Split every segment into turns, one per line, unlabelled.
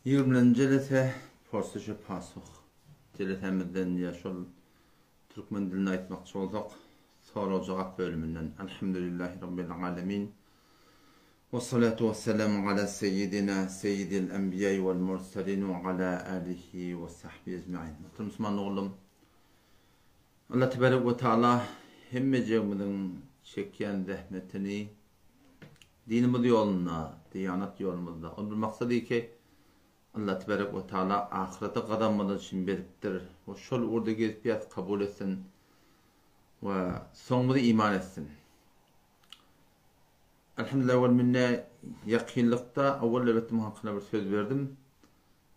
Ýigriminji jelese Porsuşa pasuh. Jelesämizden ýa şol türkmen dilinde aýtmakçy bolsak, sorag-jogap bölüminden. Elhamdülillahi Rabbil alemin. Wessalatu wesselamu ala seýýidina seýýidil enbiýai wal murselin we ala alihi we sahbihi ecmain. Muhterem musulman doganlarym, Allah tebarek we taala hemmejigimiziň çekýän zähmetini Dinimiz ýolunda, diýanat ýolumyzda. Ol bir maksady ki, Allah tebarek we taala ahyrete gazanmamyz üçin beripdir. We şol ugurda gezip ýas kabul etsin we soňumyzy iman etsin. Elhamdülillah wel minne ýakynlykda owal elbetde muň hakynda bir söz berdim.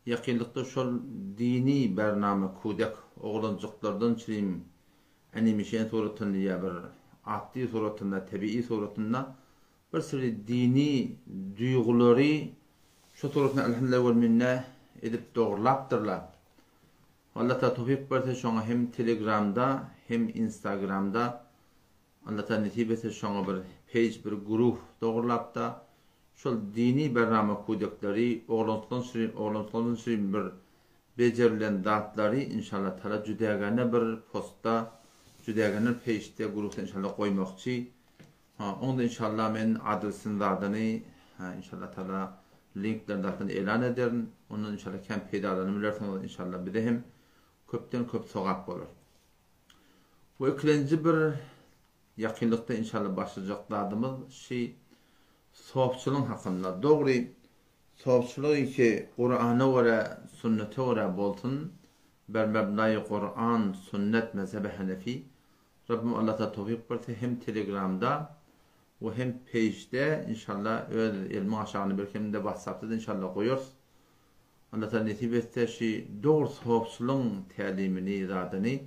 Ýakynlykda şol dini bernama kudek oglanjyklardan çirim Animeşen suratynda ýa bir atdy suratynda, tebigy suratynda bir süri dini duýgulary şu suratynda elhamdülillah wel minne edip dogrulapdyrlar. Allah Taala towfyk berse şoňa hem Telegramda hem Instagramda Allah Taala nesip etse şoňa bir page bir guruh dogrulapda şol dini bernama kudekleri oglançykdan şirin oglançyklardan şirin bir Bejerilen zatlary inşallah tala jüdägene bir postda jüdägene bir peýçde guruhda inşallah goýmakçy. Ha oňda inşallah men adresini zadyny ha inşallah tala linklerini zadyny elan ederin. Ondan inşallah kän peýdalanyp bilersiňiz inşallah bize hem köpden köp sogap bolar. We ikilenji bir ýakynlykda inşallah başlajak zadymyz şi sofçylyň hakynda. Dogry Sofçylyk işi Kurana görä, sünnete görä bolsun, ber mebnaýy Kuran, sünnet, mezhebi Hanefi. Rabbim Allah Taala towfyk berse hem telegramda we hem peýjde inşallah öz elimiň aşagyna belki hem-de watsapda-da inşallah goýarys. Allah Taala nesip etse şi dogry sofçylygyň tälimini zadyny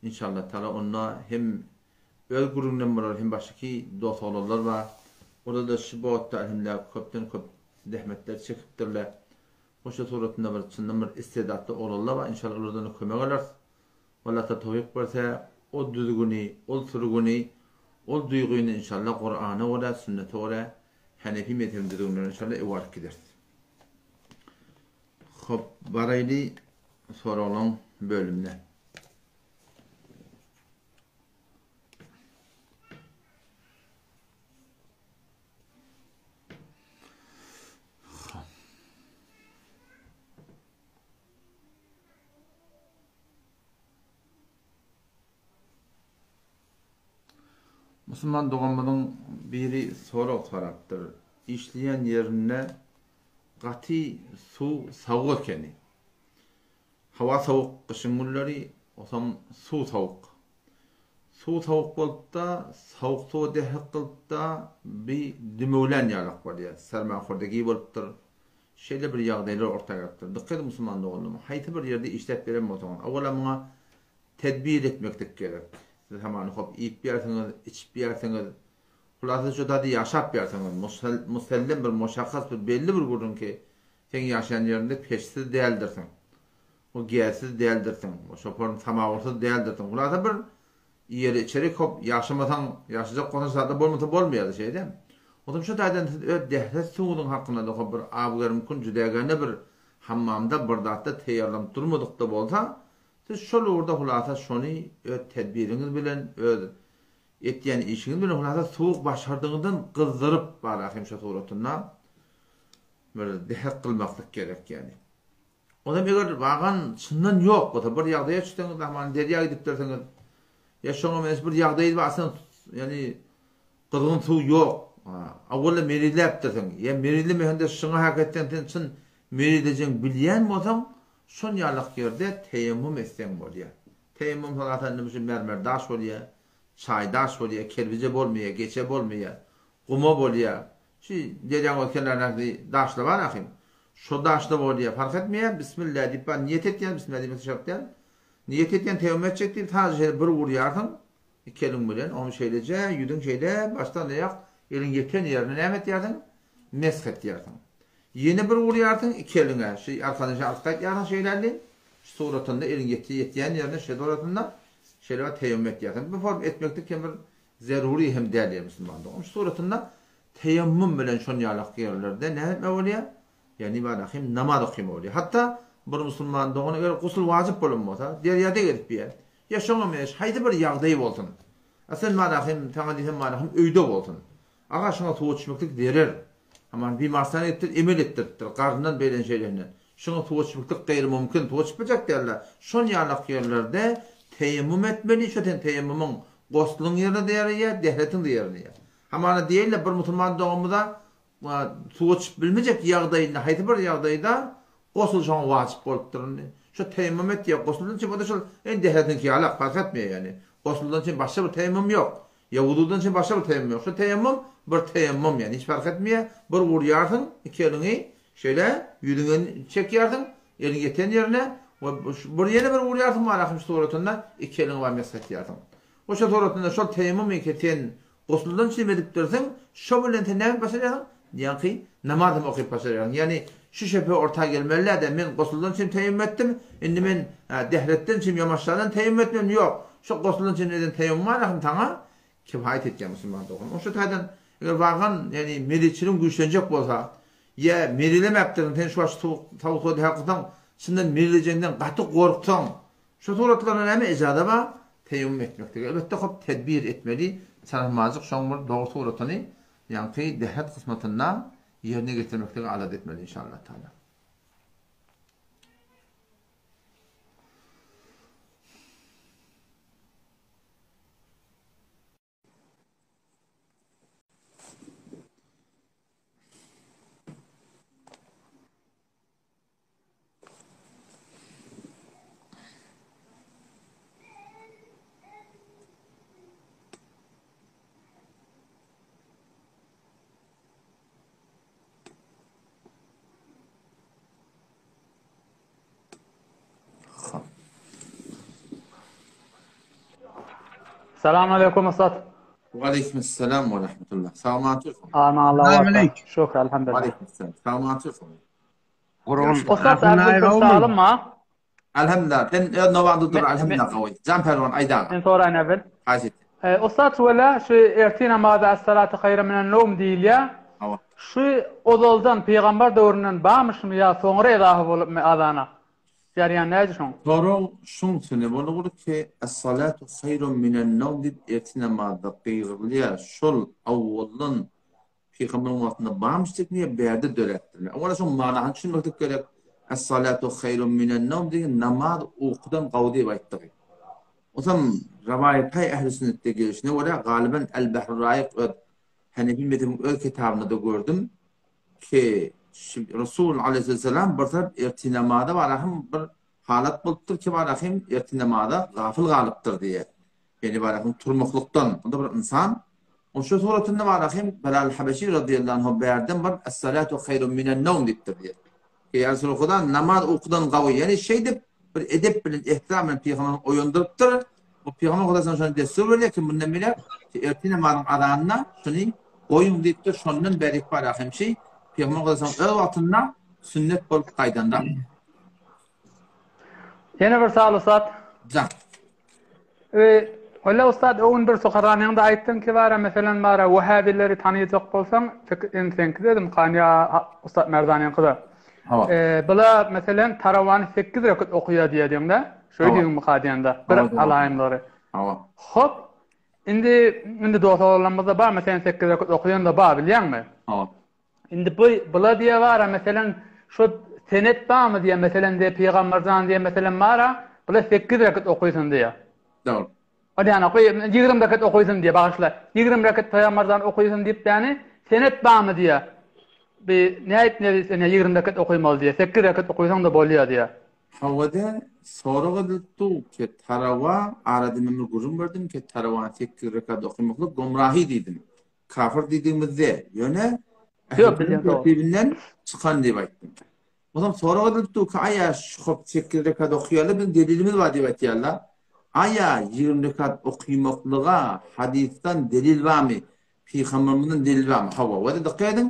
inşallah Taala onda hem Öz gürrüňlem bolar hem başyky dos oglanlar bar. Olarda şu botda elhamdülillah köpden köp zähmetler çekipdirler. Goşa suratynda bir çyndan bir istedatly oglanlar bar inşallah olardan kömek alarys. Wallata towfyk berse o düzgüni, ol sürgüni, ol duýgyny inşallah Kurana görä, sünnete görä, Hanefi mezhebiň düzgünlerine inşallah ewaryp gideris. Hop baraýly soraglaň bölümine. Musulman doganymyzyň biri sorag sorapdyr. Işleýän ýerinde gaty suw sowuk ekeni. Howa sowuk gyşyň günleri osam suw sowuk. Suw sowuk bolupda sowuk suwa dehek kylypda bi dümewlän ýalak bolýar. Sermahordegi bolupdyr. Şeýle bir ýagdaýlar orta gelipdir. Dykgat ediň musulman doganlarym haýsy bir ýerde işläp ýören bolsaňyz owala muňa tedbir etmeklik gerek. Siz hamany hop iýip ýersiňiz, içip ýersiňiz. Hulasa şu zady ýaşap ýersiňiz. Musellem bir muşahhas bir belli bir gürrüň ki Seň ýaşaýan ýeriňde peçsiz däldirsiň. O gäzsiz däldirsiň. O şoporn samawursyz däldirsiň. Hulasa bir iýeli içeli kop ýaşamasaň, ýaşajak bolsaň zatlar bolmasa bolmaýardy şeýdem. Onsoň şu taýdan siz öz dählet suwuňyzyň hakynda-da hop bir awgermkun jüdägäne bir hammamda bir zatda teýýarlanyp durmadyk-da bolsa, siz şol ugurda hulasa şony öz tedbiriňiz bilen, öz etýän işiňiz bilen hulasa suwy başardygyňyzdan gyzdyryp bara hem şo suratynda Bir dehek kylmaklyk gerek ýaly. Onam eger wagan çyndan ýok bolsa, bir ýagdaýa düşseňiz, ahmal derýa gidipdirsiňiz, ýa şoňa meňzeş bir ýagdaý barsa, ýagny gyzgyn suw ýok, awwala merizläpdirsiň, ýa merizlemeseň-de şyňa hak etseň sen çyn merizlejegiňi bilýän bolsaň, şon ýalak ýerde teýemmum etseň bolýar. Teýemmum salatan indi şu mermer daş bolýar, çaý daş bolýar, kerbije bolmaýar, geçe bolmaýar, guma bolýar. Şu derýaň öz kenaryndaky daşlar bar ahym. Şo daşda bolýa, parh etmeýär, Bismillah diýip bar niýet etýän, Bismillah diýmesi şart däl. Niýet etýän teýemmum etjek diýip sadaja şeýle bir urýarsyň, iki eliň bilen, oňam şeýleje, ýüzüň şeýle, başdan aýak, eliň ýeten ýerine näme etýärsiň? Mesh etýärsiň. Ýene bir urýarsyň iki eliňe, şu arkadan şeýle arka gaýtýarsyň şeýle elin, şu suratynda eliň ýetýän ýerine şeýle suratynda şeýle bir teýemmum etýärsiň. Bu form etmeklik hem bir Zerury hem däl diýýär musulman dogan. Şu suratynda teýemmum bilen şon ýalak ýerlerde näme etmek bolýar? Ýagny barahym namaz okyma bolýar. Hatda bir musulman dogan eger gusul wajyp bolan bolsa, derýada gezip ýa, ýa şoňa meňzeş haýsy bir ýagdaý bolsun. A sen barahym, saňa diýsem barahym öýde bolsun. Aga şoňa suwa düşmeklik zerer. Aman bimarstana gitdir, emel etdiripdir, garyndan beýlen şeýlenden. Şoňa suwa düşmeklik gaýry mümkin, suwa düşüp biljek däldir. Şon ýalak ýerlerde teýemmum etmeli, şo sen teýemmumyň gosluň ýerine-de ýaraýar, dähretiň-de ýerine ýaraýar. Hamana diýeýin-le bir musulman doganymyza Suwa çykyp bilmejek ýagdaýynda haýsy bir ýagdaýda gosul şoňa wajyp bolupdyr indi. Şo teýemmum et diýýär. Gosuldan çyn o-da şol indi dähretiňki ýalak parh etmeýär ýagny. Gosuldan çyn başga bir teýemmum ýok. Ýa wududan çyn başga bir teýemmum ýok. Şo teýemmum bir teýemmum ýagny hiç parh etmeýär. Bir urýarsyň iki eliňi şeýle ýüzüňe çekýärsiň eliň ýeten ýerine we bir ýene bir urýarsyň malahym suratynda iki eliňi bar mesh etýärsiň. We şo suratynda şol teýemmum iki sen Gusuldan çym edipdirsiň, şo bilen sen näme başarýarsyň? Ýaňky namaz hem okyp başarýarsyň. Ýagny şu şübhe orta gelmeli-dä, men gusuldan çym teýemmum etdim, indi men dehretden çym ýa maşgaladan teýemmum etmeli, ýok. Şo gusuldan çym eden teýemmum hem saňa kifaýat etýär musulman dogan. Oşo taýdan eger wagan, ýagny mezitçiligiň güýçlenjek bolsa, ýa mezilemäpdirsiň, sen şu wagt sowuk suwa däl kylsaň, çyndan mezilejegiňden gaty gorksaň, Şu suratlarda näme ejaza bar? Teýemmum etmeklige. Elbetde hop tedbir etmeli, çalynmajyk şoň bir dogry suratyny ýaňky dähet kysmatynda ýerine getirmeklige alada etmeli inşallah taala.
Salam aleykum Ustad.
Wa aleyküm selam we rahmetullah. Sagman türsün.
Aman Allah. Şükür elhamdülillah.
Aleyküm selam. Sagman türsün.
Gurgun.
Ussat Abdül bir salym ma.
Elhamdülillah. Sen öz nobaňda dur elhamdülillah gowy. Jan Pälwan aýdaň.
Men soraýyn äwel.
Haýyş et.
Ussat wela şu ertir namazy es-salatu haýrun minen nowm diýilýär.
Hawa.
Şu ozaldan pygamber döwründen barmyşmy ýa soňra edafa bolupmy azana? Jarýan näce şoň?
Sorag şuň üstüne bolgur ki es-salatu haýrun minen nowm diýip ertir namazda gygyrylýar. Şol awwaldan Pygamberiň wagtynda barmyş diýip niýe bärde döräpdirler? Owala şoň manasyny düşünmeklik gerek. Es-salatu haýrun minen-nawm diýen namaz ukudan gowy diýip aýtdygy. Osam rowaýataý ähli sünnetde gelşine görä galyban El-Bahrul Raýyk öz Hanefi mezhebiň öz kitabynda-da gördüm ki Resul aleýhissalam bir tarap ertir namaza barahym bir halat bolupdyr ki barahym ertir namaza gafyl galypdyr diýýär. Ýagny barahym turmaklykdan, o-da bir ynsan. Ol şu suratynda barahym Bilal Habeşi radyýallahu anhu bärden baryp Es-salatu haýrun minen-nawm diýipdir diýýär. Ýa Resulallah Huda namaz ukudan gawy. Ýagny şeýdip bir edep bilen, ehtiram bilen pygamberi oýandyrypdyr. Bu pygamber Huda sana şony dessur berýär ki mundan beýläk ertir namazyň azanyna şuny goýuň diýipdir. Şondan bärik barahym şi pygamber Huda sana öz wagtynda sünnet bolup gaýdanda.
Ýene bir sal ussat.
Jan.
E, Walla ussat o gün bir sukaranyňda aýtdyň ki bara meselen bara wahhabileri tanyjak bolsaň indi seňki dedim kan ýa ussat Merdanyňky da.
Hawa.
E, bula meselen tarawany 8 rekat okuýar diýýärdiň-de. Şöý diýdiň myka diýende. Bir alaýymlary.
Hawa.
Hop. Indi indi dost oglanlarymyzda bar meselen 8 rekat okuýan da bar bilýäňmi?
Hawa.
Indi bu bula diýe bara meselen şu senet barmy diýe meselen diýe pygamberjan diýe meselen bara bula 8 rekat okysyn diýe.
Dogry.
O diýen oky 20 rekat okysyn diýe bagyşla. 20 rekat pygamberjan okysyn diýip däni senet barmy diýe. Bi näýip ne sen 20 rekat okymaly diýe. 8 rekat okysaň da bolýar diýe.
Hawada sorag edilipdi ki tarawa arada men bir gürrüň berdim ki tarawany 8 rekat okymaklyk gomrahy diýdim. Kafir diýdigimizde, ýöne
Ýok, bilýän
tertibinden çykan diýip aýtdym. Onsoň sorag edilip dur ki, aýa şu hop 8 rekat okaýarlar, biziň delilimiz bar diýip aýtýarlar. Aýa 20 rekat okymaklyga hadysdan delil barmy? Pygambermizden delil barmy? Hawa, we dikkat ediň,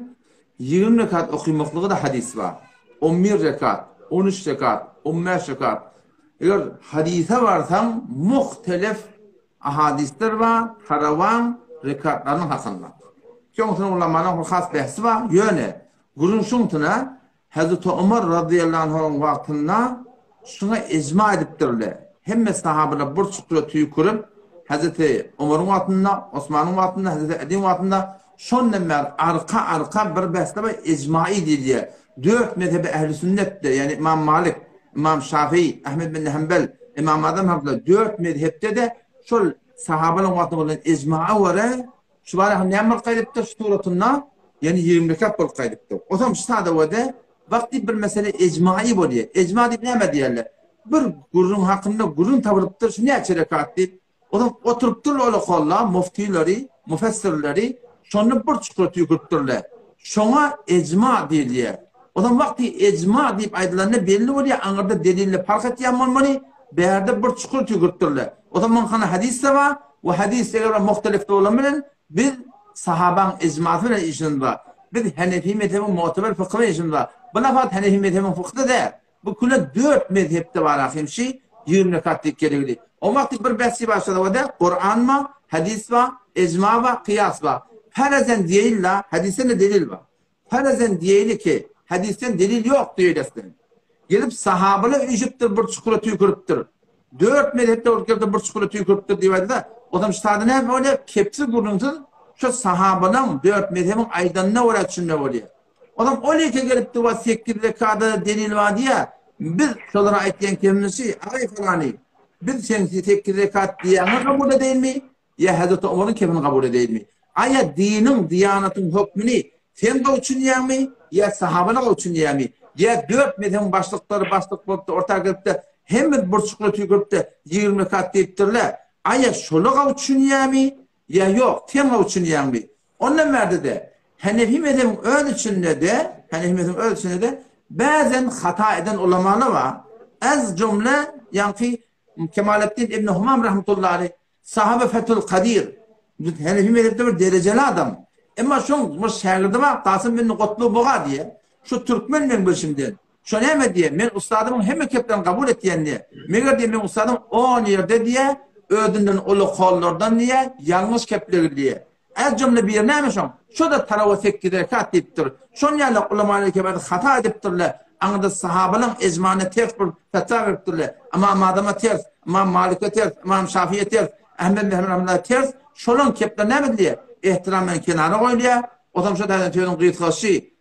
20 rekat okymaklyga da hadys bar. 11 rekat, 13 rekat, 15 rekat. Eger hadysa barsaň, muhtelef Ahadyslar bar tarawaň rekatlarynyň hakynda. Soňusyna ulamalaryň has bähsi bar, ýöne gürrüň şuňsuna. Hezreti Omar razyýallahu anhuň wagtynda şuňa ijma edipdirler. Hemme sahabalar bir çukura tüýkürip, Hezreti Omaryň wagtynda, Osmanyň wagtynda, Hezreti Aliň wagtynda şondan bäri arka-arka bir bäsde bar ijmai diýilýär. Dört mezhebi ähli sünnetde, ýagny Ymam Malik, Ymam Şafii, Ahmed bin Hanbel, Ymam Azam rahmetullah dört mezhepde-de şol sahabalaryň wagtynda bolan ijmaa görä Şu bara näme bolup gaýdypdyr şu suratynda? Ýagny 20 rekat bolup gaýdypdyr. Ozam şu sadawada wagt diýip bir mesele ejmai bolýar. Ejma diýip näme diýerler? Bir gürrüň hakynda gürrüň tapylypdyr, şu näçe rekat diýip. Ozam oturypdyrlar ol okolla, muftileri, mufessirleri, şonda bir çukura tüýküripdirler. Şoňa ejma diýilýär. Ozam wagty ejma diýip aýdylanda belli bolýar, aňyrda delille parh etýän bolmaly, bärde bir çukur tüýküripdirler. Ozam muň hany hadys-da bar, we hadys eger bir muhtelif bolan bilen biz sahabaň ijmasy bilen işimiz bar. Biz Henefi mezhebiň mu'teber fykhy bilen işimiz bar. Bu nafat Henefi mezhebiň fykhy-da däl. Bu küle dört mezhepde bar ahim şi 20 rekat diýip geregli. O wagty bir bäsçi başlady o da Kur'an bar, hadis bar, ijma bar, kyýas bar. Ferezen diýeýin la, hadisden de delil bar. Ferezen diýeýli ki, hadisden delil ýok diýeýlesden. Gelip sahabalar üýşüpdir bir çukura tüýküripdir. Dört mezhepde bolup gelipdir bir çukura tüýküripdir diýip aýdylsa, ozam ştada näme bolýar? Kepsiz gürrüňsiz şu sahabalaň dört mezhebiň aýdanyna görä düşünme bolýar. Ozam ol ýeke gelipdir wa sekiz rekada delil bar diýýär. Biz şolara aýtýan kemimiz şi, agaý falany, biz seň sekiz rekat diýýäňi kabul edeýinmi? Ýa Hezreti Omaryň kepini kabul edeýinmi? Aýa diniň, diýanatyň hökmüni sen gowy düşünýäňmi ýa sahabalar gowy düşünýärmi? Ýa dört mezhebiň başlyklary başlyk bolupdy, orta gelipdi, hemme burçukly tüýküripdi, 20 rekat diýipdirler. Aýa şolar gowy düşünýärmi ýa ýok, sen gowy düşünýäňmi? Ondan bärde-de Henefi mezhebiň öz içinde-de, Henefi mezhebiň öz içinde-de bäzen hata eden ulamalar bar. Ez jumle, ýaňky Kemaletdin ibn Humam rahmetullahi aleyh Sahaby Fethül Kadir, Henefi mezhepde bir derejeli adam. Emma şoň bir şägirdi bar, Kasym ibn Gutly Buga diýe. Şu türkmen meň bilşimden. Şo näme diýe, men ussadymyň hemme keplerini kabul etýän diýe. Meger diýe, meň ussadym on ýerde diýe, özünden uly kollardan diýe, ýalňyş keplegil diýe. Az jümle biri näme şoň? Şo-da tarawa sekiz rekat diýipdir. Şon ýaly ulamalar kebäri hata edipdirler. Aňyrda sahabalaň ejmana ters bir fetwa beripdirler. Ymam Azama ters, Ymam Malike ters, Ymam Şafiýe ters, Ahmed bin Hanbala ters. Şolaň kepleri näme edilýär? Ehtiram bilen kenara goýulýar. Ozam şo taýdan sözüň gysgasy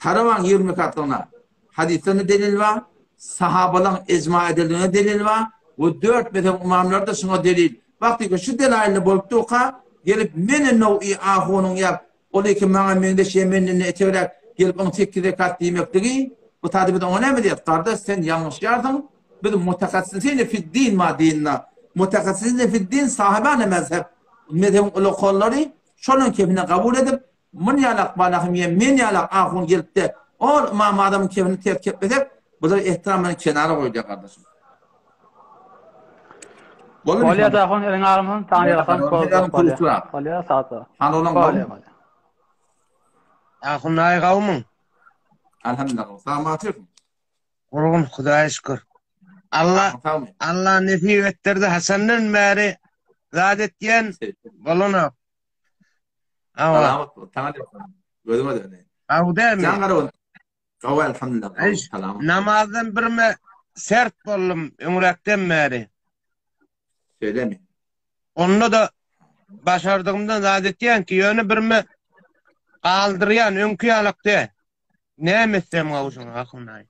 Tarawaň 20 rekatlygyna hadysdan-da delil bar, sahabalaň ejma edenligine delil bar we dört mezhebiň ymamlary-da şuňa delil. Wagtyky şu delaýylla bolup durka, gelip meni Nowy ahunyň ýa ol iki maňa meňzeş ýa menden etegräk gelip oň sekiz rekat diýmekligi, bu taýda biz oňa näme diýeris? Gardaş sen ýalňyşýarsyň, biz mutahassysyne fid-din ma dinna, mutahassysyne fid-din sahibane mezhep, mezhebiň ulakanlary şolaň kepini kabul edip, Mun ýalak balahym ýa men ýalak ahun gelipde ol Ymam Azamyň kefini ters keplesek bular ehtiram bilen kenara goýulýar gardaşym.
Bolýa Bolýa da ahun eliň agymsyn saňa ýarasan bolýa. Bolýa sag bol.
Han olam
bolýa bolýa.
Ahun aý gawmyň?
Alhamdulillah. Salamat
Gurgun Hudaýa şükür. Allah Allah nesip etdirdi haçandan bäri zat etýän bolanok.
Awa. Salamat bol. Saňa diýip. Gözüme döne.
Gawy dälmi?
Jan garaw. Gawy elhamdülillah.
Eý,
Salamat.
Namazdan birme sert boldum öňräkden bäri.
Şeýlemi?
Onda da başardygymdan zat etýän ki, ýöne birme galdyrýan öňki ýalak däl. Näme etsem gawy şoňa ahunaý.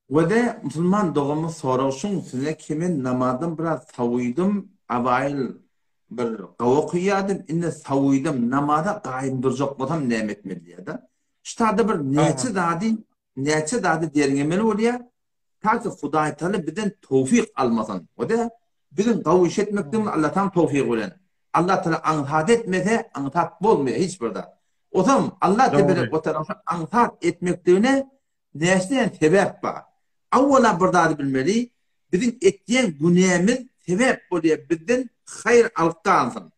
Wede musulman doganymyz sorag şuň üstüne ki men namazdan biraz sowydym awaýyl bir gowy okaýadym indi sowydym namaza gaýym durjak bolsam näme etmeli diýýärda. Şu taýda bir näçe zady näçe zady derňemeli bolýar ta ki Hudaýtagala bizden towfyk almasyn. Wede biziň gowy iş etmekligimiz Allataň towfygy bilen. Allatagala aňsat etmese aňsat bolmaýar hiç bir zat. Osam Allah teberek we taala şu aňsat etmekligine Näçe sebäp bar. Awwala bir zady bilmeli, biziň etýän günämiz sebäp bolýar bizden haýyr alyp galsyn.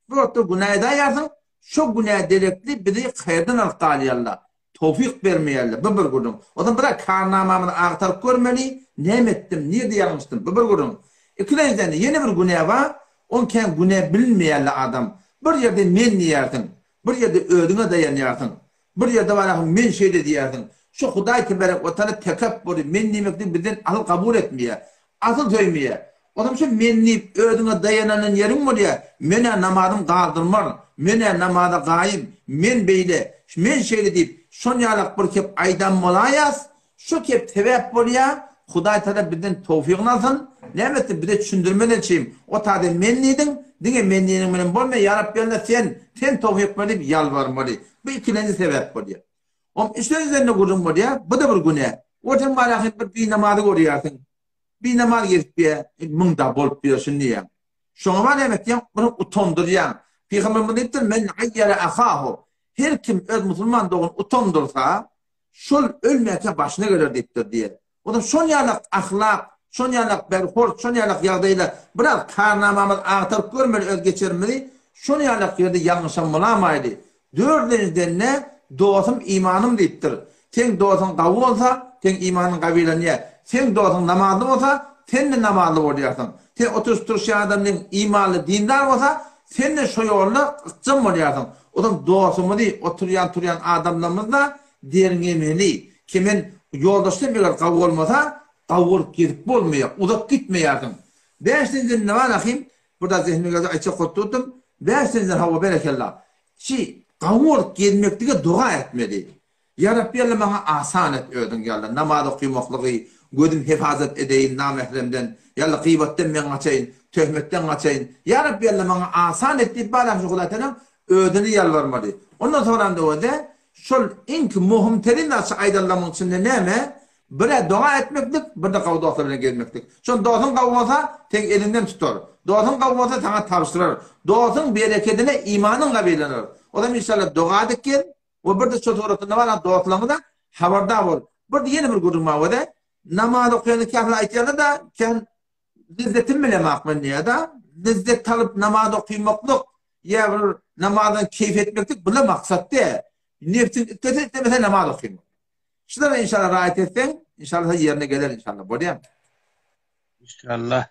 Bir wagtda günä edäýersiň, şo günä derekli bizi haýyrdan alyp galýarlar, towfyk bermeýärler, bu bir gürrüň. Onsoň biraz karnamamyzy agtaryp görmeli, näme etdim, nirde ýalňyşdym, bu bir gürrüň. Ikilenjiden-de ýene bir günä bar, ony kän günä bilinmeýärler adam. Bir ýerde men diýýärsiň, bir ýerde özüňe daýanýarsyň. Bir ýerde bararsyň, men şeýle diýersiň. Şu Hudaý teberek we taala tekepbury, men diýmeklik bizden asyl kabul etmeýär. Asyl söýmeýär. Onam şu men diýip özüňe daýananan ýeriň bolýar, men-ä namazym galdyrmaryn, men-ä namaza gaýym, men beýle, men şeýle diýip, şon ýalak bir kep aýdan bolaýas, şu kep sebäp bolýar, Hudaý taala bizden towfygyny alsyn, näme etsin, bize düşündirmeden çym, o taýda men diýdiň, diňe men diýeniň bilen bolmaýar, ýa Rabbi Alla sen, sen towfyk ber diýip ýalbarmaly. Bu ikilenji sebäp bolýar. Oň üçünjiden-de gürrüň bolýar, bu-da bir günä. Ol sen barýarsyň bir binamazy görýärsiň. Binamaz gezip ýa, munda bolup ýörsün diýýäň. Şoňa bar näme etýäň? Muny utandyrýaň. Pygamberimiz diýipdir, Men aýýara ahahu. Her kim öz musulman doganyny utandyrsa, şol ölmäkä başyna geler diýipdir diýýär. Onam şon ýalak ahlak, şon ýalak berhort, şon ýalak ýagdaýla biraz karnamamyzy agtaryp görmeli öz geçerimizi, şon ýalak ýerde ýalňyşan bolamaýly. Dördünjiden-de dosum imanym diýipdir. Seň dosuň gawy bolsa, seň imanyň gawylanýar. Seň dosuň namazly bolsa, sen-de namazly bolýarsyň. Sen oturyş-turuşýan adamyň imanly, dindar bolsa, sen-de şo ýolda ykjam bolýarsyň. Onam dosumyzy, oturýan-turýan adamlarymyzy-da derňemeli. Kemen ýoldaşdan beger gawy bolmasa, gawy bolup gezip bolmaýar, uzak gitmeýärsiň. Bäşinjiden neme bar ahym, bir zat zehnime geldi aýtjak bolup durdum. Bäşinjiden hawa berekella. Şi gawy bolup gezmeklige doga etmeli. Ýa Rabbi Alla maňa asan et özüň ýa Alla namaz okymaklygy gözüm hefazat edeýin namähremden ýa Alla gybatdan men gaçaýyn töhmetden gaçaýyn ýa Rabbi Alla maňa asan et diýip bar ahym şu Hudaý Tagalaň özüne ýalbarmaly. Ondan soňram da Şol iňki möhüm terin zat şu aýdanlarymyň içinde näme? Bir-ä doga etmeklik, bir-de gawy dostlar bilen gezmeklik. Şol dostuň gawy bolsa, seň eliňden tutar. Dostuň gawy bolsa, saňa tabşyrar. Dostuň berekedine imanyň gabylanar. Ozam inşallah doga edip gez we bir-de şo suratynda bar dostlaryňyza habardar bol. Bir-de ýene bir gürrüň bar wede, namaz okaýanda käbir aýtýarlar-da, kän lezzetim bilemok men diýýär-de. Lezzet alyp namaz okymaklyk Ýa bir namazdan keýp etmeklik bula maksat däl. Nebsiň islese islemese namaz okymak. Şulara inşallah raýat etseň, inşallah ýerine geler inşallah. Bolýamy?
İnşallah.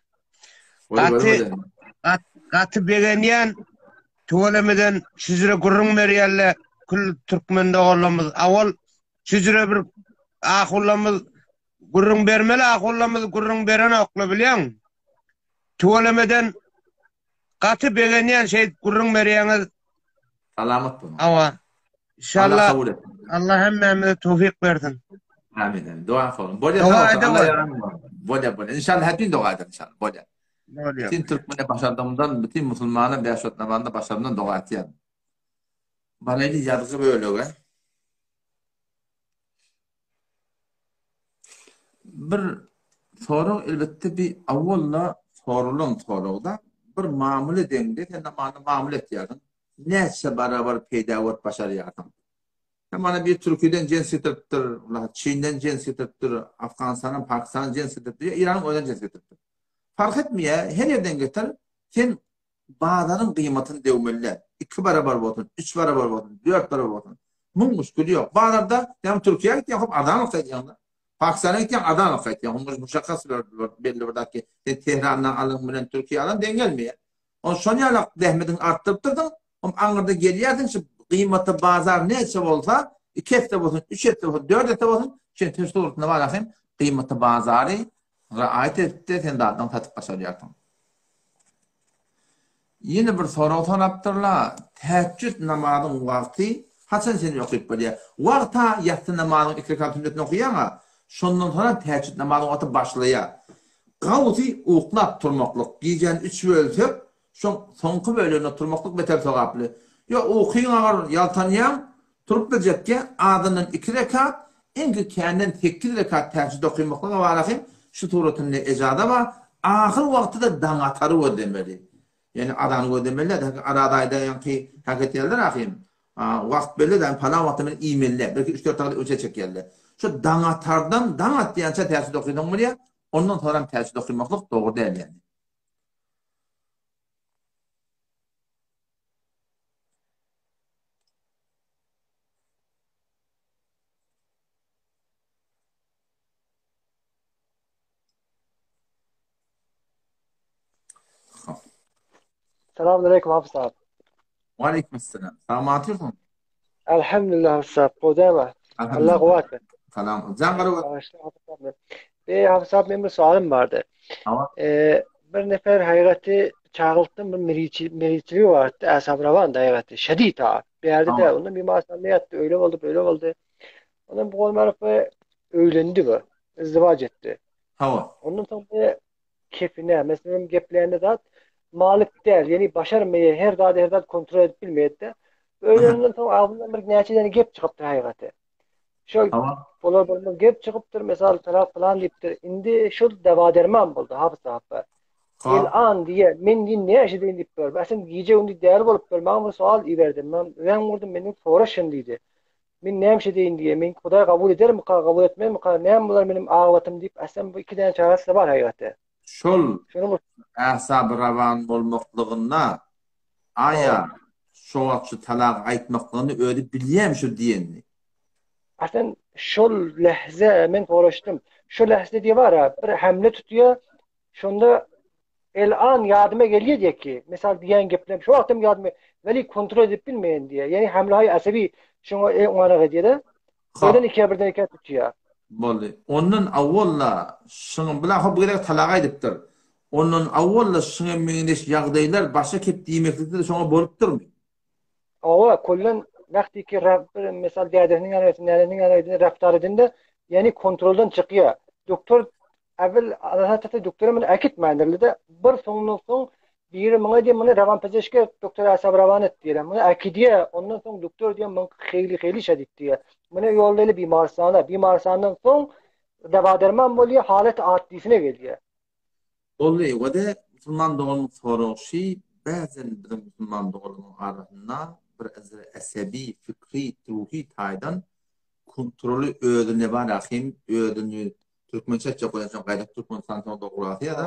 Gaty gaty begenýän tüwelemeden şüjre gürrüň berýärler kül türkmen doganlarymyz. Awal şüjre bir ahullamyz gürrüň bermeli ahullamyz gürrüň berenokla bilýäň. Tüwelemeden Gaty begenýän şeýdip gürrüň berýäňiz.
Salamat boluň.
Hawa. Inşallah. Allah kabul etsin. Allah hemmämize towfik bersin.
Amin. Amin. Doga kylyň. Bolýar. Doga ede Bolýar, bolýar. Inşallah hepin doga eder inşallah. Bolýar. Bolýar. Bütün türkmene başardygymdan, bütün musulmana bäş wagt namazynda başardygymdan doga etýän. Baraýly ýazgy bölege. Bir sorag elbetde bir awwalda sorulan soragda bir mamul edeňde sen namany mamul etýärsiň. Näçe barabar peýda görüp başarýarsyň. Sen mana bir Türkiýeden jens getiripdir, Çinden jens getiripdir, Afganistandan, Pakistandan jens getiripdir, Eýranyň özünden jens getiripdir. Fark etmeýär, her ýerden getir, sen Bazaryň gyýmatyny döwmeli däl. Iki barabar bolsun, üç barabar bolsun, dört barabar bolsun. Muň muşkili ýok. Bazarda, ýagny Türkiýä gitýäň, hop arzan alyp gaýtýaň-da. Pakistana gitýäň, arzan alyp gaýtýaň. Muň muşakgas belli bir zat ki, sen Tehrandan alan bilen Türkiýe alan deň gelmeýär. Ony şon ýalak zähmetiňi artdyrypdyrsyň, hom aňyrda gelýärsiň, şu gyýmaty bazar näçe bolsa, iki esse bolsun, üç esse bolsun, dört esse bolsun, sen tüýs suratynda bararsyň, gyýmaty bazary raýat edip-de sen zadyňy satyp başarýarsyň. Ýene bir sorag sorapdyrlar, Tähejjüt namazyň wagty haçan çenli okyp bolýar? Wagta ýassy namazyň iki rekat sünnetini okaýaň-a, şondan soňra tähejjüt namazyň wagty başlaýar. Gowusy uklap turmaklyk, gijäni üç bölsek, şoň soňky böleginde turmaklyk beter sogaply. Ýok, ukyň agyr, ýaltanýaň, Turup biljekge azyndan iki rekat, iňki känden sekiz rekat tähejjüd okymaklyga barahym şu suratynda ejaza bar. Ahyr wagty-da daň atary gözlemeli. Ýagny azany gözlemeli däl. Häki Araz aýda ýaňky hak etýärler ahym. Wagt belli däl, palan wagtda men iýmeli däl. Belki üç-dört sagat öňçä çekýärler. Şu daň atardan daň atýança tähejjüd okysaň bolýar. Ondan soňram tähejjüd okymaklyk dogry däl ýagny.
Salam aleyküm Hafız abi.
Aleyküm selam. Salamat ýursun.
Elhamdülillah Hafız abi. Gowy dämi? Allah kuwwat.
Salam. Jan gara.
Bagyşla Hafız abi. Be Hafız abi benim bir sualım bardy.
Hawa.
Ee, bir nefer haýraty çagylykdan bir meriçi meriçiligi bardy. Äsabrawan haýraty. Şedid ha. Bärde de
Hawa.
ondan bimarhana ýatdy. Öyle boldy, böyle boldy. Ondan bu golmarapy öýlendi bu. Izdiwaç etdi.
Hawa.
Ondan soň bu kefine, meselem geplände zat malik däl, ýani başarmaýar, her zady her zat kontrol edip bilmeýär-de. Öýleninden soň agzyndan bir näçe däne gep çykypdyr haýgaty. Şol
Hawa.
bolar bolmaz gep çykypdyr, mesal talak falan diýipdir. Indi şol dawa derman boldy hafız sahaba.
Ha.
El an diýe, men diýen näşe diýen diýip ber. Aslynda gije gündüz däli bolup ber. Maňa bir sual iberdi. Men öň vurdum, menden soraşyn diýdi. Men näme edeýin diýe, men Hudaý kabul edermika, kabul etmezmika, näme bolar meniň agybatym diýip, aslynda bu iki däne çagasy-da bar haýgatda.
Şol
Şonuň bir
äsaby rawan bolmaklygynda aýa şo wagt şu talagy aýtmaklygyny özi bilýämi şu diýenini?
Aslynda şol lähze men soraşdym. Şo lähze diýe bar-a, bir hemle tutýa, şonda El-an ýadyma gelýär diýek ki, mysal diýen geplerim şu wagtam ýadyma weli kontrol edip bilmeýän diýýär. Ýagny hemle-haý asabi şoňa e oňarak edýär-de. Birden ikä birden ikä tutýar.
Boldy. Ondan awwal-la şyňa bula hop bu gezek talak aýdypdyr. Ondan awwal-la şyňa meňzeş ýagdaýlar başa kep diýmeklikde-de şoňa bolupdyrmy?
Hawa, kollen wagty ki bir mesal dädesiniň ýanyna gitsin, nänesiniň ýanyna gitsin, raftar edende, ýagny kontroldan çykýar. Doktor äwel anasy doktora muny äkitmändirli-de, bir soňundan soň biri muňa diýýär, muny rawanpezeşke doktor Asab rawan et diýýär. Muny äkidýär, ondan soň doktor diýýär, muň heýli-heýli şedid diýýär. Muny ýollaýly bimarstana, bimarstandan soň dawa-derman bolýar, halat addysyna gelýär.
Boldy we-de musulman doganyň soragyşy bäzen biziň musulman doganlaryň arasynda bir esebi, fikri, ruhy taýdan kontroly özünde bar ahim özüni türkmençe aýtjak bolýan soň gaýdyp Türkmenistan soň dograsy ýa-da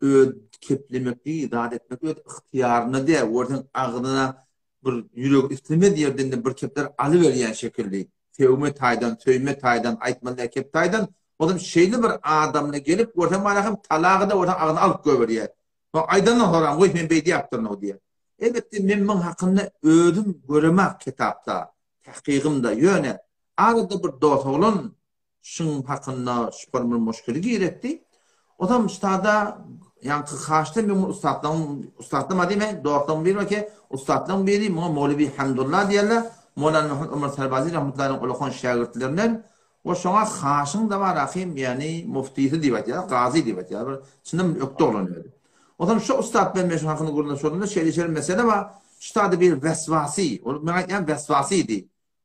öz keplemekligi zat etmek öz ygtyýarynda däl görseň agzyna bir ýüregi islemez ýerden-de bir kepler alyberýän şekilli, sögme taýdan, söýme taýdan, aýtmaly däl kep taýdan, ozam şeýle bir adamly gelip görseň mana hem talagy-da görseň agzyna alyp goýberýär. Soň aýdandan soram, goý men beý diýäpdirin-ow diýýär. Elbetde men muň hakynda özüm göremak kitapda, tahkygymda, ýöne arada bir dos oglan Şuň hakynda şular bir muşkili giretdi. Ozam ştada ýaňky haçda men ussatlaryň ussatlam diýme, dostlaryň biri bar ki, ussatlaryň biri muňa Mowlewi Hamdullah diýerler. Mowlana Muhammet Omar Sarbazi rahmetullahi ulakan şägirtlerinden we şoňa haşyň da bar ahim, ýagny muftysy diýip aýtýarlar, gazy diýip aýtýarlar. Bir çyndan bir ökde oglan özi. Ozam şo ussat bilen men şuň hakynda gürrüňdeş boldum-da, şeýle-şeýle mesele bar. Ştada bir weswasy, ol meň aýtýan weswasydy.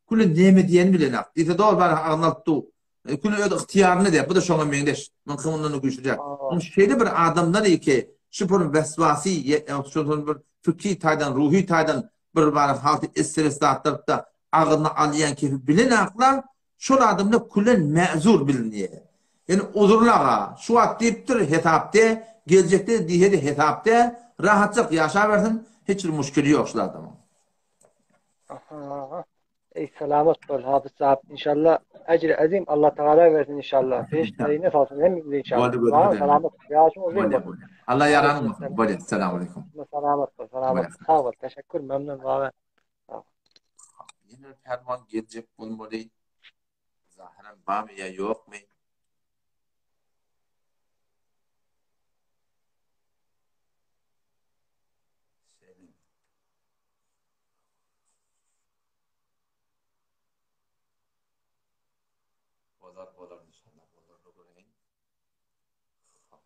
Küle neme diýeni bilenak. Diýse dogry bary agzyny alyp dur. Küle öz ygtyýarynda diýýär. Bu-da şoňa meňzeş. Muňky mundan-da güýçlüräk. Onuň şeýle bir adamlar ki, şu bir weswasy, şol bir fikri taýdan, ruhy taýdan bir bary halty estres zatlaryp-da agzyna alýan kefi bilenaklar, şol adamlar külen mäzur bilinýär. Ýöne uzurly aga, şu wagt diýipdir, hesap dä, geljekde-de diýse-de hesap dä, rahatjak ýaşabersin, hiç bir muşkili ýok şul adamyň.
Aha. Ey selamat bol Hafız sahab. İnşallah ecri azim Allah Teala versin inşallah. Peşlerine salsın hemmemize inşallah.
Boldy gözüňe
Sağ
degmesin.
selamat. Yaşın uzun
Bolýar
bolsun.
bolýar. Allah ýaranyň
Aleyküm
bolsun.
selam.
Bolýar. Salam aleýkum.
Selamat bol. Selamat.
Bolýar.
Sağ ol. Teşekkür memnun. Vallahi. Sağ ol.
Ýene bir pälwan geljek bolmaly. Zahyran barmy ýa ýokmy? Şeýle. Bolar bolar inşallah bolar da göreýin. Hop.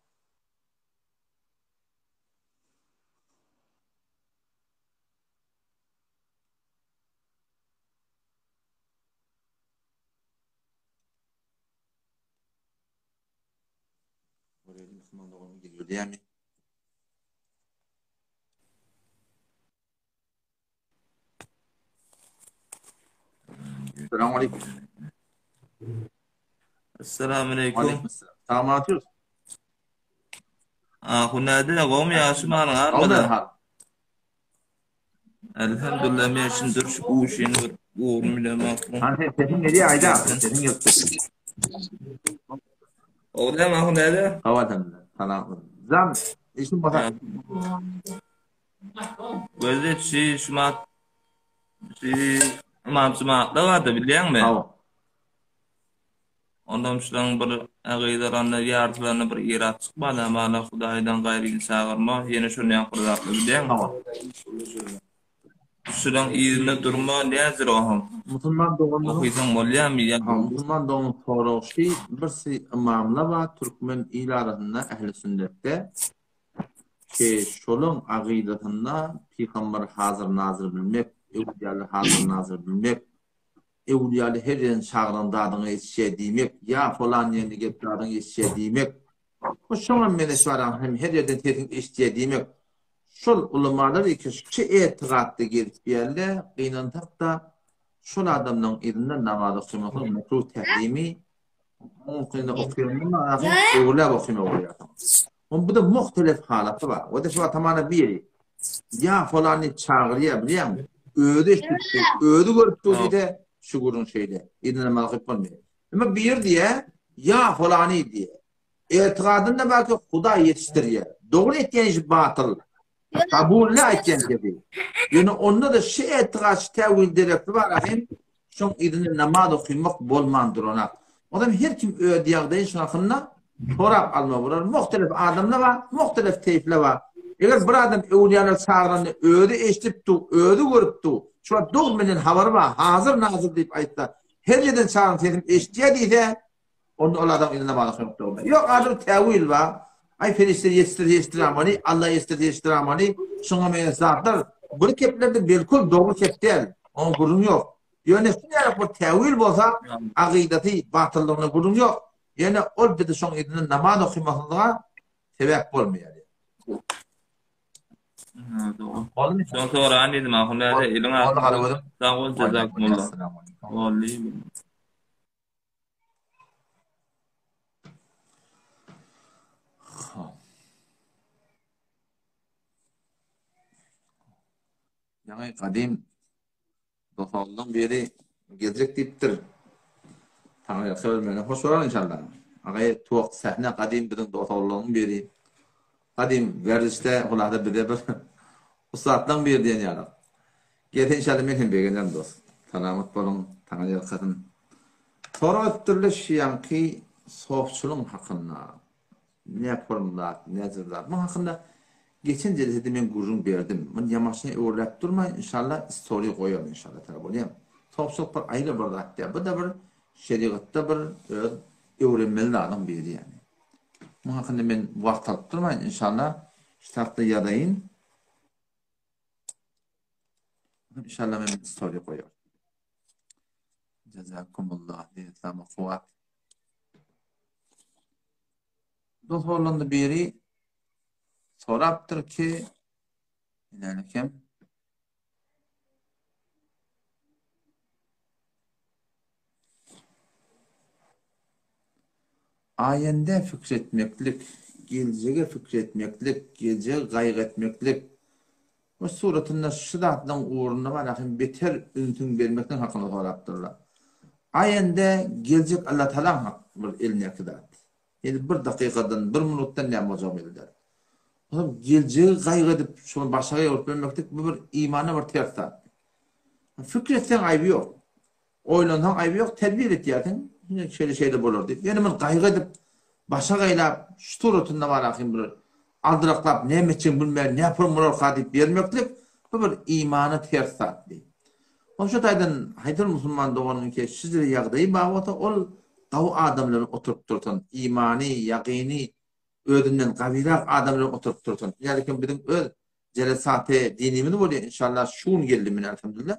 Görelim Müslüman doganım geliyor mi? Selamun aleyküm.
Esselamu aleýkum.
Aleyküm selam. Tamam atıyoruz.
Ahun näde gowmy ýagşy malyň
Aldı
armada.
ha.
Elhamdülillah men şindi durşup uşyny bir ugruny bilemok.
Hani sen sesin geliyor Ayda. Sesin gelip.
Oglan ahun näde?
Hava tamam. Salam. Zam işin basa.
Gözde şi şumat şi imam şumatda bardy bilýäňmi?
Hawa.
Ondan şulaň bir agyzaranda ýartylarynda bir irap çykmady hamala Hudaýdan gaýryny çagyrma ýene şony ýaňky bir zatlar bilýäňmi?
Hawa.
Şulaň yzynda durma näzir oham.
Musulman doganlaryň
Okysaň bolýamy ýa
Hawa musulman dogan sorag şi birsi ymamla bar türkmen il arasynda ähli sünnetde ki şolaň agydasynda pygamber hazyr nazyr bilmek öwlüýaly hazyr nazyr bilmek Öwlüýaly her ýerden çagyran zadyňy eşitýär diýmek, ýa falan ýerinde gelip zadyňy eşitýär diýmek, bu şoňa meňzeş baran hem her ýerden sesiňi eşitýär diýmek. Şol ulamalar eke şu etigatda gezip ýärler, gynansak-da şol adamlaryň yzynda namaz okamasaň mekruh tährimi Oňkyny okaýandan ahyr öwrüläp okamaly bolýarsyň. Oň bu-da muhtelif halaty bar. O-da şu atamana biri. Ýa falany çagyrýar bilýäňmi? Özi eşidipdi, özi görüpdi diýse, şu gürrüň şeýle. Yzyna namaz okyp bolmaýar. Emma biri diýýär, ýa falany diýýär. Etigadynda belki Hudaý ýetişdirýär. Dogry etýän işi batyl. Kabully aýtýan sesi. Ýöne onda-da şu etigat, şu täwil derekli bar ahym, şoň yzynda namaz okymak bolman duranak. Onam her kim öz ýagdaýy şoň hakynda sorap almaly bolar. Muhtelif adamlar bar, muhtelif teýfler bar. Eger bir adam öwlüýalar çagyranda özi eşidip dur, özi görüp dur, şu wagt dogry menden habary bar, hazyr nazyr diýip aýtsa, her ýerden çagyran sesim eşidýär diýse, Onda ol adam indi namaz okamak dogry. Ýok, adam täwil bar. Aý perişde ýetişdirse ýetişdiramany, Allah ýetişdirse ýetişdiramany, şuňa meňzeş zatlar. Bir keplerde belkul dogry kep däl. Oňa gürrüň ýok. Ýöne şuny ýaly bir täwil bolsa, agydasy batyllygyna gürrüň ýok. Ýöne ol bizi şoň yzyndan namaz okamasynlyga sebäp bolmaýar.
Dogry. Şony soraýyn diýdim, ahun däde, eliň
astyna.
Sag bol, jezakumullah. Boldy.
Ýaňy gadym dosanlaryň biri geljek diýipdir. Taňry ýagşy bermegine hoş bolar inşallah. Agaý tuwak sähne gadym biziň dosanlaryň biri. Gadym werzişde hulasa bize bir ussatlaryň biri diýen ýaly. Gelse inşallah men hem begenerin dost. Salamat boluň, Taňry ýalkasyn. Sorag etdirle şu ýaňky sofçylyň hakynda. Ne form zat, ne zat. Muň hakynda geçen jelsede men gürrüň berdim. Muny ýamaşyna öwürläp durmaýyn inşallah story goýaryn inşallah tara bolýamy. Sofçylyk bir aýry bir zat däl. Bu-da bir şerigatda bir öz öwrenmeli zadyň biri ýaly. Muň hakynda men wagt alyp durmaýyn inşallah şu hakda ýazaýyn. İnşallah men story goýar. Jazakumullah. Islam kuwwat. Dost bolanda biri sorapdyr ki, näme kim? Aýende fikr etmeklik, geljege fikr etmeklik, geljegi gaýgy etmeklik we suratynda şu zatlaryň ugrunda bar ahim beter ünsüň bermeklik hakynda sorapdyrlar. Aýende geljek Allatagalaň hak bir elindäki zat. Ýöne bir dakykadan, bir minutdan näme boljagy belli däl. Onsoň geljegi gaýgy edip, şony başagaý bolup bermeklik bu bir imana bir ters zat. Fikr etseň aýby ýok. Oýlansaň aýby ýok, tedbir etýärsiň, ine şeýle-şeýle bolar diýip. Ýöne muny gaýgy edip, başa gaýlap, şu suratynda bar ahym bir aldyraklap näme etjegini bilmän, näpurun bolarka diýip ýörmeklik, bu bir imana ters zat diýip. Ol şu taýdan haýsy bir musulman doganyň ki şizre ýagdaýy bar bolsa, ol gawy adam bilen oturyp dursun, imany, ýagyny özünden gawyrak adam bilen oturyp dursun. Ýa-da kim biziň öz jelesate dinimiz bolýar, inşallah şu gün geldi men elhamdülillah.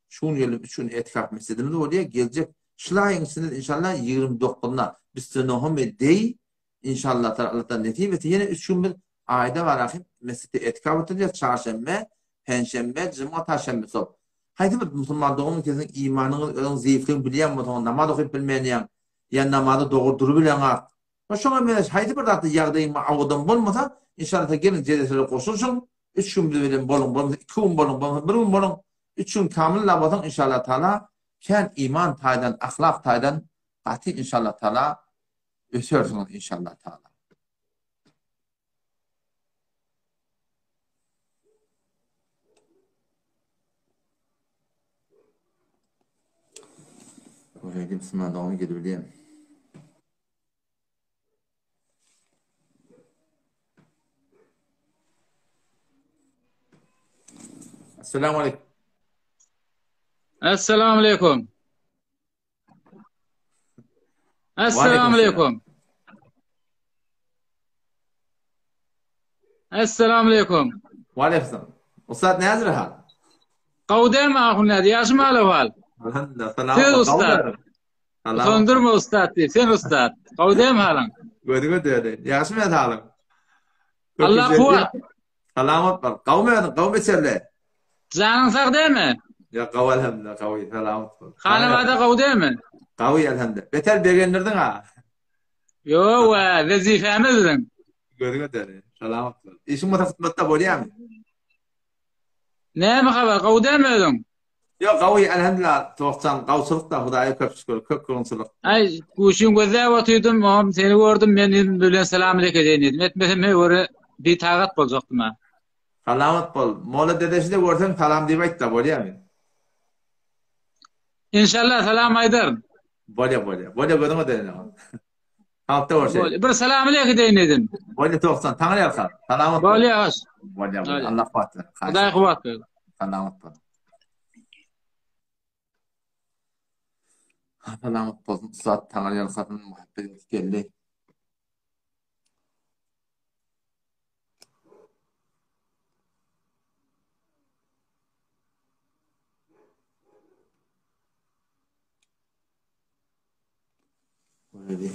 Şu gün geldim, üç gün etikaf mesjidimiz bolýar. Geljek şul aýyň içinde inşallah 29-na Bistenohum deý inşallah taala Allah taala nesip etse ýene üç gün biz aýda bar ahim mesjitde etikaf oturýas. Çarşenbe, penşenbe, juma, taşenbe sob. Haýsy bir musulman dogan kesiň imanyňyz özüň zeýifligini bilýän bolsaňyz, namaz okyp bilmeýän ýa namazy dogry durubileňak, We şoňa meňzeş haýsy bir zatda ýagdaýyň owadan bolmasa, inşallah geliň jeleselere goşulyşyň, üç gün biz bilen boluň, bolmasa iki gün boluň, bolmasa bir gün boluň, üç gün kamyl bolsaň inşallah taala kän iman taýdan, ahlak taýdan gaty inşallah taala ösersiňiz inşallah taala. Göreýin, musulman dogany gelibilýärmi? Assalamu aleykum.
Assalamu aleykum. Assalamu aleykum. Assalamu aleykum.
Wa aleykum. Ustad näzir hal?
Gawdem ahun nädi? Ýaşym alawal.
Alhamdulillah. Salam.
Siz ustad. Utandyrma ustad diýip, sen ustad. Gawdem halyň.
Gözüňe dödi. Ýaşym nädi halyň?
Allah kuwat.
Salamat bol. Gawmy özüň, gawmy içerle.
Janyň sag dämi?
Ýa gawy elhamdülillah, gawy. Salamat bol.
Hanabada gawy dämi?
Gawy elhamdülillah. Beter begendirdiň ha.
Ýo we, wezipemiz biziň.
Gözüňe dödi. Salamat bol. Işiň bolsa hyzmatda bolýarmy?
Näme habar, gowy dämi özüň?
Ýok, gowy, elhamdülillah, Tokjan, gowçulykda, Hudaýa köp şükür, köp gowunçylyk.
Aý, guşuň gözläp oturdym, oňam seni gördüm, men ýüzüm bilen salam aleyk edeýin diýdim. Etmesem he göre bitagat boljakdym-a.
Salamat bol. Molla dedeşi-de görseň salam diýip aýt-da, bolýamy?
Inşallah salam aýdaryn.
Bolýa, bolýa. Bolýa gözüňe döneýin oňa. Halkda bolşy.
Bolýa. Bir salam aleyk edeýin diýdim.
Bolýa 90. Taňry ýalkasyn. Salamat.
Bolýa hoş.
Bolýa. bolýa. Allah kuwwat bersin.
Hudaý kuwwat bersin.
Salamat bol. Salamat bolsun. Ussat Taňry ýalkasyn. Muhabbet geldi. Göreli.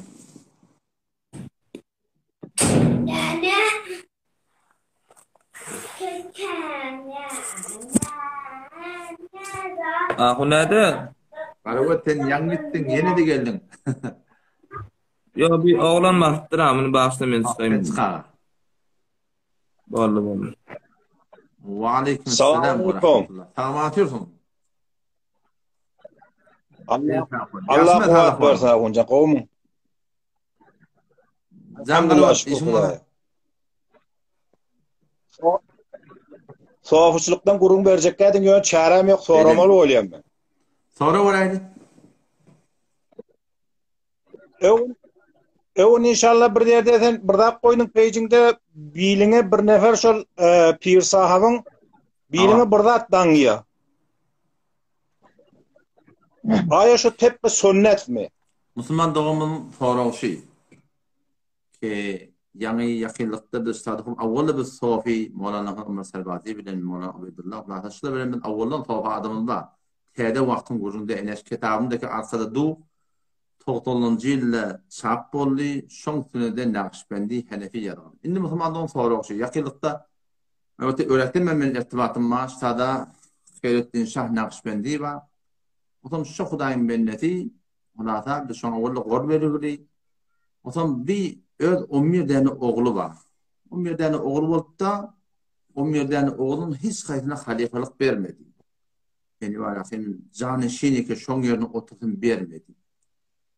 Ahu näde?
Garagöz sen ýaňy gitdiň, ýene-de geldiň.
Ýo bir oglan basypdyr ha, muny bagyşla men çykaýyn.
Sen çyk aga.
Boldy boldy.
Wa aleýkum salam we rahmetullah. Salam atýarsyň.
Allah Allah kuwwat bersin Agunjan, gowumyň?
Alhamdulillah şükür Hudaýa.
Sofuçylykdan gürrüň berjek dädiň, ýöne çäräm ýok, soramaly bolýan men.
Sora göräýli.
Öň Öň inşallah bir ýerde sen bir zat goýduň pejiňde biliňe bir nefer şol e, pir sahabyň biliňe bir zat daňýar. Aýa şu teppe sünnetmi?
Musulman doganymyzyň soragy şu ki, ýaňy ýakynlykda biz Sadyhym awwalda biz Sofi Molana Ömer Serbazi bilen Molana Ubeýdullah Hulasa şular bilen biz awwaldan Sofi adamyz bar. Täze wagtyň gürrüňde ene şu kitabymdaki arkada du togsanynjy ýylda çap boldy, şoň üstünede Nagyşbendi Henefi ýazgyn. Indi musulman dogan soragy şu, ýakynlykda Öte öwretdim men irtibatym bar, ştada Heýretdin Şah Nagyşbendi bar. Otam şu Hudaýyň bendesi, hulasa biz şoňa walla gor berigli. Otam bi öz on bir däne ogly bar. On bir däne ogly bolupda, on bir däne ogluň hiç haýsyna halypalyk bermedi. Seni bar sen janyşin eke şoň ýerine otursyn bermedi.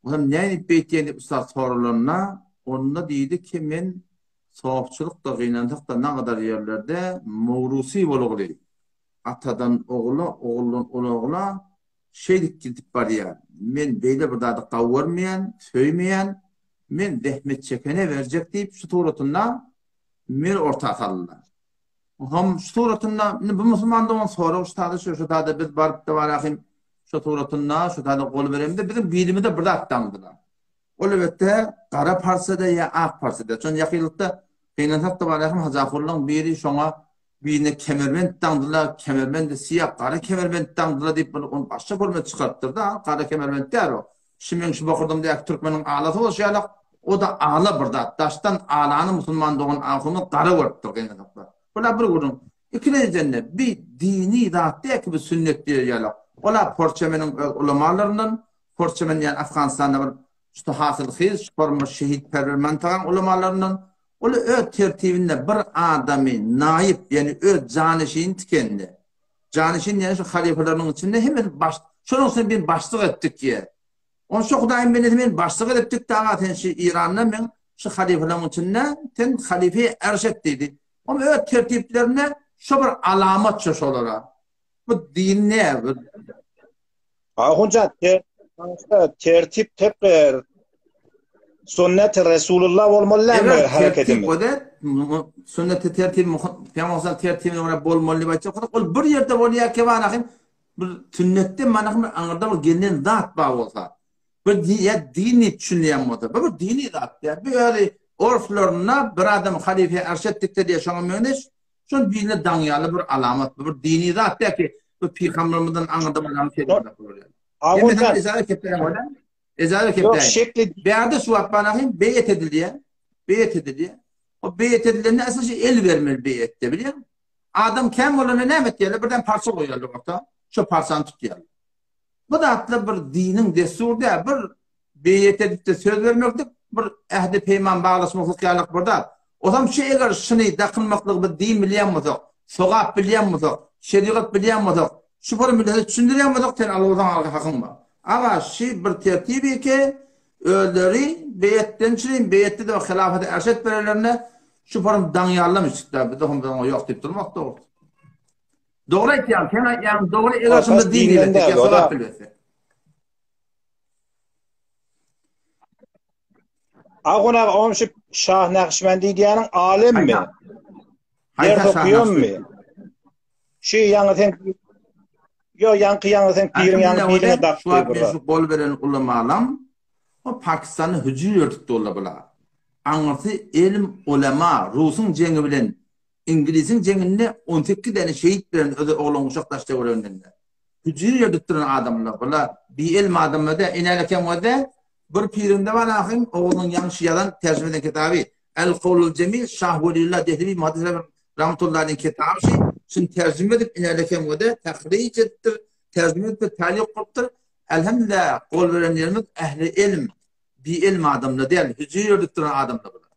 Otam nädip beýtýän diýip ussat soralanda, onda diýdi ki men Sopçylykda gynansak-da nagadar ýerlerde mowrusy bolugly. Atadan ogula, oguldan ulagla şeýdip gidip barýar. Men beýle bir zady gawy görmeýän, söýmeýän, men zähmet çekene berjek diýip şu suratynda meni orta saldylar. Oňam şu suratynda indi bu musulman dogan sorag şu tada şu şu tada biz baryp-da barahym şu suratynda şu tada gol beremde biziň bilimize bir zat daňdylar. Ol elbetde gara parçada ýa ak parçada. Şony ýakynlykda gynansak-da barýarkam Hajy ahullaň biri şoňa birine kemerbent daňdylar, kemerbendi syýa gara kemerbent daňdylar diýip bir ony başga görme çykarypdyr-da, gara kemerbent däl o. Şu meň şu bokurdymdaky türkmeniň alasy bolşy ýalak, o-da ala bir zat. Daşdan alany musulman dogan ahunymyz gara görüpdir gynansak-da. Bula bir gürrüň. Ikinjiden-de bi dini zat däl ki bu sünnet diýer ýalak. Ol-a porçemeniň öz ulamalaryndan, Horçemen diýen Afganystanda bir şu hasylhyz şorma şehitperwer mantagaň ulamalaryndan ol öz tertibinde bir adamy naýyp ýani öz janyşyny tikende janyşyn diýen şu halyfalarynyň içinde hemmesi baş şonuň üçin men başlyk etdik diýe. Ony şu Hudaýyň bendesi men başlyk edip tikdi aga sen şu Iranda men şu halyfalaryň içinde sen halyfy erş et diýdi. Ol öz tertiplerinde şu bir alamat şu şolara. Bu din ne?
Ahunjan, ter, tertip tepber. Sünnet Resulullah bolmaly dälmi
Eger tertip
hereketimiz?
o däl, sünnete tertip Pygamberimiziň tertibine görä bolmaly diýip aýtjak bolsak, ol bir ýerde bolýar ki manahym bir sünnetde manahym bir aňyrda bir gelnen zat bar bolsa, bir ýa din diýip düşünýän bolsa, bu bir dini zat däl. Bu ýaly orflarynda bir adam halyfa arş etdikde diýe şoňa meňzeş, şol biline daňýarly bir alamat, bu bir dini zat däl ki, bu pygamberimizden aňyrda bir adam şeýle bir bolar ýaly.
Aguljan.
Ejaza
Ýok, şekli
Bärde şu wagt bana hem beýet edilýär. Beýet edilýär. O beýet edilende esasy el bermeli beýetde, bilýäňmi? Adam kän bolanda näme etýärler? Birden parça goýýarlar orta. Şo parçany tutýarlar. Bu zatlar bir diniň dessur däl, bir beýet edip-de söz bermeklik, bir ähdi peýman baglaşmaklyk ýalyk bir zat. Ozam şu eger şuny dakynmaklygy biz din bilýän bolsak, sogap bilýän bolsak, şerigat bilýän bolsak, şu bir millete düşündirýän bolsak, sen Alladan alga hakyň bar. Aga şi bir tertibi ki, özleri beýetden çürin, beýetde de hilafeti erşet berelerine şu forum daňýarlamış da, biz de oňa ýok diýip durmak dogry. Dogry aýtýaň, sen aýtýaň dogry, eger şunda din diýip, sogap bilse.
Agun aga oň şu Şah Nakşibendi diýýäniň alymmy? Ders okuýanmy? Şu ýaňy sen Ýo ýaňky ýaňy sen piriň ýaňy biline dakdy
bir. Şu gol beren ulamalam o Pakistanda hüjüm ýörtüp durlar bular. Aňyrsy elm ulema Rusuň jeňi bilen Iňlisiň jeňinde 18 däne şehit beren özi oglan guşak daş töwereginde. Hüjür ýördüp duran adamlar bular bielm adamlar däl. Inäle kem gözde bir pirinde bar ahym oglunyň ýaňşy ýazan terjime eden kitaby El Kowlul Jemil Şah Welillah Dehlewi Muhaddis Rahmetullahi aleyh kitaby şi şuny terjime edip inäle kem gözde tahrij edipdir terjime edipdir talyk gylypdyr. Elhamdülillah gol beren ýerimiz ehli elm bielm adamlar däl hüjür ýördüp duran adamlar bular.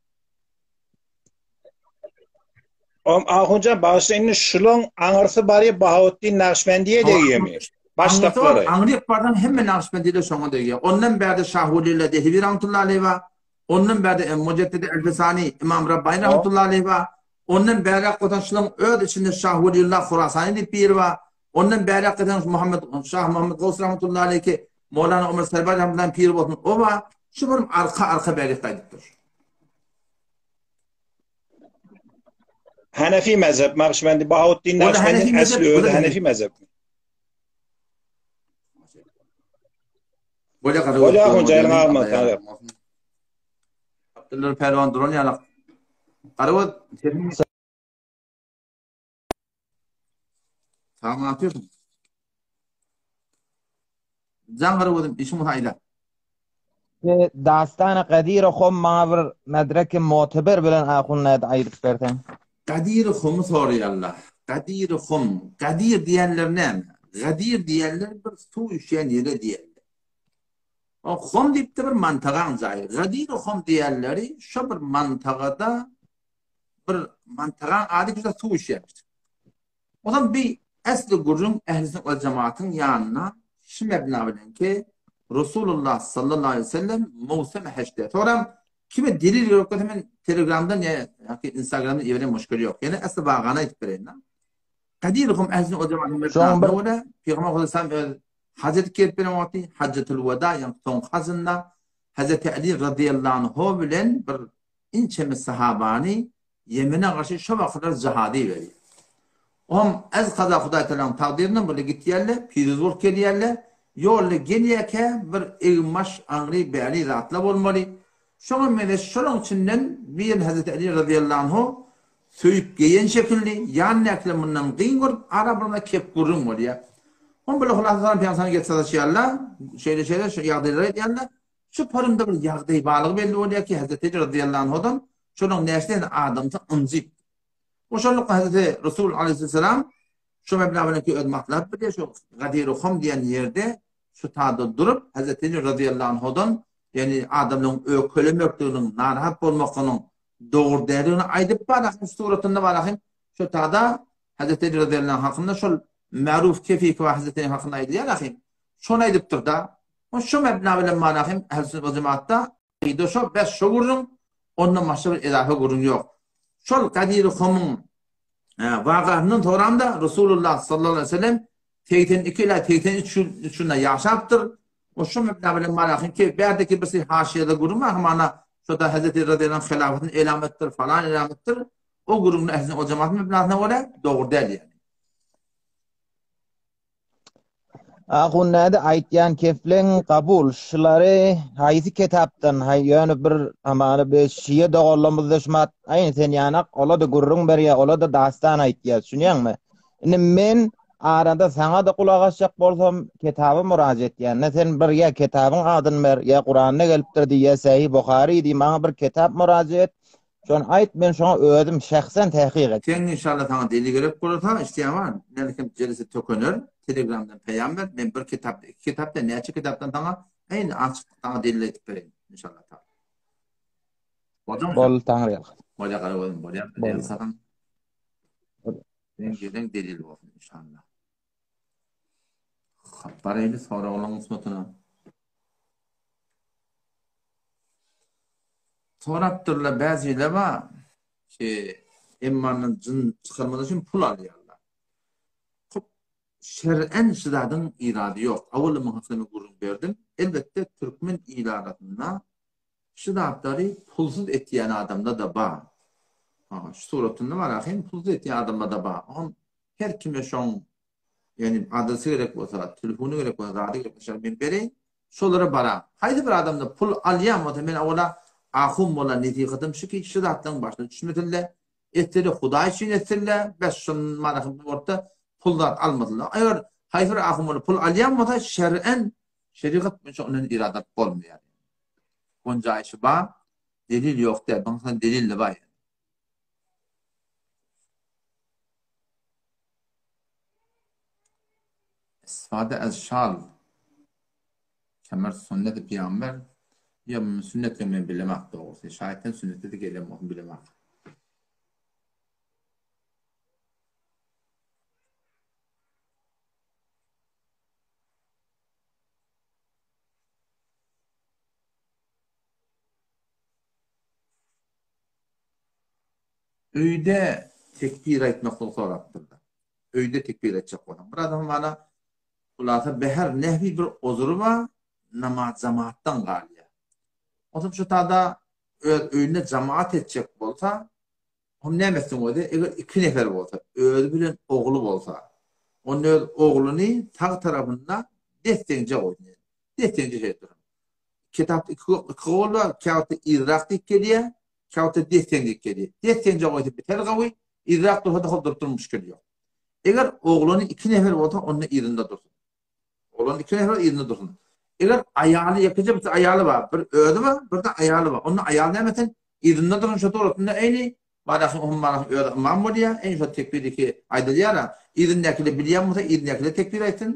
Om Ahunjan bagyşla indi şulaň aňyrsy barýa Bahautdin Nakşbendiýe degýemi? Başdaklary.
Aňryk bardan hemme Nakşbendiýe şoňa degýär. Ondan bärde Şahwelillah Dehlewi rahmetullahi aleyh bar. Ondan bärde em Mujeddidi Elfisani Imam Rabbani rahmetullahi aleyh bar. Ondan bäräk bolsa şulaň öz içinde Şahwelillah Hurasani diýip biri bar. Ondan bäräk giden Muhammed Şah Muhammed Gowus rahmetullahi aleyh ki Mowlana Omar Serbaz rahmetullahi piri bolsun o bar. Şu bir arka arka bärik gaýdypdyr.
Hanefi mezhep, Nakşibendi, Bahautdin Nakşibendin esli özi Hanefi mezhep.
Bolýa gazy.
Bolýa honjaýyň alma taýýar.
Abdullah pälwan duran ýalak. Garawat sesiň Saňa atýarsyň. Jaň garawadym işiň bolsa aýda.
Dastany Gadyry Hom maňa bir medreki moteber bilen ahun näde aýdyp berseň.
Gadyry Homy soraýarlar. Gadyry Hom, Gadyr diýenler näme? Gadyr diýenler bir suw düşýän ýere diýerler. O Hom diýipdir bir mantagaň jaýy. Gadyry Hom diýenleri şo bir mantagada bir mantagaň ady ki suw düşýärmiş. Ozal bi esli gürrüň Ehli sünnet wal jemaatyň ýanyna şu mebna bilen ki, Resulullah sallallahu aleýhi we sellem möwsüm hejde. Soňram kime delil gerek bolsa men telegramdan ýa ýa instagramdan iberýän muşkil ýok. Ýene esli wagany aýdyp bereýin. Kadiruhum Ehli sünnet wal jemaatyň mebnasyna görä Pygamber sallallahu öz haj edip gelip beren wagty hajjatul weda ýagny soňky hajynda Hazreti Ali razyýallahu anhu bilen bir inçeme sahabany Ýemene garşy şo wagtlar jihada iberýär. Oňam ez kaza Hudaý Tagalaň takdyryndan birle gitýärler, piruz bolup gelýärler. Ýolda gelýärkä bir egin-baş, aňry, bäri zatlar bolmaly. Şoňa meňzeş şolaň içinden birini Hezreti Aly razyýallahu anhu söýüp geýen şekilli, ýanyndakylar mundan gyn görüp, ara birine kep gürrüň bolýar. Oňam birle hulasa salam pygamberimize gelip sataşýarlar, şeýle-şeýle şu ýagdaýlary aýdýarlar. Şu porunda bir ýagdaý barlygy belli bolýar ki, Hezreti Aly razyýallahu anhudan Şonuň näçe adamsy ynjyp. O şonlukda Hazreti Resul aleyhisselam şu meblağ bilen ki öz maslahat bilýär, şu Gadir-i Hum diýen ýerde şu tada durup Hazreti Ali razyýallahu anhudan ýani adamlaryň öýkelemekliginiň, narahat bolmaklygynyň dogry däldigini aýdyp barahym suratynda barahym şu tada Hazreti Ali razyýallahu anh hakynda şol Maruf Kefiki we Hazreti Ali hakynda aýdylýar ahym. Şony aýdypdyr-da. O şu mebna bilen barahym Ehl-i Sünnet we Jemaatda Gyda şo, bes şo gürrüň, ondan başga bir edafa gürrüň ýok. Şol Gadir-i Humyň wakasyndan soram-da Resulullah sallallahu aleýhi we sellem 82 ila 83 ýyl üçünde ýaşapdyr. O şu mebna bilen manahyň ki bärdeki birsi haşiýede gürrüň bar hamana şoda Hazreti Razyýallahu hilafatyny elam etdir falan elam etdir. O gürrüň ehli o jemaat mebnasyna görä dogry däl ýani.
Ahun näde aýtýan kefleň kabul şulary haýsy ketapdan haý ýöne bir hamana bir şiýe doganlarymyzda şumat aýyn sen ýanak ola-da gürrüň berýär ola-da dastan aýtýar düşünýäňmi indi men arada saňa-da gulak asjak bolsam ketaba muraja etýän ne sen bir ýa ketabyň adyny ber ýa kuranda gelipdir diý ýa sähi buhary diý maňa bir ketap muraja et Şony aýt men şoňa özüm şähsen tähkyk et.
Seň inşallah saňa delil gerek bolsa isleýän bar menikem jelese tökener telegramdan peýam ber men bir kitap iki kitap däl näçe kitapdan saňa eýni açyk saňa delil aýtyp bereýin inşallah taala. Boljakmy?
Bol Taňry ýalkasyn.
Bolýa gara gözüm bolýa.
Bol.
Seň gelen delil bolsun inşallah. Hop baraýly soraglaryň gysmatyna. Sorapdyrlar bäzile bar ki emmandan jyn çykarmak üçin pul alýarlar. Hop şer'en şu zadyň irady ýok. Awal muň hakynda men gürrüň berdim. Elbetde türkmen il arasynda şu zatlary pulsuz etýän adamlar-da bar. Ha, şu suratynda bar ahym pulsuz etýän adamlar-da bar. Oňam Her kime şoň ýagny adresi gerek bolsa, telefony gerek bolsa, zady gerek bolsa men bereýin. Şolara baraň. Haýsy bir adamda pul alýan bolsa men owala ahun molla nesihatym şu ki şu zatlaryň başyna düşmesinler. Etsele Hudaý üçin etsinler. Bes şun manasy bu bolsa pul zat almasynlar. Eger haýsy bir ahun molla pul alýan bolsa şer'en şerigat boýunça ondan irad alyp bolmaýar. Gonjaýşy bar, delil ýok däl. Buňa delil-de bar. Istifade ez şal kemer sünneti pygamber ýa sünnet men bilemak dogrusy. Şaýatdan sünnete de gelen bolsun bilemak. Öýde tekbir aýtmaklygy sorapdyrlar. Öýde tekbir aýtjak bolsaň. Bir adam mana hulasa beher nähili bir ozury bar, namaz jamaatdan galýar. Onsoň şu tada öz öýünde jamaat etjek bolsa, hom näme etsin özi? Eger iki nefer bolsa, özi bilen ogly bolsa, onda öz ogluny sag tarapynda des-deňje goýsun. Des-deňje şeýdip dursun. Kitapda iki iki gol bar, käwagtda yzrak diýip gelýär, käwagtda des-deň diýip gelýär. Des-deňje goýsa biter gawy, yzrak dursa-da hol durup duran müşkil ýok. Eger oglany iki nefer bolsa, onda yzynda dursun. Oglany iki nefer yzynda dursun. Eger aýaly ýekeje bir aýaly bar, bir özi bar, bir de aýaly bar. Onda aýal näme etsin? Yzynda dursun şo dogrusynda eýni Barasyň hum barasyň özi ymam bolýar, eň şo tekbir iki aýdylýar-a. Yzyndakylar bilýän bolsa yzyndakylar tekbir aýtsyn,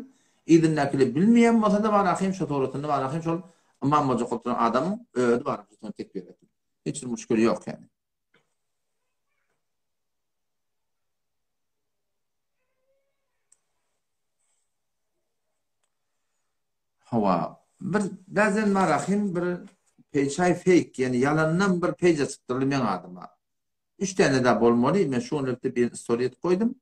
yzyndakylar bilmeýän bolsa-da barahym şo suratynda barahym şol ymam boljak bolup duran adamyň özi barahym şo tekbir aýtsyn. Hiç bir muşkili ýok ýani. Hawa, bir bäzen barahym bir peýçaý feýk, ýani ýalandan bir peýj açypdyrly meň adyma. Üç däne da bolmaly, men şu günlükde birini story edip goýdum.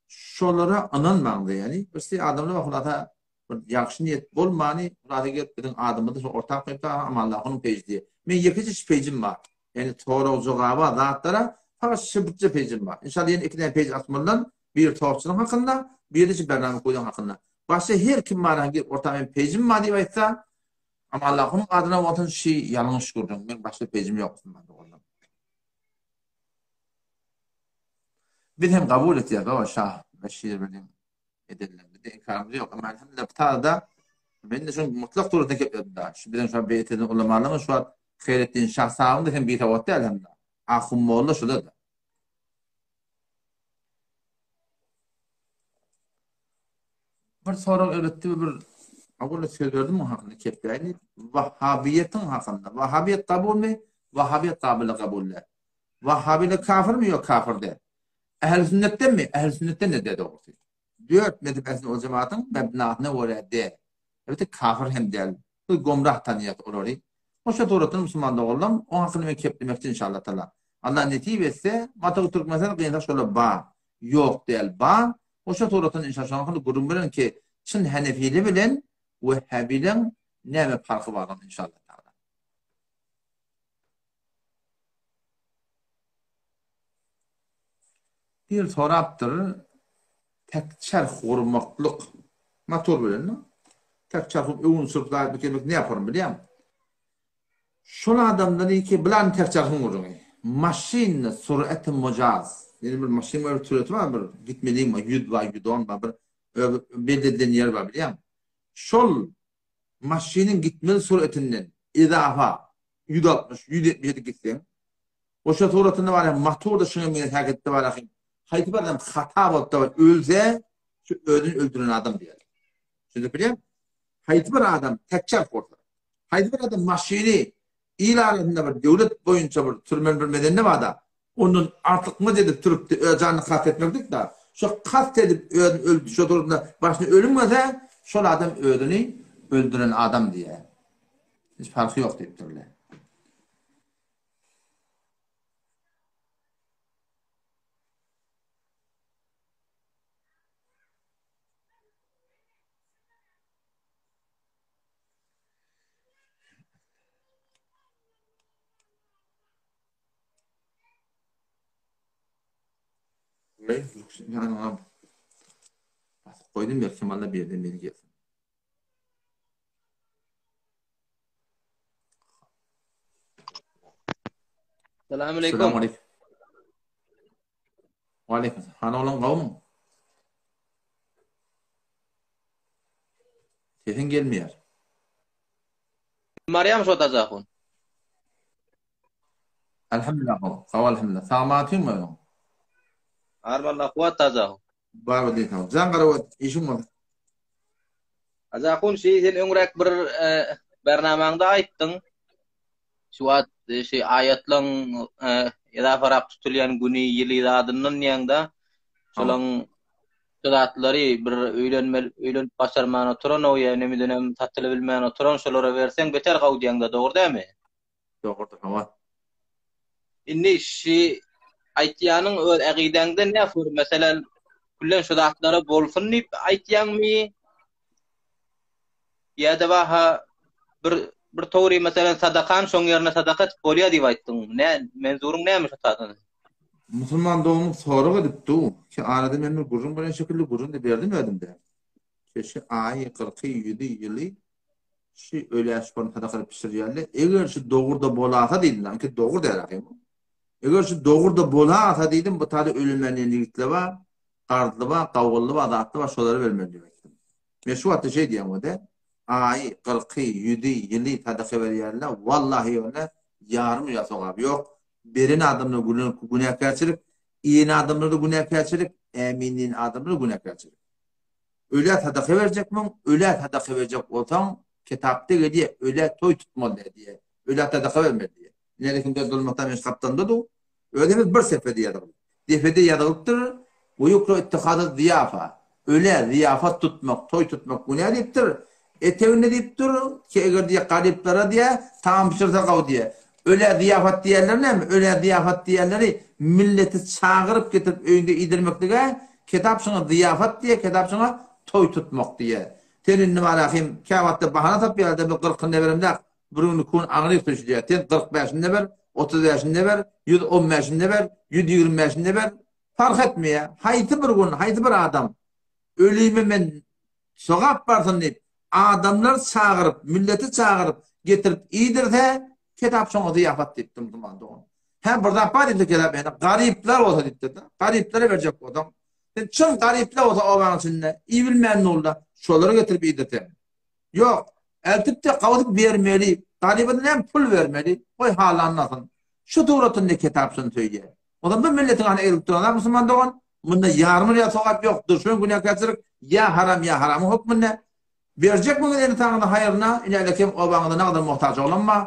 Şolara ynanmaň-da ýani. Bir si adamlar bar hulasa bir ýagşy niýet bolmany, hulasa gelip biziň adymyzy şo orta goýup da Amanlahunyň peýji diýip. Men ýekeje şu peýjim bar. Ýani sorag-jogaba, zatlara fakat şu birje peýjim bar. Inşallah ýene iki däne peýj açmalydan, biri torçulyň hakynda, biri-de şu Bernama Kuýdan hakynda. Başga her kim bar hangi orta men pejim bar diýip aýtsa, ama Allahyň adyna bolsun şi ýalňyş gürrüň. Men başga pejim ýok musulman doganlar. Biz hem kabul etýäs baba şah Beşir bilen edenlerini de inkarymyz ýok. Ama elhamdülillah bu taýda men de şoň mutlak suratda gepledim da. Şu biziň şu beýt eden ulamalarymyz şu wagt Heýretdin Şah sagyň da hem bisawat däl hem de. Ahun molla şular da. Bir sorag elbetde bir Awala söz berdim o hakynda kepläýin diýip. Wahhabiýetiň hakynda. Wahhabiýet kabulmy? Wahhabiýet kabyla kabul däl. Wahhabiler kafirmi? Ýok, kafir däl. Ähli sünnetdenmi? Ähli sünnetden de däl dogrusy. Dört mezhep ähli sünnet wal jematyň mebnasyna görä däl. Elbetde kafir hem däl. Biz gomrah tanýas olary. Hoşa suratyn musulman doganlarym, oň hakynda men keplemekçi inşallah taala. Allah nesip etse, Matagy Türkmenistan gynsa şola bar. Ýok däl bar. Hoşa suratyn inşallah şoň hakynda gürrüň bererin ki, çyn Henefili bilen Wehhabileň. Näme parhy bar onuň inşallah taala. Bir sorapdyr, tek çerh gurmaklyk motor bilen tek çerh öwün sürüp zat bitirmek ne yaparım bilýäňmi? Şol adamdan iki bilan tek çerhiň gürrüňi. Maşyn sureti mujaz. Ýani bir maşyn bir süreti bar bir gitmeliň bar 100 bar 110 bar bir belli edilen ýer bar bilýäňmi? Şol maşynyň gitmeli suretinden izafa 160, 170 edip gitseň, oşa suratynda bar motorda şuňa meňzeş hereketde bar ahim. Haýsy bir adam hata bolup da ölse, şu özüni öldüren adam diýer. Düşünip bilýän? Haýsy bir adam tekçer bolsa, haýsy bir adam maşyny il arasynda bir döwlet boýunça bir sürmeli bir medeni bar-da, ondan artykmaç edip sürüp-de öz janyny kast etmeklik da, şo kast edip özüni öldü, şo durumda başyna ölüm gelse, şol adam özüni öldüren adam diýýär. Hiç parhy ýok diýipdirler. Basyp goýdum belki malla bir ýerden biri gelsin.
Salam aleykum. Salam aleykum.
Waleýkim. Hany oglan gowmy? Sesiň gelmeýär.
Barýam şo Tajahun.
Elhamdülillah gowy. Gowy elhamdülillah. Sag atyňmy özüň?
Armalla kuwat Tajahun.
Bar diýseň. Jan garawat işiň bolsun.
Tajahun şeý sen öňräk bir e, bernamaňda aýtdyň. Şu wagt e, şeý aýatlaň e, edafarak tutulýan güni, ýyly zadyndan diýeňde şolaň şu zatlary bir öýlenmeli, öýlenip başarman oturan o ýa nemidenem satyly bilmän oturan şolara berseň beter gawy diýeňde dogry dämi?
Dogrudyr, hawa.
Indi şi aýtýanyň öz ägidäňde ne für, meselem, küllen şu zatlara bolsun diýip aýtýaňmy? Ýa-da baha bir bir towry meselem sadakan şoň ýerine sadaka etip bolýar diýip aýtdyň. Ne menzuryň näme şu taýdan?
Musulman doganymyz sorag edip dur ki arada men bir gürrüň beren şekilde gürrüň de berdim özümde. Şeşi aýy, kyrky, ýüzi, ýyly şi ölä şony sadaka edip bişirýärler. Eger şi dogry-da bolasa diýdim, anki dogry däl ahym. Eger şi dogry-da bolasa diýdim, bu taýda ölümän diýen ýigitler bar, garzly bar, gawgully bar, zatly bar, şolara bermeli diýip aýtdym. Men şu wagtda şeý diýýän o-da, aýy, kyrky, ýüzi, ýyly sadaka berýärler, wallahy ýöne ýarym ýa sogaby ýok. Beren adamlar günäkärçilik, iýen adamlar-da günäkärçilik, ämin diýen adamlar-da günäkärçilik. Ölä sadaka berjekmiň? Ölä sadaka berjek bolsaň, kitapda gelýär, ölä toý tutmaly däl diýýär. Ölä sadaka bermeli diýýär. Ine kimde dolmakdan men gapdalynda dur. Özümiz bir sefede ýazylyp. Defede ýazylypdyr, Ve yukra ittihadü ziýafa. Ölä zyýafat tutmak, toý tutmak günä diýipdir. Eteginde diýipdir, ki eger diýýär garyplara diýýär, tagam bişirse gawy diýýär. Ölä zyýafat diýýärler näme? Ölä zyýafat diýýärleri milleti çagyryp getirip öýüňde iýdirmeklige kitap şuňa zyýafat diýýär, kitap şuňa toý tutmak diýýär. Sen indi barahym käwagtda bahana tapýarda bir gyrkyny beremzak, bir gün iki gün aňryk düşýär. Sen 40 bäşini ber, 30 bäşini ber, 110 bäşini ber, 120 bäşini ber. Parh etmeýär. Haýsy bir gün, haýsy bir adam ölüme men Sogap barsyn diýip, adamlary çagyryp, milleti çagyryp, getirip iýdirse, kitap şoňa zyýapat diýipdir musulman dogan. Hä, bir zat bar diýipdir kitap ýene, garyplar bolsa diýipdir-de, garyplara berjek bolsaň, sen çyn garyplar bolsa obaň içinde, iýibilmän nulda, şolary getirip iýdirseň. Ýok, eltip-de gawuzyp bermeli, garyba näme pul bermeli, goý halanlasyn. Şu suratynda kitap şuny söýýär. Ozal bu milletiň hany egilip duran zat musulman dogan, munda ýarym ýa sogap ýok, duşman günäkärçilik ýa haram ýa haramyň hökmünde. Berjekmiňiz ene ataňyzyň haýryna, ine kem obaňyzda nagadar muhtaç oglan bar,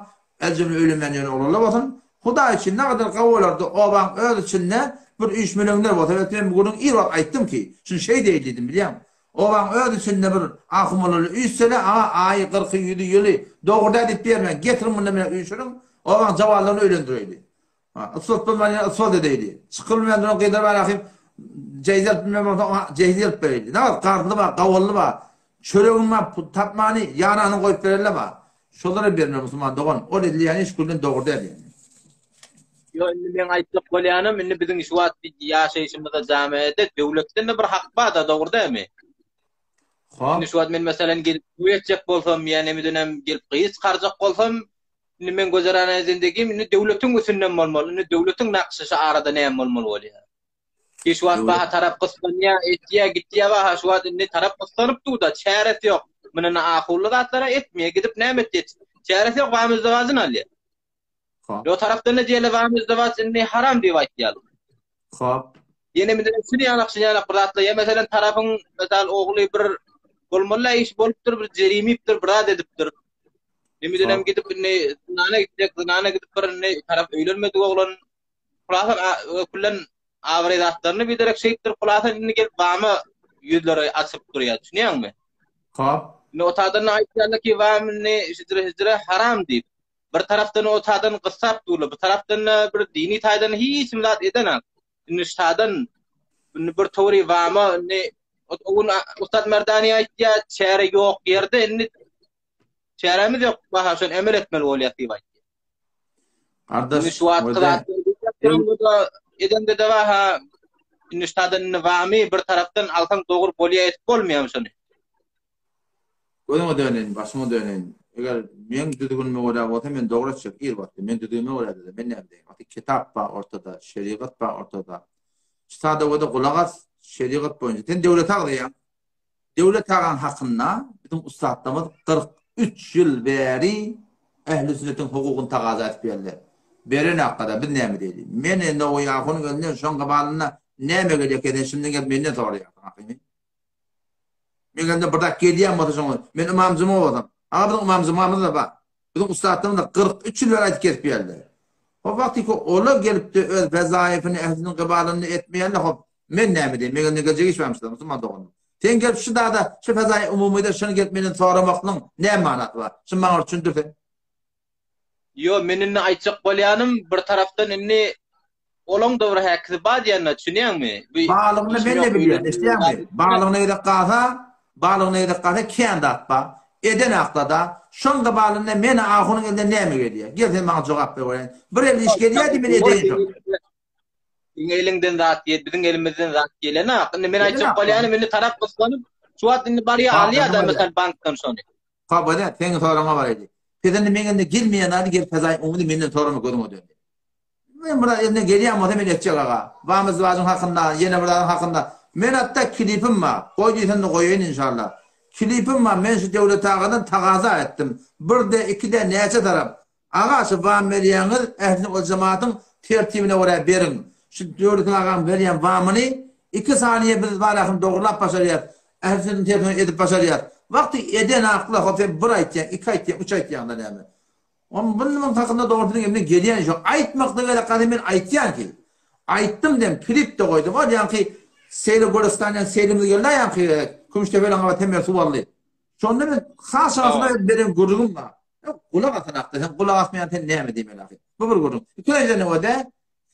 el-jümle öýlenmän ýören oglanlar bolsun. Hudaý üçin nagadar gawy bolardy obaň öz içinde bir üýşmeleňler bolsa, belki men bu gürrüňi ir wagt aýtdym ki, şuny şeý deýil diýdim bilýäňmi. Obaň öz içinde bir ahumalaly üýşsele, aga aýy, gyrky, ýüzi, ýyly, dogry däl diýip bermäň, getiriň munda meni üýşüriň, obaň jawanlaryny öýlendireýli. Ysot bolman ýene ysot edeýli. Çykylmaýan duran gyzlar bar ahym jeýz alyp bilmeýän bolsa oňa jeýz alyp bereýli. Näme garzly bar, gawunly bar. Çöregiň bar pul tapmany ýaranyny goýup bererler bar. Şolara bermeli musulman dogan. Ol edilýän iş gülden dogry däl ýani.
Ýok indi meň aýtjak bolýanym indi biziň şu wagt ýaşaýşymyzda jamiýede döwletden-de bir hak bar-da dogry dälmi?
Hop.
Indi şu wagt men meselem gelip toý etjek bolsam ýa nemidenem gelip gyz çykarjak bolsam indi meň gözerana zindegim indi döwletiň üstünden bolmaly. Indi döwletiň nakşy şu arada näme bolmaly bolýar? Ki şu wagt baha tarap gyssanýar, etýär, gitýär baha şu wagt indi tarap gyssanyp dur-da, çäresi ýok. Muny ahully zatlara etmeýär, gidip näme etýär? Çäresi ýok, wamyzdewajyny alýar.
Hop.
Ýo tarapdan-da diýerler wamyzdewaç indi haram diýip aýtýarlar.
Hop.
Ýene bir şuny ýalak, şuny ýalak bir zatlar, ýa meselem tarapyň mysal ogly bir bolmaly iş bolupdyr, bir jerimipdir, bir zat edipdir. Nemidenem gidip indi zynana gitjek, zynana gidip bir indi tarap öýlenmedik oglan Hulasa küllen abraý zatlaryny biderek şeýtdir hulasa indi gelip wama ýüzleri açyp durýar düşünýäňmi?
Hop.
Indi otadan aýtýarlar ki wam indi şidire şidire haram diýip. Bir tarapdan otadan gyssap durlar, bir tarapdan da bir dini taýdan hiç kim zat edenak. Indi ştadan indi bir towry wama indi o gün Ussat Merdani aýtýar, çäre ýok ýerde indi çäremiz ýok, baha şony emel etmeli bolýar diýip aýtýar.
Gardaş,
Indi şu wagtky zatlar edende de ha indi ştadan indi wamy bir tarapdan alsaň dogry bolýa etip bolmaýar şony.
Gözüňe döneýin, başyňa döneýin. Eger meň düzgünime görä bolsa men dogry etjek ir wagtda. Men düzgünime görä diýdim. Men näme diýeyim? Aty kitap bar ortada, şerigat bar ortada. Şu sadawada gulak as, şerigat boýunça. Sen döwlete agzaýaň. Döwlet agaň hakynda biziň ussatlarymyz 43 ýyl bäri ähli sünnetiň hukugyny tagaza edip geldi. Beren hakda biz näme diýeli? Men indi o ýahunyň elinden şoň gabalynda näme gelýär sen şindi gelip menden soraýarsyň ahyny. Men elimden bir zat gelýän bolsa şoňa men ymam juma bolsam. Aga biziň ymam jumamyz da bar. Biziň ussatlarymyz da 43 ýyl bäri aýdyp gezip geldi. Hop wagty ki ola gelipdi öz wezaifini ähliniň gybalynda etmeýänler hop men näme diýeyim meň elimden geljek iş barmy şuda musulman doganym. Sen gelip şu dada şu fezai umumyda şuny gelip menden soramaklygyň näme manasy bar? Şuny maňa bir düşündir sen.
Ýo men indi aýtjak bolýanym bir tarapdan indi olaň da bir häkisi bar diýende düşünýäňmi?
Balygyny men de bilýän, eşidýäňmi? Balygyna gezek galsa, balygyna gezek galsa kän zat bar. Eden aklada, şoň gybalynda men ahunyň elinden näme gelýär? Gel sen maňa jogap ber göreýin. Bir elde iş gelýär diý men edeýin şony.
Seň eliňden zat gel, biziň elimizden zat gelenok. Indi men aýtjak bolýanym indi tarap gyssanyp, şu wagt indi barýar alýar da mysal bankdan şony.
Hawa, seň soragyňa baraýdy. Pes indi meň elimden gelmeýän zady gelip fezaý umydy menden sorama gözüňe döndi. Men bir elimden gelýän bolsa men etjek aga. Bamyz bajyň hakynda, ýene bir zadyň hakynda. Men hatda klipim bar. Goý diýseň-de goýaýyn inşallah. Klipim bar, men şu Döwlet agadan tagaza etdim. Bir-de, iki-de näçe tarap. Aga şu wam berýäňiz, ähli ol jematyň tertibine görä beriň. Şu Döwlet agaň berýän wamyny iki saniýe biz barahyny dogrulap başarýas. Ähli sözüň tersini edip başarýas. Wagty eden akla hop sen bir aýtýaň, iki aýtýaň, üç aýtýaňda näme. Onuň munuň hakynda dogrusynyň elimden gelýän iş ýok. Aýtmakda gerek galsa men aýtýan ki. Aýtdym dem, klip-de goýdum. Ol ýaňky Seýle Gölüstandan seýlimiz geldi ýaňky gezek. Kümüşdepeli gabat hemme suw aldy. Şonda men has şahsyna beren gürrüňim bar. Gulak asan hakda, sen gulak asmaýan sen näme diýmeli ahy. Bu bir gürrüň. Ikinjiden o-da,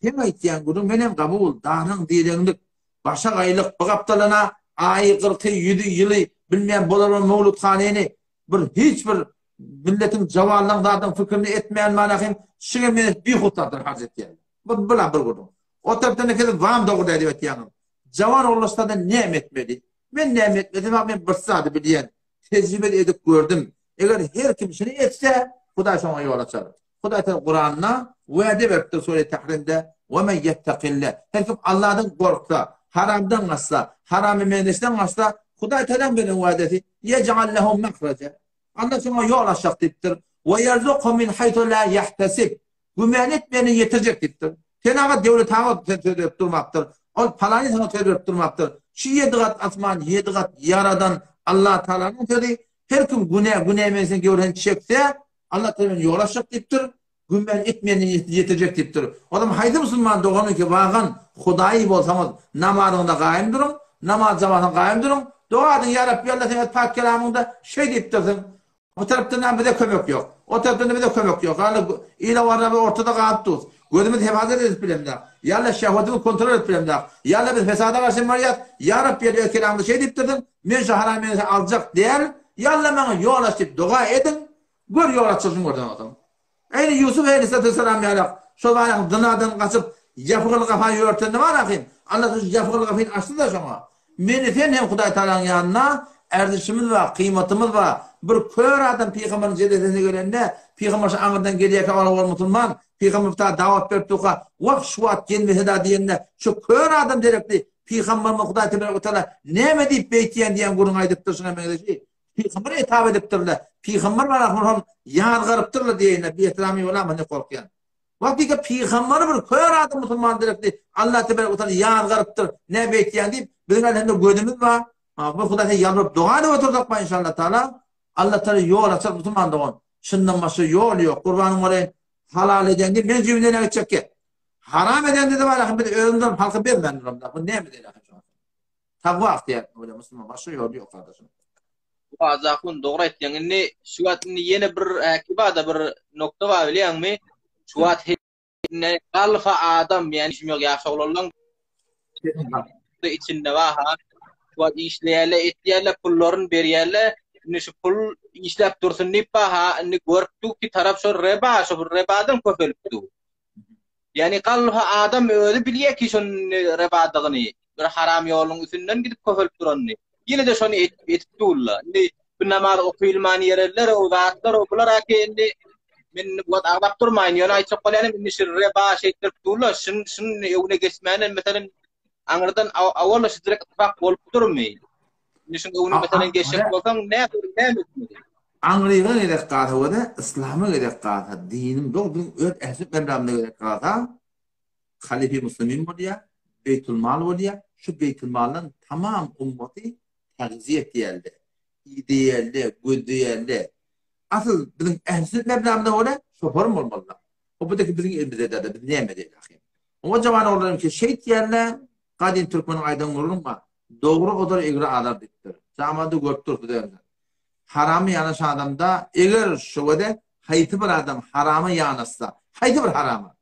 seň aýtýan gürrüň menem gabul, danyň direňlik, başa gaýlyk, bu gapdalana aýy, gyrky, ýüzi, ýyly bilmeýän bolar bir mowludhanyny bir hiç bir milletiň jawalynyň zadynyň pikirini etmeýän manahym şuňa meňzeş bihut zatlar harç etýärler. Bu bulam bir gürrüň. O tarapdan ikisi wam dogry däl diýip aýtýaňyz. Jawan oglanlarda näme etmeli? Men näme etmeli? Bak men bir zady bilýän. Tejribe edip gördüm. Eger her kim şuny etse, Hudaý şoňa ýol açar. Hudaý Taala Kuranda wade beripdir sure Tahrimde, "Ve men yettakillah." Her kim Allahdan gorksa, haramdan gaçsa, haramy meňzeşden gaçsa, Hudaý Taalaň beren wadesi, "Yec'al lehu mahraja." Allah şoňa ýol açjak diýipdir. "Ve yerzukhu min haythu la yahtasib." Güman etmeyene ýetirjek diýipdir. Sen aga Döwlet aga sen söz berip durmapdyr. Ol palany saňa söz berip durmapdyr. Şu ýedi gat asman, ýedi gat ýaradan Allah Taalanyň sözi, her kim günä, günä meňzeşini göwresine çekse, Allah Taala meni ýol açjak diýipdir. Güman etmeyene ýetirjek diýipdir. O zaman haýsy musulman doganyň ki wagan Hudaýy bolsaňyz namazyňyzda gaýym duruň, namaz jamatyna gaýym duruň, doga ediň ýa Rabbi Allah sen öz pak kelamyňda şeý diýipdirsiň. Bu tarapdan hem bize kömek ýok. O tarapdan da bize kömek ýok. Hali ile warra bir ortada galyp dur. Gözümizi hefazat edip bilemzok. Ýa Alla şehwetimizi kontrol edip bilemzok. Ýa Alla biz fesada garşy barýas. Ýa Rabbi öz kelamyňda şeý diýipdirsiň, men şu haram ýerden aljak däl. Ýa Alla maňa ýol aç diýip doga ediň. Gör ýol açylyşyny görseň onsoň. Eýni Ýusup aleýhissalatu ýalak şol baýragyň zynadan gaçyp ýapygyl gapa ýörtende bar ahym. Alla şu ýapygyl gapyny açdy-da şoňa. Meni sen hem Hudaý Tagalaň ýanynda ärzişimiz bar, kyýmatymyz bar. Bir kör adam pygamberiň jelesesine gelende, pygamber şu aňyrdan gelýärkä ol ol musulman, pygamber bir dawat berip durka, wah şu wagt gelmese-dä diýende, şu kör adam derekli pygamberimiz Hudaý tebarek we taala näme diýip beýtýän diýen gürrüňi aýdypdyr şuňa meňzeşi. Pygamber etap edipdirler. Pygamber bar ahmyr hom ýazgarypdyrlar diýeýinler, biehtiramy bolamyny korkýan. Wagtyka pygambary bir kör adam musulman direkdi. Allah tebarek we taala ýazgarypdyr. Ne beýtýän diýip, biziň elhemde gözümiz bar. Bu Hudaýa ýalbaryp doga edip otursak bar inşallah taala. Allah taala ýol açar musulman dogan. Şundan başga ýol ýok. Gurbanyň bolaýyn. Halal edende men jübünden näme gitjek ki? Haram edende de bar ahim biz özümizden halka bermän duramda. Bu näme diýer ahim şoňa? Takwa diýer. Öyle musulman başga ýol ýok kardeşim.
Azakun dogry aýtýaň. Indi şu wagt indi ýene bir äki bada bir nokta bar bilýäňmi? Şu wagt indi galfa adam ýani işim ýok ýaş oglanlaň içinde bar ha. Şu wagt işleýärler, etýärler, pullaryny berýärler. Indi şu pul işläp dursun diýip bar ha, indi görüp dur ki tarap şol reba, şol rebadan köpelip dur. Ýagny galba adam özi bilýär ki şonuň rebadygyny, bir haram ýoluň üstünden gidip köpelip duranyny. Ýene-de şony edip, edip durlar. Indi bu namaz okylman ýerler, o zatlar, o bular ake indi men indi bu wagt agzap durmaýyn, ýöne aýtjak bolýanym indi şu reba şeýtdirip durlar, şun şun öňüne geçmänem meselem aňyrdan awala şu direkt ittifak bolup durmy? Indi şuň öňüne meselem geçjek bolsaň näme näme etmeli?
Aňryga gerek galsa we-de yslama gerek galsa, diniň dogry biziň öz ähli emramyza gerek galsa, Halyfy Muslimin bolýar, Beýtulmal bolýar, şu Beýtulmaldan tamam ummaty tagziýe etýärler, ideýärler, gözleýärler. Asyl biziň ähli sünnet meblamyza görä şoparym bolmalylar. O bu-da ki biziň elimizde däl-de, biz näme edeýin ahym. Oňa jawan oglanlar ki şeýtýärler, gadym türkmeniň aýdan gürrüňi bar, Dogry ozar egri azar diýipdir. Zamanda görüp dursuz özüňiz. Harama ýanaş adamda eger şöwede haýsy bir adam harama ýanaşsa, haýsy bir harama,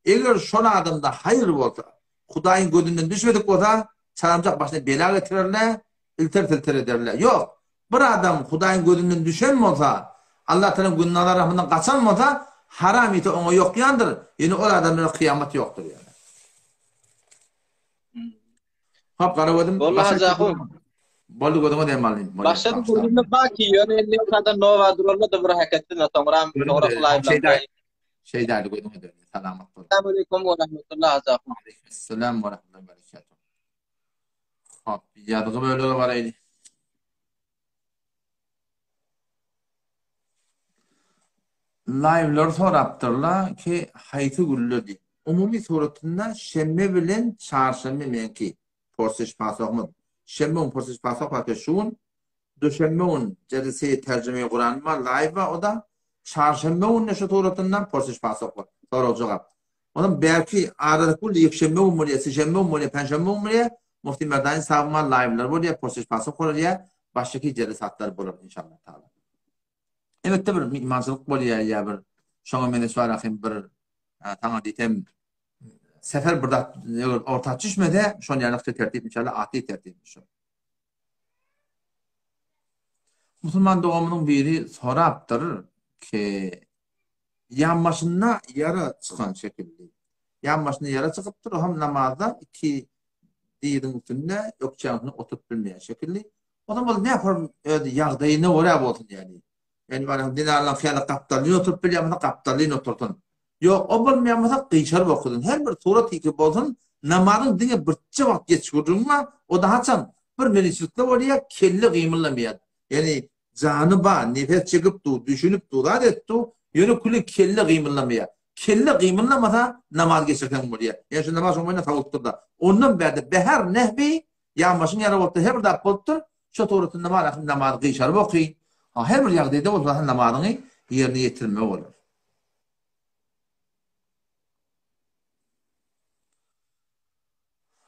eger şol adamda haýyr bolsa, Hudaýyň gözünden düşmedik bolsa, çalamjak başyna bela getirerler, ilter-silter ederler. Ýok, bir adam Hudaýyň gözünden düşen bolsa, Allatagalaň gün nazar rahmetinden gaçan bolsa, haram ýese oňa ýokýandyr, ýöne ol adam bilen kyýamat ýokdur ýöne. Hop Garagözüm.
Boldy Hajy ahun.
Boldy gözüňe dem alyň.
Başlady gürrüňe baki ýöne indi ýokardan nowa duranda da bir häketsin soňram soňra
laýwlarda. Şeýdäli gözüňe dem. Salamat
bol. Assalamu alaykum we rahmetullah Hajy ahun.
Aleyküm we rahmetullah berekatuh. Hop ýazgy bölege baraýly. Live-leri sorapdyrlar ki haýsy günler diýip. Umumy suratynda şenbe bilen çarşenbe meňki porsiş pasokymyz. Şenbe gün porsiş pasok bar ki şu gün. Duşenbe gün Jelse terjime Kuran bar live bar o da. Çarşenbe günde şu suratynda porsiş pasok bar. Sorag jogap. Ondan belki aralyk gün ýekşenbe gün bolýar, sişenbe gün bolýar, penşenbe gün bolýar. Mufti Merdanyň sabyma live-ler bolýar, porsiş pasok bolýar. Başdaky jelesatlar bolar inşallah taala. Elbetde bir myhmançylyk bolýar ýa bir şoňa meňzeş bar ahym bir saňa diýsem sefer bir zat eger orta düşmese şon ýaly tertip inşallah atly tertip şu. Musulman dogamynyň biri sorapdyr ki ýanbaşynda ýara çykan şekilli. Ýanbaşynda ýara çykypdyr, o hem namazda iki diziň üstünde ökjäň üstünde oturyp bilmeýän şekilli. O zaman ol nähor öz ýagdaýyna görä bolsun ýagny. Ýagny bar dinarlaryň hyýaly gapdalyn oturyp bilýän bolsa gapdalyn otursyn. Ýok, o bolmaýan bolsa gyşaryp okasyn. Her bir surat ýeke bolsun, namazyň diňe birçe wagt geç gürrüňi bar, o da haçan bir meniçilikde bolýar, kelle gymyldamaýar. Ýagny jany bar, nefes çekip dur, düşünip dur, zat edip dur, ýöne küli kelle gymyldamaýar. Kelle gymyldamasa namaz geçirseň bolýar. Ýagny şu namaz şoň boýuna sowupdyr-da. Ondan bärde behar nehbi Ýanbaşyň ýara bolupdyr, her bir zat bolupdyr. Şo suratynda bar ahim namazy gyşaryp oky. Ha, her bir ýagdaýda bolsa sen namazyňy ýerine ýetirme bolar.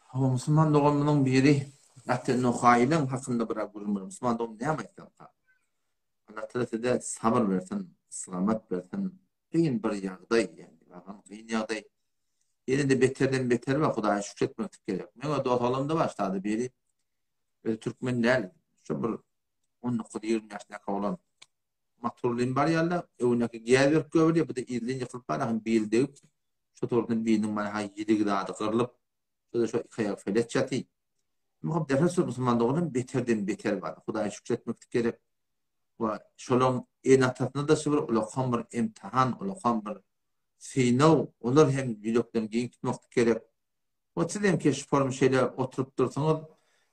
Hawa, musulman doganymyzyň biri gaty Nuhaýylyň hakynda biraz gürrüň berdi. Musulman dogan näme aýtsamka? Allah Taala size sabyr bersin, istigamat bersin. Kyn bir ýagdaý, ýagny, kyn ýagdaý. Ýene-de beterden beteri bar, Hudaýa şükür etmeklik gerek. Meň dos oglanymda bar ştada biri. Özi türkmen däl. Şu bir 19-20 ýaşyndaky oglan. Motorlyn barýarlar, öňündäki gäz berip göberýär, bu-da yzlyn ýykylyp barýar, hem bili degip, şo tordan biriniň mana ha ýilig zady gyrylyp, şo-da şo iki aýagy feleç ýaty. Muhab derhal şol musulman doganam beterden beter bar. Hudaýa şükür etmeklik gerek. We şolaň ene-atasyna-da şu bir ulakan bir imtihan, ulakan bir synag, olar hem ýürekden giň tutmaklyk gerek. We siz hem keşif forum şeýle oturyp dursuňyz,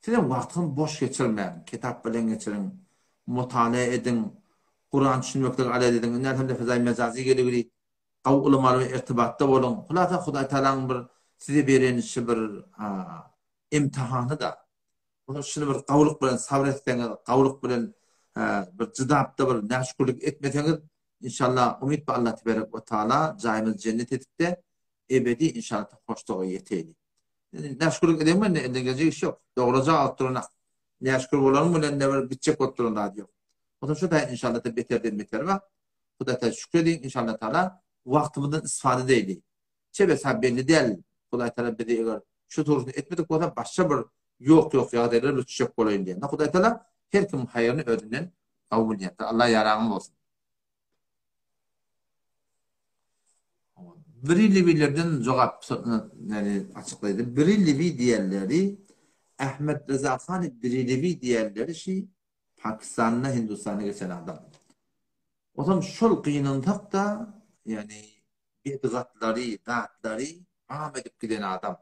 siz hem wagtyňyzy boş geçirmäň, kitap bilen geçiriň, mutala ediň, Kuran düşünmeklige alada ediň, indi elhamdülillah fezaýy mejazy geligili, gawy ulamalar bilen irtibatda boluň. Hulasa Hudaý Tagalaň bir size beren şu bir imtihany-da. Onuň şuny bir gawulyk bilen sabyr etseňiz, gawulyk bilen bir jydapda bir näşükürlik etmeseňiz, inşallah umyt bar Allah teberek we taala jaýymyzy jennet etipde ebedi inşallah hoşluga ýeteýli. Näşükürlik edeň bilen elden geljek iş ýok. Dogruja alyp duran näşükür bolanyň bilen de bir bitjek bolup duran zady ýok. Onuň şu da inşallah beterden beter bar. Hudaýa şükür ediň inşallah taala wagtymyzdan istifade edeýli. Çebesa belli däl. Hudaý Tagala bizi eger şu turusyny etmedik bolsa başga bir ýok-ýok ýagdaýlara bir düşjek bolaýyn diýende Hudaý Tagala her kimiň haýryny özünden gowy bilýändir. Allah ýaraňyz bolsun. Birilewilerden jogap ýani açyklaýdy. Birilewi diýenleri Ahmet Reza Han Birilewi diýenleri şi Pakistanda Hindistana geçen adam. Otam şol gynansak-da ýani bedgatlary, zatlary am edip giden adam.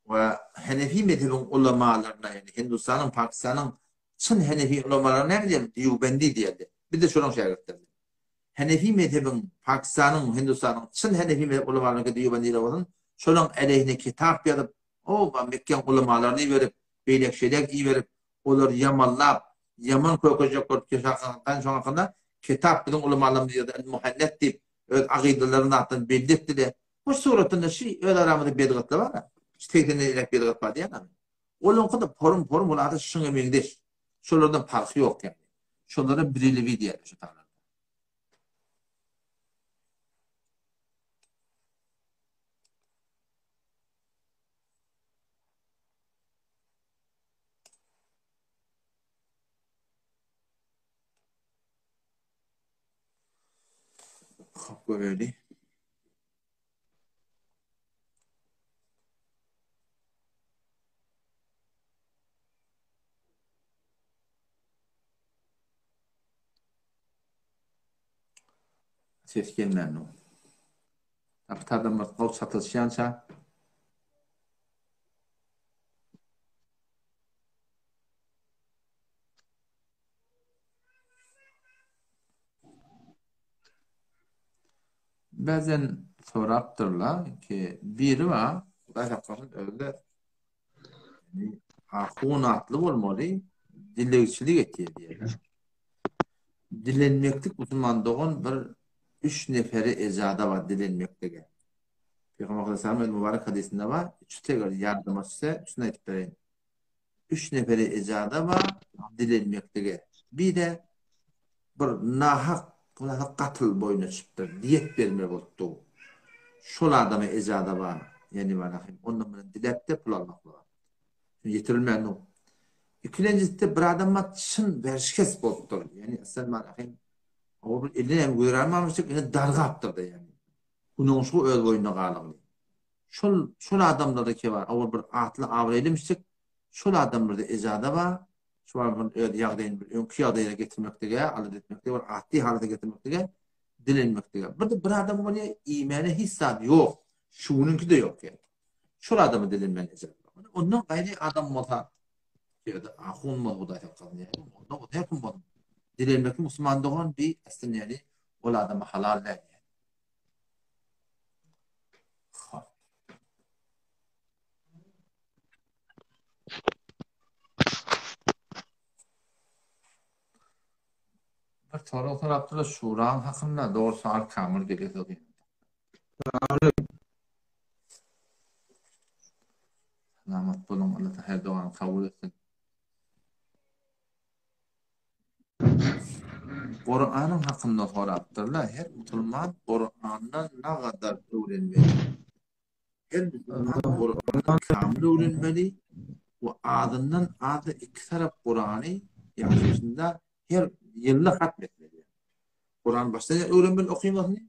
We Henefi mezhebiň ulamalaryna, ýagny Hindistanyň, Pakistanyň çyn Henefi ulamalaryna näme diýerdi? Dýubendi diýerdi. Biz-de şolaryň şägirtleri. Henefi mezhebiň, Pakistanyň, Hindistanyň çyn Henefi mezhep ulamalarynyňky dýubendiler bolsun, şolaryň äleyhine kitap ýazyp, o, Mekgäň ulamalaryny iberip, beýlek-şeýlek iberip, olary ýamanlap, ýaman kökejek bolup keşakandan şoň hakynda kitap biziň ulamalarymyz ýazdy El-Muhannet diýip öz agydalaryny zatdan belli etdi-de bu suratynda şi öz aramyzda bedgatlar bar-a şu segsenden iräk bedgat bar diýýän-ä Olaňky-da porum-porum ol ady şuňa meňzeş. Şolardan parhy ýok ýaly. Şolara birelewi diýýärler şu taýlarda. Hop göreli. Ses gelmän o. Aptardan bir gow çatylşýança. Bäzen sorapdyrlar ki, biri bar, Hudaý saklasyn, özi-de ahun atly bolmaly, dilegçilik etýär diýýärler. Dilenmeklik musulman dogan bir üç nefere ejaza bar dilenmeklige. Pygamber aleyhisselam öz mübarek hadysynda bar, üçüsi eger ýardyma düşse, üçüsini aýdyp bereýin. Üç nefere ejaza bar dilenmeklige. Bir-de bir nahak nahak gatyl boýuna çypdyr, diýet bermeli bolupdy. Şol adama ejaza bar, ýani bar ondan bilen diläp-de pul almaklyga. Ýetirilmän o. Ikilenjisi-de bir adam bar çyn berşikes bolupdyr. Ýani Esselamü O bir eline hem göräýmemişdik, ine dargapdyr-da ýani. Günäň öz boýnuna galygly. Şol şol adamlarda ki bar, owal bir atly abraýly şol adamlarda ejaza bar, şu adamlaryň öz ýagdaýyny bir öňki ýagdaýyna getirmeklige, alada etmeklige, bir atly halata getirmeklige, dilenmeklige. Bir-de bir adam bolýar, iýmäne hiç zat ýok, şu günüňki-de ýok ýa. Şol adama dilenmäne ejaza bar. Ondan gaýry adam bolsa, ýa-da ahun bolsa, Hudaý saklasyn, ýa-da onda her kim bolsun. Dilenmek musulman dogan bir aslynda ýani ol adama halal däl. Bir sorag sorapdylar şuraň hakynda dogry arkamyr gelýär Salamat boluň Allah her dogany kabul etsin. Kuranyň hakynda sorapdyrlar. Her musulman Kurandan nagadar öwrenmeli. Her musulman Kurany kamil öwrenmeli we azyndan az-da iki tarap Kurany ýaşaýşynda her ýylda hatm etmeli. Kurany başdan öwrenmeli okymasyny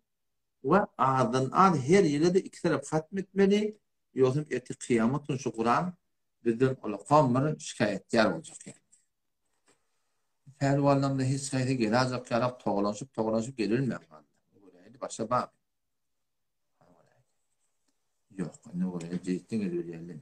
we azdan az her ýyla-da iki tarap hatm etmeli, ýogsam ertir kyýamat gün şu Kuran bizden ulakam bir şikaýatkär boljak ýaly. Pälwanlaryň-da hiç haýsy gelajak ýalak togalanyşyp-togalanyşyp gelilmän galdy. Göräýeli başga barmy? Ýok, indi göräýeli jeýtden gelibilýärler.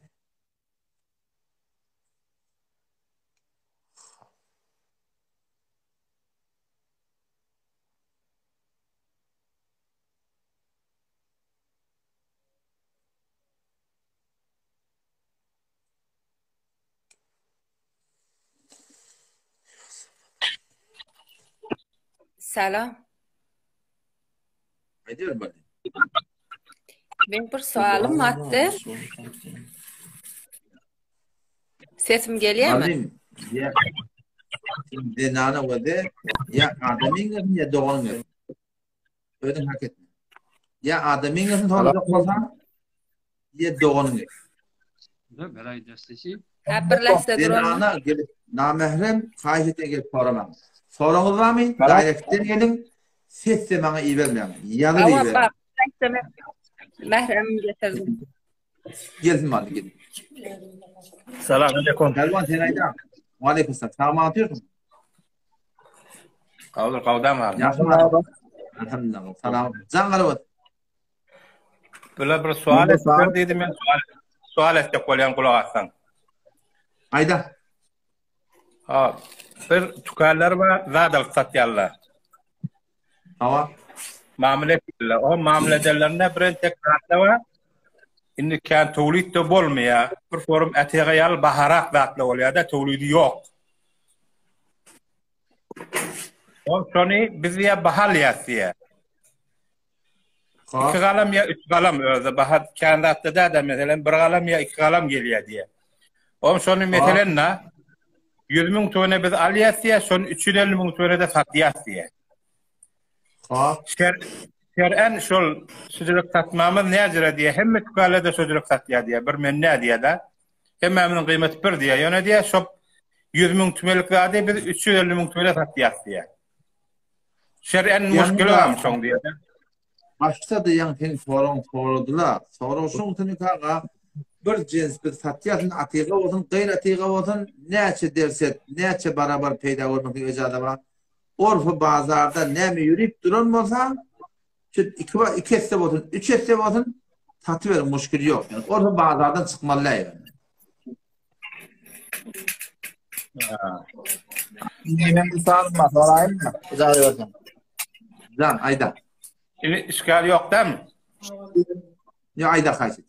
Salam.
Aýdyber bana.
Men bir soalym bardy. Sesim gelýärmi?
Balim, ýa zenana we de ýa adamyň gelsin ýa doganyň gelsin. Özüň hak etme. Ýa adamyň gelsin sorajak bolsaň, ýa doganyň gelsin.
Ha birleşse duran.
Zenana gelip namährem haýyş etýän gelip soramaň. Soragyňyz barmy? Direktden geliň. Sesde maňa ibermäň. Ýazyp
Hawa,
iberiň.
bar. Mährem getirdim.
Gelsin bana gelin.
Salam aleyküm.
Pälwan sen aýda. Waleýkim salam. Sagman otyrsyň.
Gawdur gawdam abi.
Ýagşy Alhamdulillah. Salam. Jan garap.
Bular bir sual etdiler diýdi men sual sual etjek bolýan gulak assaň.
Aýda.
Ha, bir tükanlar bar, zat alyp satýarlar.
Hawa.
Mamla etdiler. O mamla edenlerinde bir entek zatlar bar. Indi kän towlid de bolmaýar. Bir forum ätege ýaly baharak zatlar bolýar-da, towlidi ýok. Ol şony biz diýä baha alýas diýä. Iki galam ýa üç galam özi baha kän zatda däde meselem bir galam ýa iki galam gelýär diýä. Ol şony meselen da 100 müň tone biz alýas diýä, şony 350 müň tone de satýas diýä.
Ha.
Şer, şer'en şol şujulyk satmamyz näjire diýä, hemme tükanlarda şujulyk satýar diýä, bir men nä diýä da. Hemmämiziň gyýmaty bir diýä. Ýöne diýä, şo 100 müň tümelik zady biz 350 müň tümele satýas diýä. Şer'en muşkili barmy şoň diýä.
Başda-da ýaňy seň soragyňy soradylar. Sorag şoň üçin aga, bir jins biz satýas, indi atyga bolsun, gaýry atyga bolsun, näçe derset, näçe barabar peýda görmeklige ejaza bar. Orfy bazarda näme ýörip duran bolsa, şu iki, iki esse bolsun, üç esse bolsun, satyberiň, muşkil ýok. Ýani orfy bazardan çykmaly däl ýöne.
Men bir sorum bar, soraýynmy? Ijazat berseň.
Jan, aýda.
Indi işgal ýok dämi?
Ýa aýda haýsy.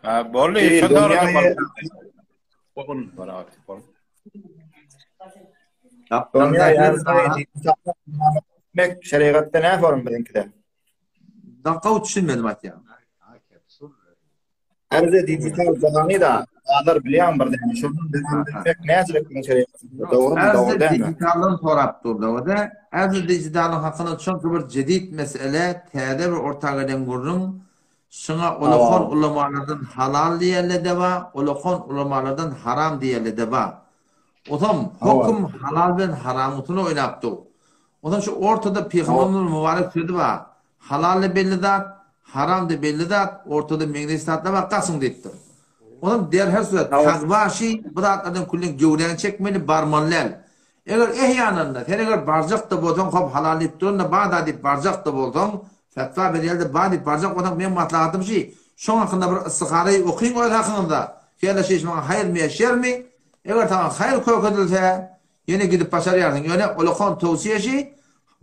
Ha, boldy. Şonda
Mek şerigatda ne form biziňkide?
Dakga düşünmedim aýtýan.
Ärde dijital jahany da bazar bilýän bir däne. Şondan devam etmek näçelik biziň şerigatymyzda dogrymy dogry dälmi?
Dijitaldan sorap durdy o da. Ärde dijitalyň hakyna çünki bir jedid mesele, täze bir orta gelen gürrüň. Şuňa ulakan ulamalardan halal diýenler-de bar, ulakan ulamalardan haram diýenler-de bar. Osam höküm halal bilen haramyň üstünde oýnap dur. Osam şu ortada Pygamberimiziň mübarek sözi bar. Halal-da belli zat, haram-da belli zat, ortada meňzeş zatlar bar, gaçyň diýipdir. Osam derhal surat, tagwa şi bu zatlardan küllen göwräňi çekmeli, barmaly däl. Eger ehýananda, sen eger barjak-da bolsaň, hop halal diýip duran-da bar-da diýip barjak-da bolsaň, fetwa berýär-de bar diýip barjak bolsaň, meň maslahatym şi, şoň hakynda bir istihara okyň öz hakyňyzda, Şeýle şi maňa haýyrmy ýa şermi, eger saňa haýyr kökedilse, ýene gidip başarýarsyň, ýöne olakan towsiýe şi,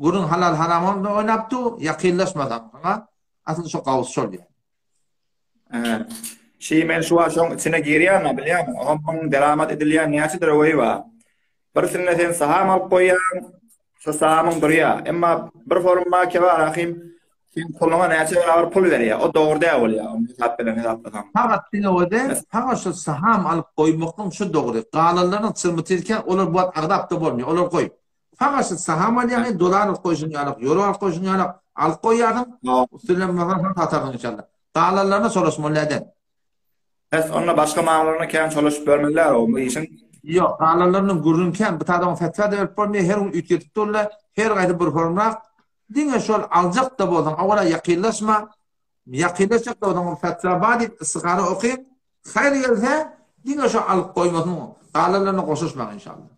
gürrüň halal-haram oýnap dur, ýakynlaşmasaň, saňa asyl şo gawusy şol diýýär.
Hä. Şi men şu wagt şoň içine girýän-ä bilýäňmi? Oňa muň deramat edilýän näçe döreweýi bar. Birsinde sen saham alyp goýýaň, şo sahamyň durýar. Emma bir forum bar ki bar ahym, seň puluňa näçe barabar pul berýär. O dogry däl bolýar, ony hesap bilen hesaplasaň.
Fakat diňe o däl, fakat şu saham alyp goýmaklygyň şu dogry. Galanlarynyň çyrmyty irkän olar bu wagt agzap-da bolmaýar. Olar goý. Fakat şu saham alýaň, indi dolar alyp goýşuň ýalak, ýewro alyp goýşuň ýalak, alyp goýýarsyň, üstünden bakarsaň satarsyň inşallah. Galanlaryna çolaşmaly däl.
Pes onda başga mamlaryna kän çolaşyp bermeliler o bu işiň.
Ýok, galanlarynyň gürrüňi kän. Bu taýda oňa fetwa-da berip bolmaýar, her gün üýtgedip durlar. Her gaýsy bir hormrak. Diňe şol aljak-da bolsaň, owala ýakynlaşma. Ýakynlaşjak-da bolsaň, ol fetwa bar diýip istihara okyň. Haýyr gelse, diňe şo alyp goýmasyn, galanlaryna goşuşmaň inşallah.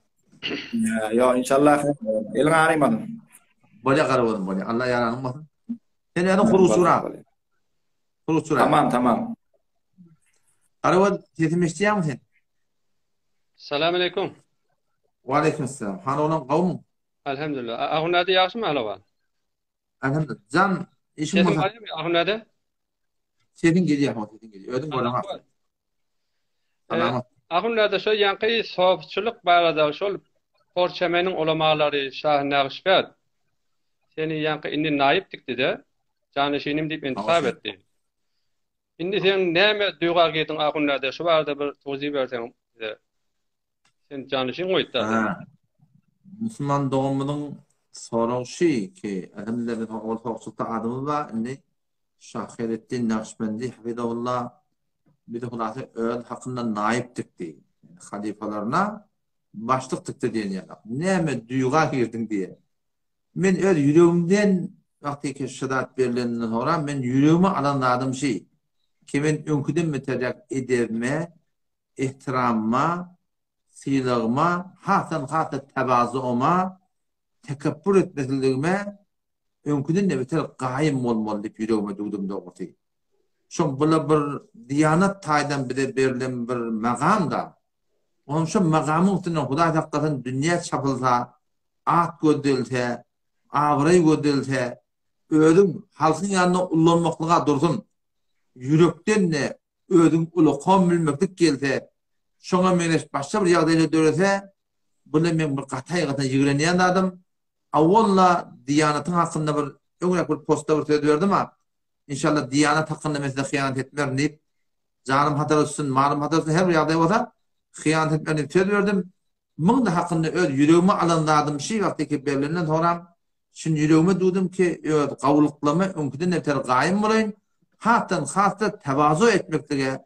Ýok, inşallah eliň arymasyn.
Bolýar Garagözüm bolýar. Allah ýaranyň bolsun. Sen özüň huruçurak. Huruçurak.
Tamam, tamam.
Garagöz sesimi eşidýäňmi sen?
Salam aleýkum.
Waleýkim salam. Hany oglan gowmy?
Elhamdülillah. Ahun ady ýagşymy halawa?
Elhamdülillah. Jan işiň
bolsa. Ahun ady?
Sesiň gelýär, ho, sesiň gelýär. Özüň bolan ha.
Salamat. Ahun ady şo ýaňky sofçylyk barada şol Porçemeniň ulamalary Şah Nagyşbent seni ýaňky indi naýyp dikdi-de, janyşinim diýip intisap etdi. Indi sen näme duýga girdiň ahun ady şu barada bir towzi berseň bize. Sen janyşin goýupda.
Ha. Musulman doganymyzyň soragy şi ki, elhamdülillah biz ol sogçulykda adymyz bar, indi Şah Hayretdin Nakşbendi hafizahullah bizi hulasy öz hakynda naýyp dikdi. Yani halyfalaryna başlyk dikdi diýen ýaly. Näme duýga girdiň diýe. Men öz ýüregimden wagty ki şu zat berleninden soňra men ýüregime alan zadym şi ki men öňküden beterräk edebime ehtiramyma, sylagyma, hasdan has-da tewazugyma, tekepbür etmesizligime öňküden-de beter gaýym bolmaly diýip ýüregime düwdüm dogrusy. Şo bula bir diýanat taýdan bize berlen bir magam-da. Onuň şo magamyň üstünden Hudaý saklasyn dünýä çapylsa, at gözlelse, abraý gözlelse, özüň halkyň ýanynda ullanmaklyga dursun, ýürekden-de özüň ulakan bilmeklik gelse, şoňa meňzeş başga bir ýagdaýlar dörese, bu-da meň bir gataý-gataý ýigrenýän zadym. Awwal-la Diýanatyň hakynda bir öňräk bir postda bir söz berdim-a. Inşallah Diýanat hakynda men size hyýanat etmerin diýip, janym hatara düşsün, malym hatara düşsün, her bir ýagdaý bolsa, hyýanat etmerin diýip söz berdim. Muň-da hakynda öz ýüregime alan zadym şi wagtky berlenden soňram şuny ýüregime düwdüm ki, öz gawulyklama öňküden beter gaýym bolaýyn, hasdan has-da tewazu etmeklige,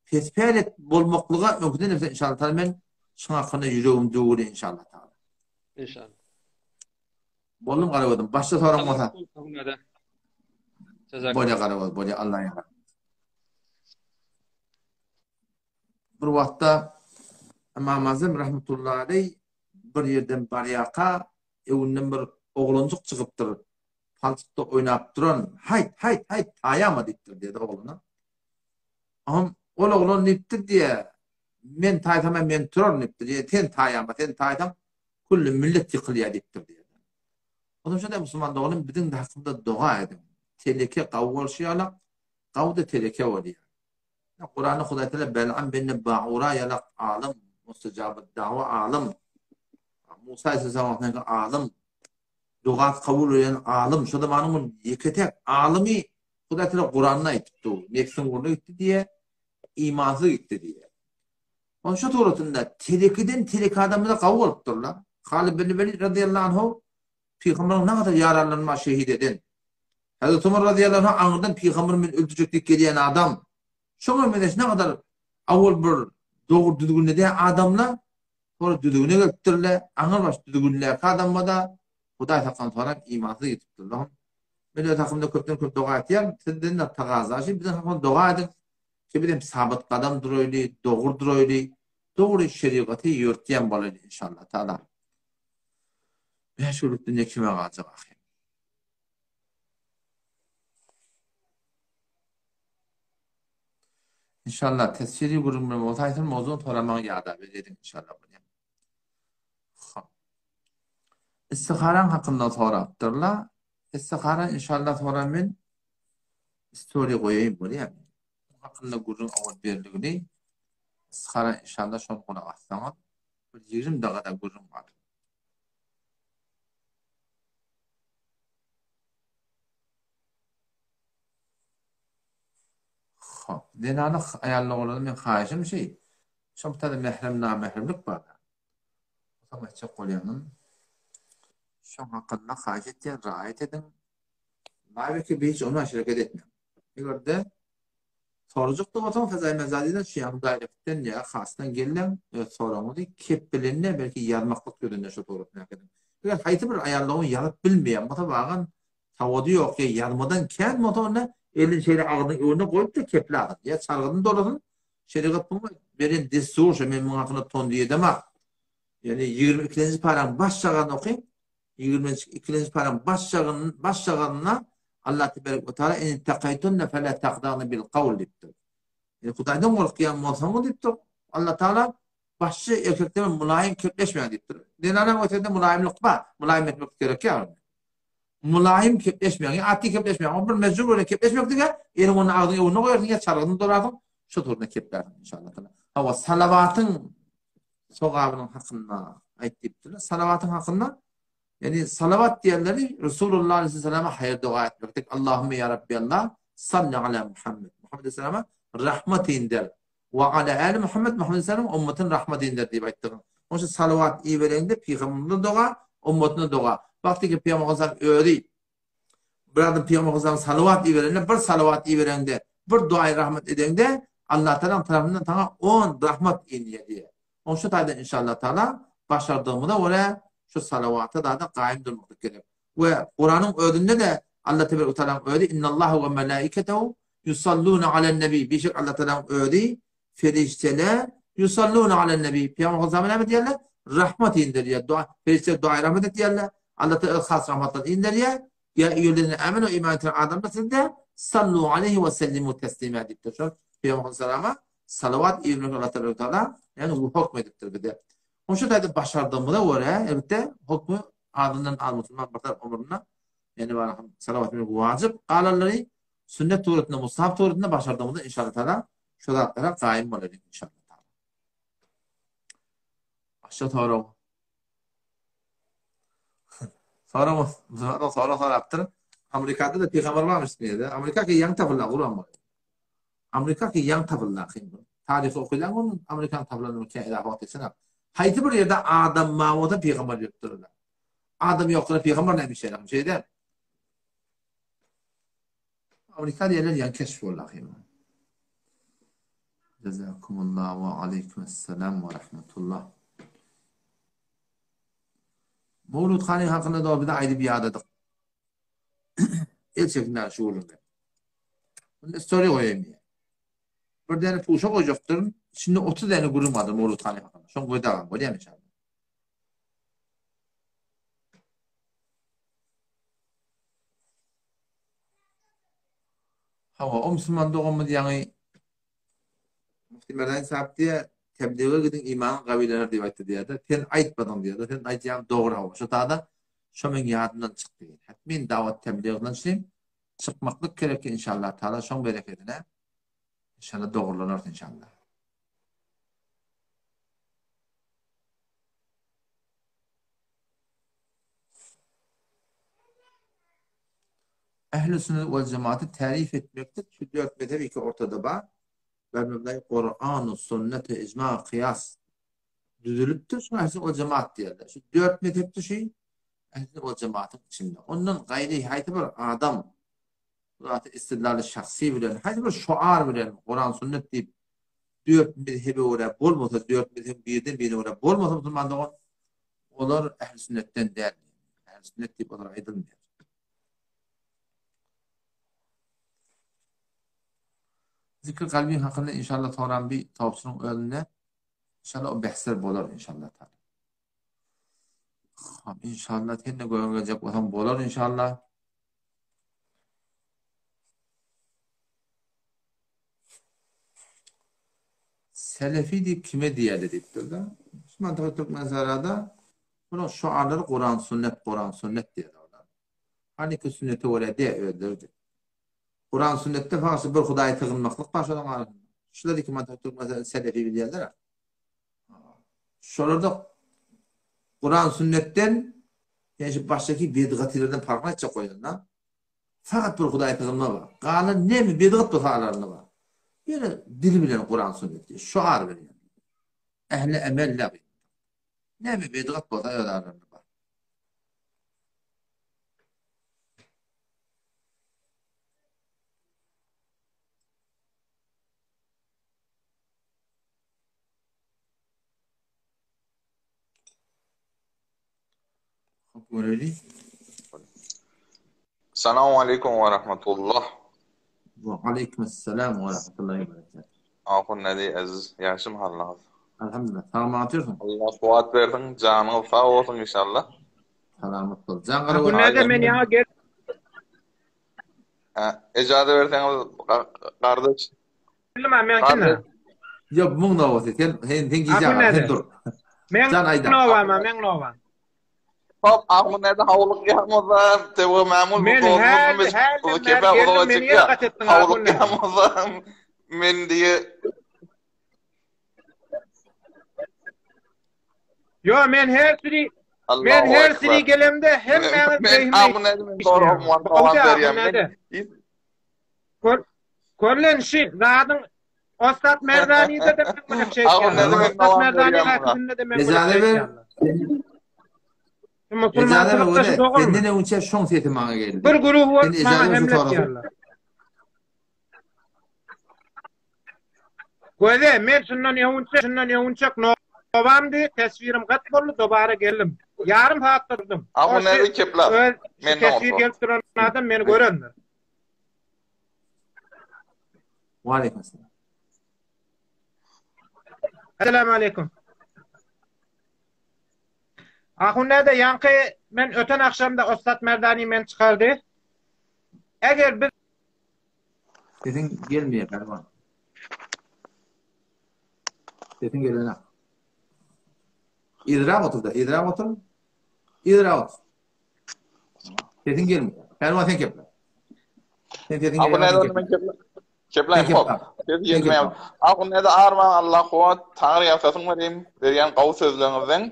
pespäl et bolmaklyga öňküden beter inşallah taala men şuň hakynda ýüregim düwüli inşallah taala.
Inşallah.
Boldum Garagözüm. Başga soraň bolsa. Bolýa Garagöz, bolýa Allah ýar. Bir wagtda Ymam Azam rahmetullahi aleý bir ýerden barýarka, öňünden bir oglanjyk çykypdyr. Palçykda oýnap duran, Haýt, haýt, haýt, taýama diýipdir diýdi oglana. Oňam ol oglan diýipdir diýe, men taýsam men turaryn diýipdir. Diýe, sen taýama, sen taýsaň külli millet ýykylýar diýipdir diýe. Onsoň şonda musulman doganym biziň hakymyzda doga ediň. Teleke gawy bolşy ýalak, gawy-da teleke bolýar. Kuranda Hudaý Teala Bel'am benne Ba'ura ýalak alym, mustajabat dawa alym, Musa aleyhisselam wagtyndaky alym, dugasy kabul bolýan alym, şo zamanyň bir ýeke-täk alymy Hudaý Teala Kuranda aýdypdy, nebsiň ugruna gitdi diýe, imansyz gitdi diýe. Onuň şu suratynda telekiden teleke adamlar gawy bolupdyrlar. Halid bin Welid radiyallahu anhu Pygamberiň nägadar ýaralanma şehit eden. Hazreti Omar razyýallahu anh aňyrdan pygamber meni öldürjek diýip gelýän adam. Şoňa meňzeş nägadar awal bir dogry düzgünde däl adamlar soňra düzgüne gelipdirler. Aňyrbaş düzgündäki adamada Hudaý saklan soňra imansyz gitipdirler. Men öz hakymda köpden köp doga etýän, sizden de tagaza şi biziň hakymyzda doga ediň. Ki biz hem sabyt gadam duraýly, dogry duraýly, dogry şerigaty ýörtýän bolaýly inşallah taala. Bäş günlük dünýe kime galjak ahyr. Inşallah tesiri gürrüň bilen bolsa aýtsam mowzugyny soramagy ýada berediň inşallah bolýar. Hop. Istiharaň hakynda sorapdyrlar. Istihara inşallah soran men story goýaýyn bolýar. Bu hakynda gürrüň owal berligini istihara inşallah şony gulak assaňyz bir 20 dagada gürrüň bar. Hop, zenana aýal oglandan meň haýyşym şi, şo bir tane mährem namähremlik bar. Soň etjek bolýanym. Şoň hakynda haýyş etýän, raýat ediň. Laýweke bir hiç ona şereket etmäň. Eger-de. Sorajak-da bolsaň Fezaý Mezadydan şu ýaňy daýrektden ýa hasdan gelleň öz soragyňyzy kep bilende belki ýazmaklyk ýüzünde şo suratyny äkediň. Eger haýsy bir aýal dogan ýazyp bilmeýän bolsa wagan sowady ýok ýa ýazmadan kän bolsa onda elini şeýle agzynyň öňüne goýup-da kepläsin ýa çargydyny dolasyn şerigat muňa beren dessur şo men muň hakynda tondy edemak. Ýöne ýigrimi ikilenji paraň baş şagaryny okyň Ýigriminji ikilenji paraň baş şagyny baş şagarynda Allah teberek we taala in ittakaýtunne fela tahdagna bil kawl diýipdir. Ýani Hudaýdan gorkýan bolsaňyz diýipdir. Allah taala başça erkekler bilen mulaýym kepleşmäň diýipdir. Zenanaň ötesinde mulaýymlyk bar. Mulaýym etmek gerek ýa. Mulaýym kepleşmäň, ýa atdy kepleşmäň. O bir mejbur bilen kepleşmek diýä, eliň ony agzyň öňüne goýarsyň ýa çargyny dolarsyň, şo turda keplärsiň inşallah. Hawa, salawatyň sogabynyň hakynda aýt diýipdirler. Salawatyň hakynda, ýagny salawat diýenleri Resulullah aleyhissalama haýyr doga etmeklik. Allahümme ýa Rabbi Allah, salli ala Muhammed. Muhammed aleyhissalama rahmat inder. Wa ala ali Muhammed, Muhammed aleyhissalam ummatyna rahmat inder diýip aýtdyk. Onuň üçin salawat ibereňde pygamberimize doga, ummatyna doga. Wagty ki pygamber aleyhissalam özi Bir adam Pygamber Aleyhisselam salawat iberende, bir salawat ibereňde, bir duaýy rahmet edeňde, Allah Tagalaň tarapyndan saňa on rahmat inýär diýýär. Oň şu taýdan inşallah Taala başardygymyza görä şu salawata zada gaýym durmaklyk gerek. We Kuranyň özünde-de Allah tebarek we taalaň özi Innallaha we melaiketehu yusalluna alen nebi. Bişek Allah Tagalaň özi Perişdeler yusalluna alen nebi. Pygamber Aleyhisselama näme diýerler? Rahmat inderýär. Dua, perişdeler duaýy rahmet etýärler. Allah Teala öz has rahmatlaryny inderýär. Ýa eýýühellezine amenu iman eden adamlar sizde sallu aleyhi we sellimu teslima diýipdir. Şol Pygamber Aleyhisselama salawat ibermek Allah Teala Teala ýagny hukm edipdir bize. Onuň şu taýda başardygymyza görä elbetde hukmy azyndan az musulman bir tarap ömründe ýagny salawat bermek wajyp. Galanlary Sünnet suratynda, mustahap suratynda başardygymyzda inşallah taala şu zatlara gaýym bolalyň inşallah taala. Başga sorag. Sorag, sorag, sorag sorapdyr. Amerikada da pygamber barmyş diýdi. Amerika ki ýaňy tapyldy, Kuran bar. Amerika ki ýaňy tapyldy ahym. Taryhy okaýan bolun, Amerikan tapylanyny kä ila wagt geçen. Haýsy bir ýerde adam bar bolsa pygamber ýokdur. Adam ýokdur, pygamber näme işler? Şeýle. Amerika diýenler ýaňy keşf boldy ahym. Jazakumullah we aleýkum esselam we rahmetullah. Mowlud hany hakynda da bize aýdyp ýadadyk. El çekin şu gürrüňden. Bunda story goýaýyn diýýär. Bir däne puşa goýjakdyryn. Içinde 30 däne gürrüň bardyr Mowlud hany hakynda. Şoň goýdagam bolýar inşallah. Hawa, o musulman doganymyz ýaňy Mufti Merdan sahip diýýär, teblige gidiň imanyň gawilener diýip aýtdy diýýär-de. Sen aýtmadyň diýýär-de. Sen aýdýaň dogry hawa. Şo tada şo meň ýadymdan çykdy. Hetmin dawat tebligden şi çykmaklyk gerek inşallah taala şoň berekedine inşallah dogrulanarys inşallah. Ähli sünnet wal jemaaty tärif etmekde şu dört mezhep iki ortada bar. Bermeblaý Kur'an, sünnet, icma, kıyas düzülipdir. Şuna ähli sünnet wal jemaat diýerler. Şu dört mezhepde şu ähli sünnet wal jemaatyň içinde. Ondan gaýry haýsy bir adam zaty istidlal şahsy bilen, haýsy bir şuar bilen Kur'an sünnet diýip dört mezhebe görä bolmasa, dört mezhebiň birden birine görä bolmasa musulman dogan, olar ähli sünnetden däl. Ähli sünnet diýip olara aýdylmaýar. Zikr kalbi hakynda inşallah soran bir tawsynyň özünde inşallah o bähsler bolar inşallah. İnşallah sen de gören gelecek bolsaň bolar inşallah. Selefi diýip kime diýerler diýipdir-de. Şu mantyga Türkmensährada bular şuarlary Kuran sünnet, Kuran sünnet diýerler. Haniki sünnete görä de özleri. Kuran sünnetde farsy bir Hudaýa sygynmaklyk bar şolaryň arasynda. Şular iki mantyga Türkmensährada selefi bilýärler. Şolarda Kuran sünnetden ýa şu başdaky bidgatylardan parkyny aýtjak bolýan-da. Fakat bir Hudaýa sygynma bar. Galan näme bidgat bolsa aralarynda bar. Ýöne dili bilen Kuran sünnet diýip, şuar berýär. Ähli emel la. Näme bidgat bolsa öz aralarynda bar. Hop göreli.
Salam aleýkum we rahmetullah.
Wa aleýkum assalam we rahmetullahi we berekatuh.
Ahun Nedi eziz, ýagşymy halyňyz?
Alhamdulillah. Sag boluň otyrsyň.
Allah kuwwat bersin, janyňyz sag bolsun inşallah.
Salamat bol. Jan gara
Ahun Nedi men ýaňy gel.
Ejaza berseňiz gardaş.
Bilmem men kime.
Ýok, muň nowaty. Sen sen sen gijä gal, sen dur.
Men nowam, men nowam.
Hop, ahun näde hawlukýan bolsa, tewge mamul bu
dostumyz bu kepe uzaga
çykýar. Hawlukýan bolsa, men diýe
Yo men her siri men her siri gelemde hemmäňiz
men ahun näde men soragym bar, sowal berýän.
Kör körlen şi zadyň Ostat Merdani'de de men muny çekýän. Ostat Merdani häkiminde de men muny çekýän.
Musulmançylykda şu dogrumy? Senden öňçe şoň sesi maňa geldi.
Bir guruh bolup maňa hemle etýärler. Göze, men şundan öňçe, şundan öňçe nowamdy, teswirim gat boldy, dobara geldim. Ýarym saat durdum.
Ahun näde kepler?
Men teswir gelip duran adam meni görendir.
Waleýkim salam.
Assalamu aleýkum. Ahun näde ýaňky men öten agşamda Ossat Merdani meni çykardy. Eger biz
Sesiň gelmeýär Pälwan. Sesiň gelenok. Yzrak otur da, yzrak otur. Yzrak otur. Sesiň gelmeýär. Pälwan sen keple. Sen sesiň
Ahun
gelmeýär.
näde men kepläýin hop. Ses gelmeýär. Ahun näde arman Allah kuwwat Taňry ýalkasyn bereyim berýän gowy sözleriňizden.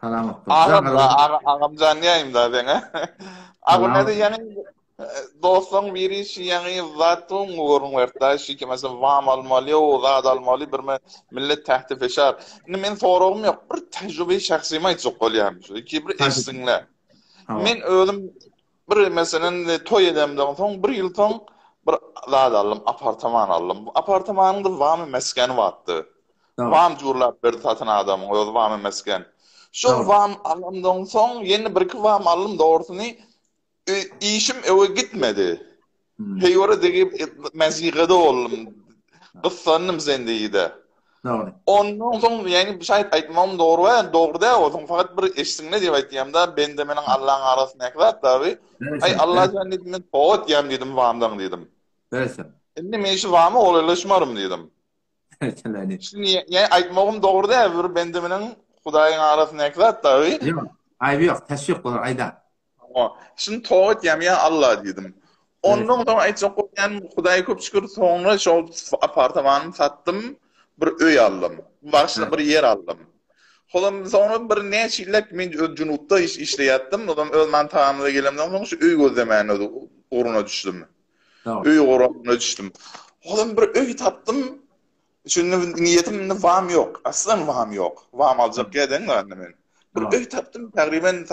Salamat.
Agam da agam jan diýeýin da seňe. Ahun näde ýaňy dostlaryň biri şu ýaňy zat gürrüň berdi. Şu ki mesela wam almaly, o zat almaly bir millet tähti feşar. Indi men soragym ýok. Bir tejrübe şahsymy aýtjak bolýan. Şu ki bir eşitsinler. Men özüm bir meselen toý edemden soň bir ýyl soň bir zat aldym, apartaman aldym. Bu apartamanyň da wamy mesgeni bardy. Wam jurlap berdi satyn adamyň özi wamy mesgen. Şol wam alamdan soň ýene birki wam aldym dogrusyny Işim öwe gitmedi. Heýwara degip mezigede boldum. Gyssandym zendegide.
Dogry.
Ondan soň ýagny bu şaýt aýtmagym dogry we dogry däl bolsun fakat bir eşsiňle diýip aýtýamda bende meniň Allaň arasyndaky zat dagy. Aý Allajan diýdim men toba etýän diýdim wamdan diýdim.
Beresin.
Indi men şu wama golaýlaşmarym diýdim.
Beresin.
Şuny ýa aýtmagym dogry däl bir bende meniň Hudaýyň arasyndaky zat dagy.
Ýok, aýby ýok, teşwik bolar aýda.
Hawa, şuny toba etýän ýa Alla diýdim. Ondan soň aýtjak bolýanym Hudaýa köp şükür soňra şol apartamanymy satdym, bir öý aldym. Başda bir ýer aldym. Holam soňra bir näçe ýyllap men öz junubda iş işleýärdim. Olam öz mantagamyza gelemden soň şu öý gözlemäne ugruna düşdüm. Öý ugruna düşdüm. Holam bir öý tapdym. Şunda niýetim indi wam ýok. Aslan wam ýok. Wam aljak ýerden indi men. Bir öý tapdym, tagryban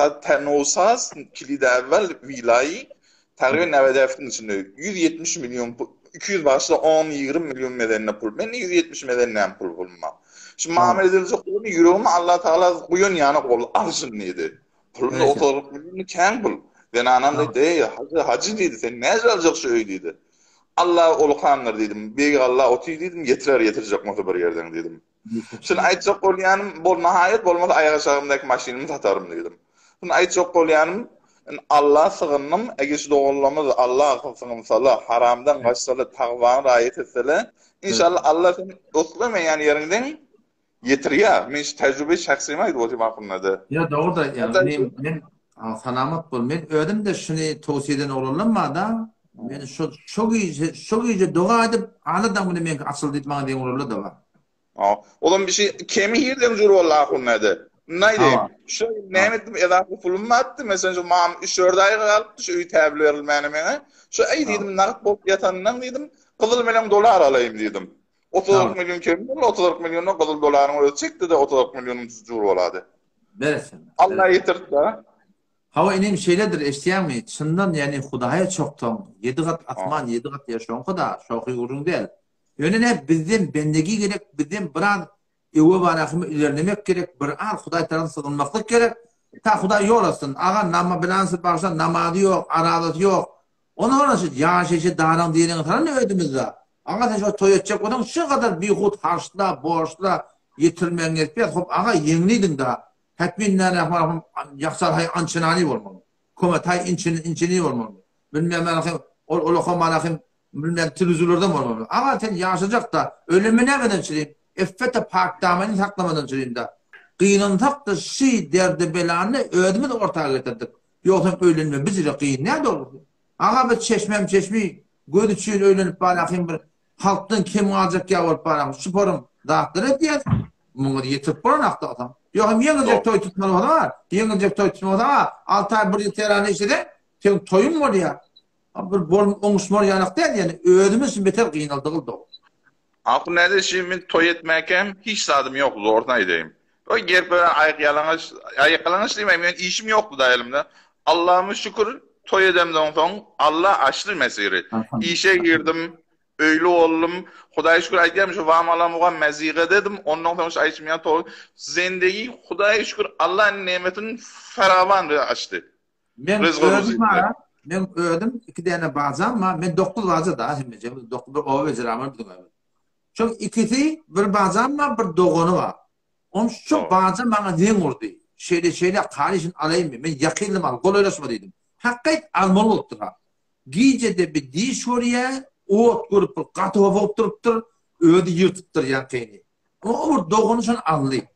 Nowsaz kilidi awwal wilaýy tagryban Näwedäftiň içinde 170 million pul, 200 başda 10-20 million mezenne pul. Mende 170 mezennäm pul pulum bar. Şu mamele ediljek bolanda ýüregime Allah Tagala guýan ýanak boldy, al şuny diýdi. Pulum da 30 million kän pul. Zenanam diýdi, eý, hajy, hajy diýdi, sen näce aljak şu öýi diýdi. Alla ulukandyr diýdim. Beýik Alla otyr diýdim, ýetirer ýetirjek bolsa bir ýerden diýdim. Şuny aýtjak bolýanym, bol nahaýat bolmasa aýak aşagymdaky maşynymy sataryn diýdim. Şuny aýtjak bolýanym, indi Alla sygyndym, eger şu doganlarymyz Alla sygynsalar, haramdan gaçsalar, tagwany raýat etseler, inşallah Alla seni islemeýän ýeriňden Ýetirýär. Men şu tejrübe şahsymy aýdyp otyryn hakynda-da.
Ýa dogry-da aýtýaň. Men men salamat bol. Men özüm-de şuny towsiýe eden oglanlam bar-da. Men şo şo gije şo gije doga edip ala daň bilen meňki açyldy diýip maňa diýen oglanlar-da bar.
Ha. Olam bir şey kemi hirden jür boldy ahunada. Indi aýdaýyn. Şu näme etdim edaky pulum batdy. Meselem şu mam 3-4 aýga galypdy şu öý täbil berilmäne meňe. Şu aý diýdim nagt bolup ýatandan diýdim gyzyl menen dolar alaýyn diýdim. 30-40 million kemi boldy, 30-40 milliondan gyzyl dolaryň özi çekdi-de 30-40 millionyň jur bolady.
Beresin.
Allah ýetirdi-de.
Hawa inim şeýledir eşitýäňmi çyndan ýani hudaýa çoksaň ýedi gat asman ýedi gat ýer şoňky-da şohy gürrüň däl. Ýöne nä bizden bendegi gerek bizden biraz öwe barahymy ilerlemek gerek bir az hudaý tarapyn sygynmaklyk gerek. Ta Hudaý ýol açsyn. Aga nama bilansy bagşa namazy ýok, arazasy ýok. Ondan soň şu ýaşaýşy daraň diýeniňi salan özümizde. Aga sen şo toý etjek bolsaň şu gadar bihut harçla, borçla ýetirmegiň gerekýär. Hop aga ýeňlidiň da. Hätmin näme ýakçal haý ançynany bolmaly. Komataý inçini inçini bolmaly. Bilmeýän men ol olaka manahym Bilmem telewizorlardan bolmaly. Aga sen ýaşajakda ölümi nämeden çürin? Effete pak damany saklamadan çürin-da. Gynansak-da şy derdi belany özümiz orta getirdik. Ýogsam öýlenme bizire kyn nä dogrusy. Aga biz çeşmem çeşmi göz üçin öýlenip barahym bir halkdan kem galjak ýa bolup barahym şu forum zatlar edýäs. Muňa ýetirip bolanakda olsaň. Ýogsam ýeňiljek toý tutmaly bolsaň a, ýeňiljek toý tutmaly bolsaň a, alty aý bir ýyl terana işleseň, seň toýuň bolýar. Bir bol oňuşmar ýanak däl ýani özümiz üçin beter gynaldygyl dogry.
Ahun näde şi men toý etmäkäm hiç zadym ýok zordan aýdaýyn. Oý gerip beren aýak ýalaňaç aýak ýalaňaç diýmäýin men işim ýokdy da elimde. Allahma şükür toý edemden soň Allah açdy mesiri. Işe girdim öýli boldum. Hudaýa şükür aýdýarym şu wam alamugam mäziga dedim ondan soň şu aýtşym ýaly toý zendegi Hudaýa şükür Allah nemetini farawan açdy.
Men özüm bar, men özüm iki däne bajam bar, men dokuz baja da hemmejemiz dokuz bir oba bejeraman biziň öýümüz. Şoň ikisi bir bajam bar, bir dogany bar. Oň şu baja maňa zeň urdy. Şeýle şeýle karyşyn alaýynmy? Men ýakynlym al, golaýlaşma diýdim. Hakyt almaly bolupdyr ha. Gijede bir diş görýär, ot görüp bir gaty hopugyp durupdyr, özi ýyrtypdyr ýaňkyny. O bir dogany şony aldy.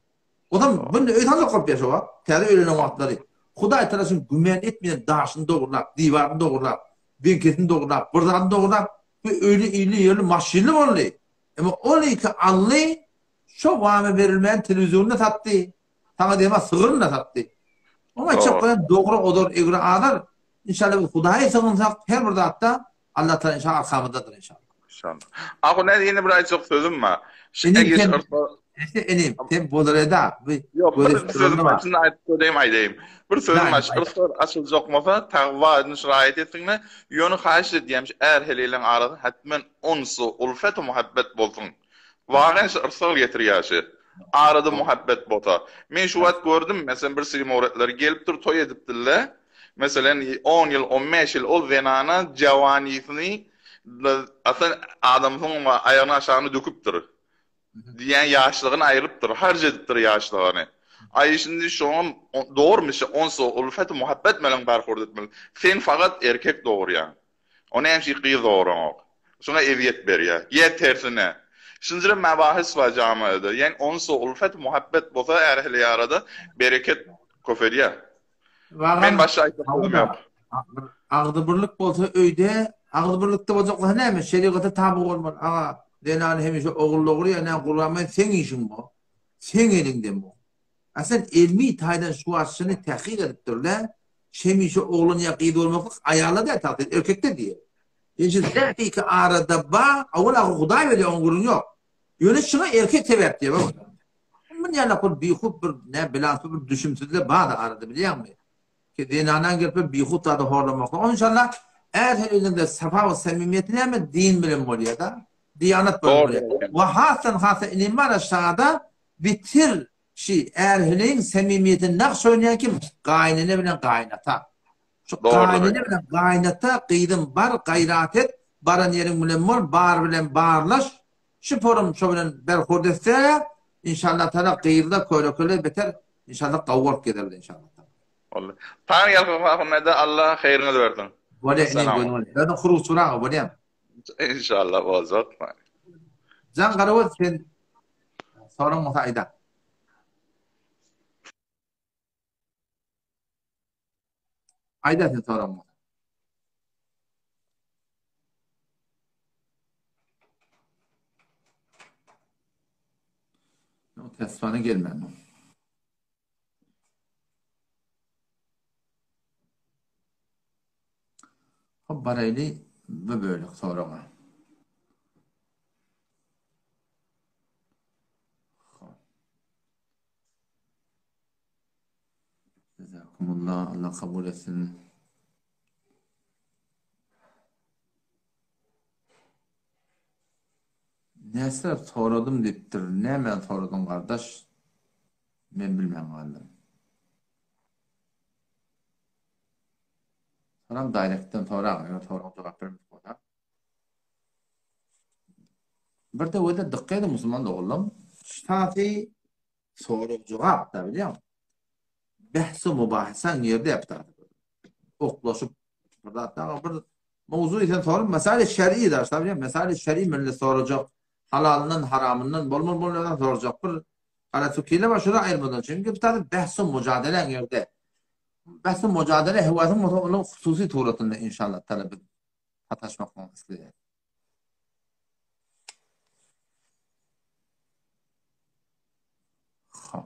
Ozam bu öý saljak bolup ýaşa wagt, täze öýlenen wagtlary Hudaý tarapyn güman etmeýän daşyny dogrulap, diwaryny dogrulap, beňkesini dogrulap, bir zadyny dogrulap, bu öýli, illi, ýerli, maşynly boldy. Emma ol iki aldy, şo wama berilmän telewizoryny-da satdy, saňa diýemä sygyryny-da satdy. Oňa aýtjak bolýan dogry ozar, egri azar. Inşallah biz Hudaýa sygynsak her bir zatda Allah Taala inşallah arkamyzdadyr inşallah.
İnşallah. Ahu ne ýene bir aýtjak sözüm bar.
Inim sen Ese inim sen bolar eda.
Ýok, bir sözüm bar. Şunu aýdyp goýaýyn aýdaýyn. Bir sözüm bar. Yrsar açyljak bolsa tagwa edin şiraýat etsinler. Ýöne haýyş edýän şu är heleýleň arasynda hetmen uns ulfet muhabbet bolsun. Wagan şu yrsal getirýär şu. Arada muhabbet bolsa. Men şu wagt gördüm, meselem bir siri mowretler gelipdir toý edipdirler. Meselem, on ýyl, on bäş ýyl ol zenana jawanysyny atan adamsyň aýagynyň aşagyna döküpdir. Diýýän ýaşlygyny aýrypdyr, harç edipdir ýaşlygyny. Aý şindi şoňam dogrumy şu onsa ulfet muhabbet bilen barhurd etmeli. Sen fakat erkek dogurýaň. O näme üçin gyz doguraňok? Şoňa ezýet berýär. Ýa tersine. Şunjyra mebahis bar jamiada. Ýani onsa ulfet muhabbet bolsa är heleý arada bereket köpelýär. Men başga aýtjak sözüm ýok.
Agzybirlik bolsa öýde, agzybirlikde boljak bolsa näme, şerigata taby bolmaly. Aga, zenany hemişe ogul dogurýar, näme gurbanmen seň işiň bu. Seň eliňden bu. A sen elmi taýdan şu wagt şuny tahkyk edip dur-da, hemişe oglan ýa gyz bolmaklyk aýalda däl tagsyr, erkekde diýýär. Ýöne şu zähiki arada ba, owal ahyr Hudaý bilýär, oň gürrüňi ýok. Ýöne şuňa erkek sebäp diýýär. Muny ýaly bir bihut bir nä bilansy bir düşümsizler bar arada bilýäňmi? Ki zenana gelip bir bihut zady horlamaklyk. Onuň inşallah är heleýiň safa we samimiýeti näme din bilen bolýar-da. Diýanat bilen bolýar. We hasdan hasa inim bar aşagada bitir şi är heleýiň samimiýetini nagş oýnaýan kim? Gaýynene bilen gaýynata. Şu gaýynene bilen gaýynata gyzym bar gaýrat et, baran ýeriň bilen bol, bar bilen barlaş, Şu forum şo bilen berhurd etse inşallah tala gyzlar kölekeler beter inşallah gawy bolup gezerler inşallah tala.
Boldy. Taňry ýalkasyn Ahun däde Allah haýryňyzy bersin.
Bolýa inim gözüň bolýa. Özüň huruç uraga bolýamy?
Inşallah boljak.
Jan Garagöz sen soraň bolsa aýda. Aýda sen soraň bolsa. O tesbana gelmän. Hop barayly bu bölek soraga. Hop. Jazakumullah, Allah kabul etsin. Näsler soradym diýipdir. Nämäni soradyň gardaş? Men bilmän galdym. Salam direktden sorag, eger soraga jogap bermedik bolsa. Bir de öyle dykgat edin musulman doganlarym. Ştaty sorag jogap da bilýän. Behs-u mubahasaň ýerde yapdy. Oklaşyp bir zatdan bir mowzuý sen sorup mesele şer'i da şta bilýän mesele şer'i milli sorajak halalyndan haramyndan bolmaly bolmaýandan sorajak bir gara tükile var şura aýyrmadan çünki bir tane behs-u mujadeleň ýerde. Behs-u mujadele höwesiň bolsa onuň hususy suratynda inşallah talap edip sataşmaklygyny isleýär. Hop.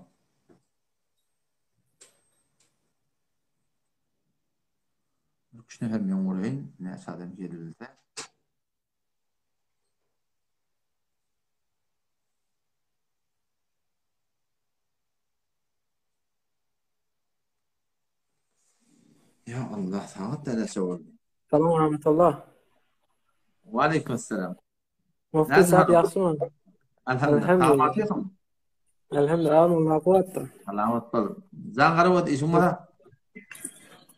Üç nefer men göreyim. Näçe adam gelebilse. Ya Allah, sagat näçe boldy?
Salam rahmetullah.
Wa aleyküm selam.
Mufti sahab ýagşymy?
Elhamdülillah.
Elhamdülillah, Allah kuwwatdyr.
Salamat bol. Jan garap işiň bar.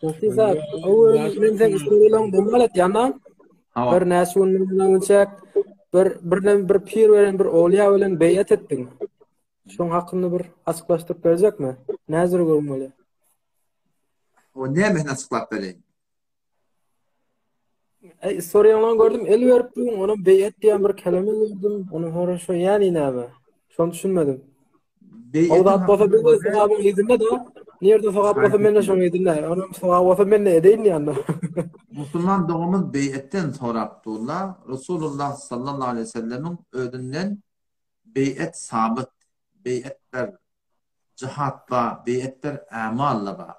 Mufti sahab, owal men sen istoriyalaryň domal etýän Bir näçe gün mundan öňçäk bir birden bir pir bilen bir owliýa bilen beýat etdiň. Şoň hakynda bir açyklaşdyryp berjekmi? Näzir görmeli?
O näme açyklap bereýin?
Ey, istoriýaňdan gördüm, el berip duň, ona beýet diýen bir keleme gördüm, onu hora şo ýani näme? Şony düşünmedim. O zat bolsa biz de sogabyň yzynda da, nirde sogap bolsa men de şoň yzynda. Onuň sogap bolsa men de edeýin diýende.
Musulman doganymyz beýetden sorap durlar. Resulullah sallallahu aleyhi ve sellemiň özünden beýet sabyt, beýet bir jihat bar, beýet bir ämal-da bar.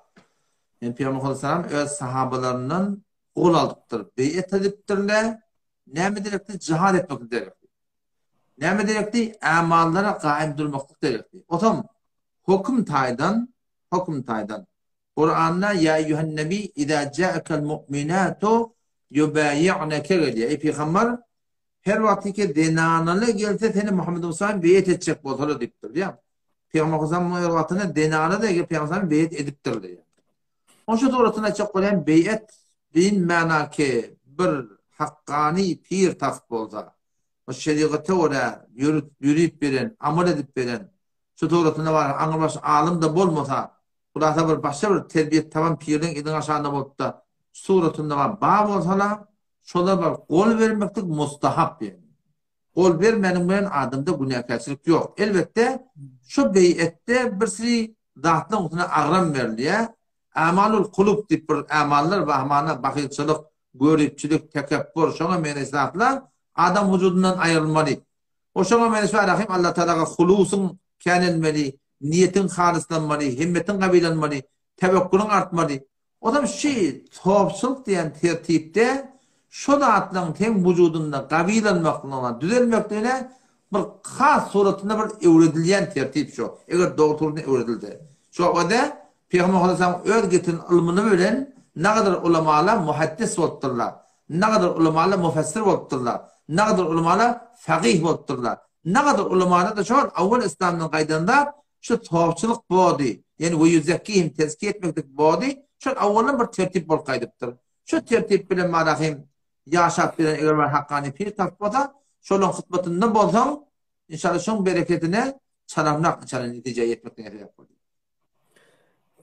Ýani Pygamber sallallahu aleyhi ve sellem öz sahabalaryndan gol alypdyr, beýet edipdirler. Näme derekdi? Jihad etmeklik derekdi. Näme derekdi? Ämallara gaýym durmaklyk derekdi. Otam höküm taýdan, höküm taýdan Kuranda ýa eýýuhen nebi iza ja'akal mu'minatu yubayi'neke gelýär. Eý pygamber, her wagtky zenanalar gelse seni Muhammed Mustafa beýet etjek bolsalar diýipdir, diýýär. Pygamber Muhammed öz wagtynda zenana da gelip pygamber beýet edipdir diýýär. Onuň şu suratyny aýtjak bolýan beýet din manaki bir hakkany pir tapyp bolsa, o şerigata görä ýörüp ýörüp beren, amal edip beren, şu suratynda bar aňrybaş alym-da bolmasa, hulasa bir başga bir terbiýet taban pirleň eliň aşagynda bolupda, şu suratynda bar ba bolsala, şolar bar gol bermeklik mustahap ýagny. Gol bermäniň bilen adamda günäkärçilik ýok. Elbetde, şu beýetde bir sri zatlaryň üstüne agram berilýär. Amalul kulub diýip bir amallar bar, hamana bahylçylyk, göripçilik, tekepbur, şoňa meňzeş zatlar adam wujudyndan aýrylmaly. O şoňa meňzeş bar, Rahym Allah Tagalaga hulusyň känelmeli, niýetiň halyslanmaly, hemmetiň gawilanmaly, tewekkulyň artmaly. Onam şi sopçylyk diýen tertipde şo zatlaryň seň wujudynda gawilanmaklygyna, düzelmekligine bir has suratynda bir öwredilýän tertip şo. Eger dogry suratynda öwredilse. Şo o-da Pygamber Aleyhisselam öz getiren ylmyny bilen nagadar ulamalar muhaddis bolupdyrlar. Nagadar ulamalar mufessir bolupdyrlar. Nagadar ulamalar fagyh bolupdyrlar. Nagadar ulamalar-da şol awwal islamdan gaýdan zat Şu sopçylyk body, ýagny we ýüzekkihim tezkiýe etmeklik body şol awaldan bir tertip bolup gaýdypdyr. Şu tertip bilen marahym ýaşap gelen eger bir hakkany pir tapyp bolsa, şolaň hyzmatynda bolsaň, inşallah şoň bereketine çalamrak inşallah netijä ýetmeklige sebäp bolýar.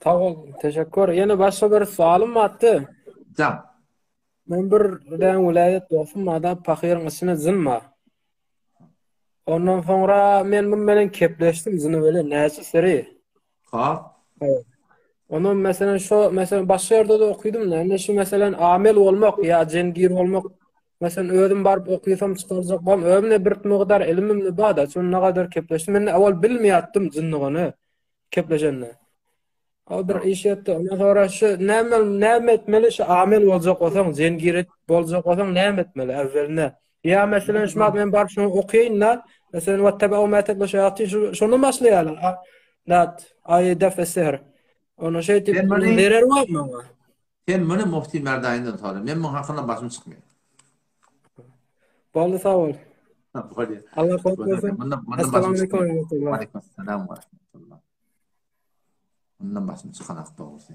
Sag bol, teşekkür. Ýene başga bir soalym bardy.
Jan.
Men bir däň welaýat dostum barda pahyryň içinde jyn bar. Ondan soňra men bun bilen kepleşdim jyny bilen näçe seri.
Ha.
Ondan meselen şo meselen başga ýerde de okydym da indi şu meselen amel bolmak ýa jengir bolmak meselen özüm baryp okysam çykarjak bol özümde bir mukdar ilimim bar da şonda gadar kepleşdim men awal bilmeýärdim jynlygyny kepleşende. O bir iş etdi. Ondan sonra şu näme näme etmeli şu amel boljak bolsaň, zengir boljak bolsaň näme etmeli äwweline? Ýa meselen şu men baryp şunu okaýyn da, meselen wattaba ma tatlu şayatin şu şonu başlaýarlar. Dat aý def sehr. Onu şey diýip zerer barmy oňa?
Sen muny Mufti Merdaýyndan sora. Men muň hakynda başym çykmaýar.
Boldy sag bol.
Bolýar.
Allah kabul etsin.
Assalamu alaykum we rahmetullah. Aleyküm selam we rahmetullah. Mundan başym çykanak dogrusy.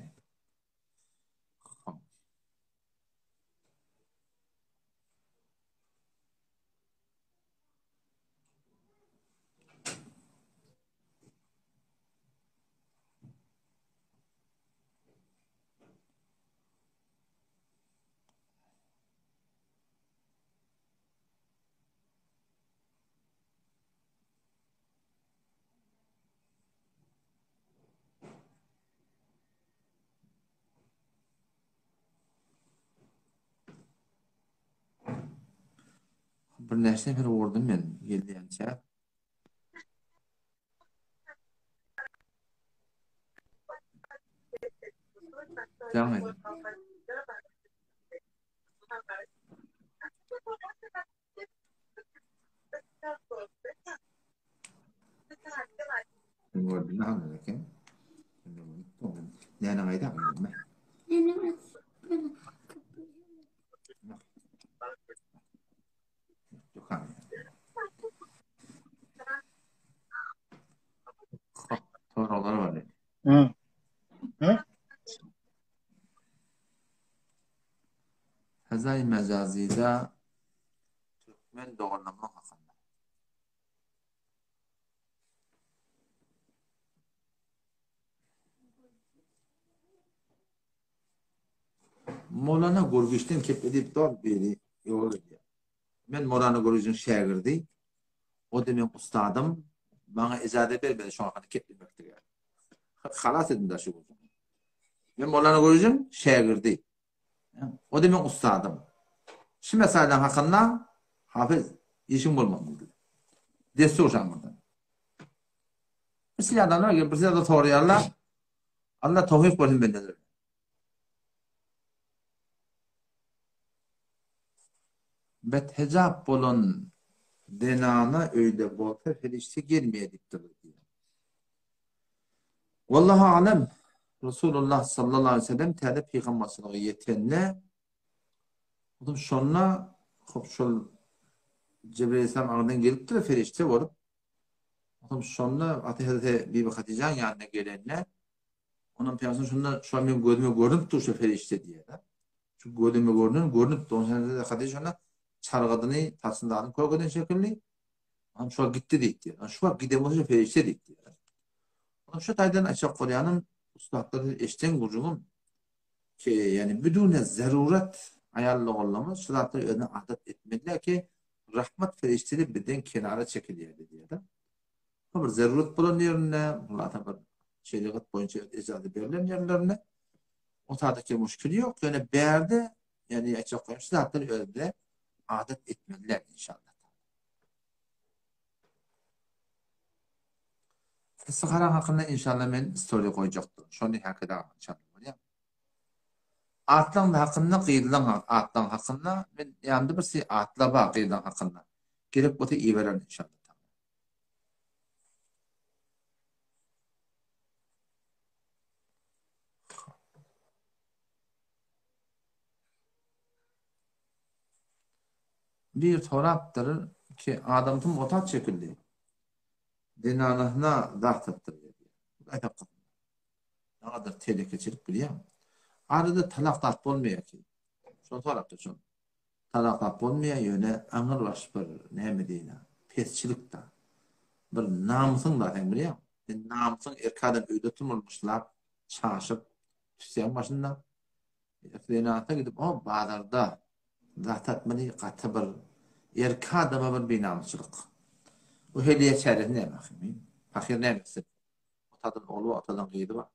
Birnäçe nefer gördüm men gelýänçä. Jaň edin. Näne gaýda? Soraglar bar.
Hı. Hı?
Fezai mejazida türkmen doganlama hakynda. Molana Gurgişden kep edip dor biri ýol edýär. Men Molana Gurgişiň şägirdi. O da meň ustadym. Maňa ijaza bermedi şoň hakynda keplemeklige. Halas edin da şu gün. Men Molana Gurgişiň şägirdi. O da meň ustadym. Şu meseleleň hakynda Hafyz işiň bolmasyn diýdi. Dessur şaňňyrdan. Bir adamlar gelip bir zat soraýarlar. Allah towfyk bersin bendelere. Bethijap bolan zenana öýde bolsa perişde gelmeýär diýipdirler diýýär. Wallahu alem Resulullah sallallahu aleyhi ve sellem täze pygamberçilige ýetende onuň şonda hop şol Jibril aleyhisselam aňyrdan gelipdir perişde bolup onuň şonda ata Hazreti Bibi Hatyjaň ýanyna gelende Ondan pygamber şunda şu an meň gözüme görünip dur şu perişde diýýär. Şu gözüme görünen görünip dur. Ondan Hatyja şonda çargadyny saçyndakyny kökeden şekilli. Ondan şu gitdi diýdi. Şu wagt giden bolsa perişde diýdi. Ondan şu taýdan açyk bolýanym ussatlardan eşden gurjugym ki ýani bidune zarurat aýal ogullarymyz şu zatlary özüne adat etmediler ki rahmat perişdeleri bizden kenara çekilýär diýýär. Bir zarurat bolan ýerinde, mulata bir şerigat boýunça ejaza berlen ýerlerinde o taýda müşkil ýok. Ýöne bärde, ýani aýtjak bolýan şu zatlary özüne adat etmeliler inşallah. Istihara hakynda inşallah men story goýjakdyryn. Şony hakeda inşallah bolýar. Atlaň hakynda gyzlaň atlaň hakynda men ýanymda bir si atla bar gyzlaň hakynda. Gerek bolsa ibererin inşallah. Bir sorapdyr ki adamsym otag çekildi. Zenanasyna zat satdyr diýdi. Aýtap Nagadyr telekeçilik bilýäň. Arada talak zat bolmaýar ki. Şony sorapdyr şol. Talak zat bolmaýar ýöne aňyr baş bir näme diýin pesçilik da. Bir namysyň da sen bilýäň. Sen namysyň erkek adam öýde oturmaly myşlap, çaşyp, tüsseň başynda. Zenansa gidip o bazarda zat satmaly gaty bir erkek adama bir binamysçylyk. Bu hediýe çäresi näme ahym? Pahyr näme etsin? Otadan ogly bar, otadan gyzy bar.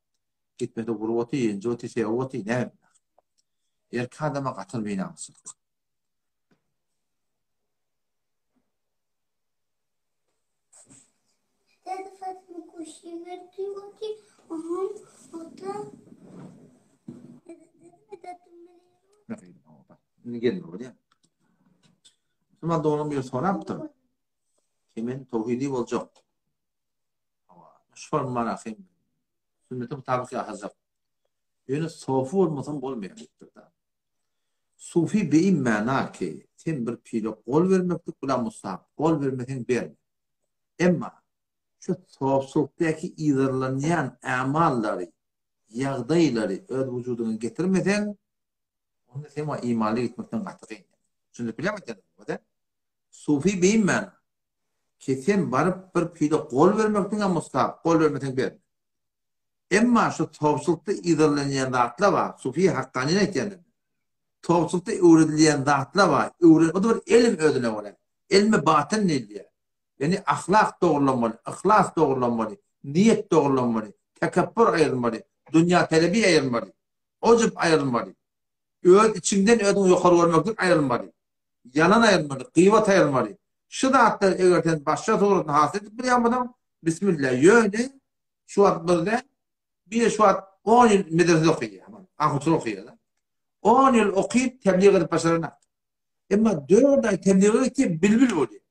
Gitmese gurup otyr, ýenjip otyr, sewip otyr, näme bilen. Erkek adama gaty binamyslyk.
Däde Fatyma kuşy berdi oty, oham ota.
Indi gelme bolýar. Musulman doganym bir sorapdyr. Ki men towhidi boljak. Şu marahym sünnete mutabyk ýaşajak. Ýöne sofi bolmasam bolmaýar diýipdir-de. Sufi beýin mana ki, sen bir pile gol bermeklik bilen mustahap, gol bermeseň berme. Emma şu sofçylykdaky yzarlanýan ämallary, ýagdaýlary öz wujudyňa getirmeseň, onda sen oňa imanly gitmekden gaty kyn. Düşündirip bilýärmi aýdýanymy? Sufi beýin mana ki sen baryp bir pile gol bermekdiňem mustahap, gol bermeseň berme. Emma şu towçulykda yzarlanýan zatlar bar, sufi hakkanyny aýtýan men. Towçulykda öwredilýän zatlar bar, öwren, o-da bir elm özüne görä. Elmi batyn diýilýär. Ýagny ahlak dogrulanmaly, yhlas dogrulanmaly, niýet dogrulanmaly, tekepbur aýrylmaly, dünýä talebi aýrylmaly, ujub aýrylmaly. Öz içiňden özüňi ýokary görmeklik aýrylmaly. Ýalan aýyrmaly, gybat aýyrmaly. Şu zatlary eger sen başga suratyny hasyl edip bilýän bolsaň, bismillah. Ýöne şu wagt bizde bir şu wagt 10 ýyl medresede okaýar, ahunçylyk okaýar. 10 ýyl okyp tebliğ edip başaranak. Emma 4 aý tebliğe gitse bilbil bolýar.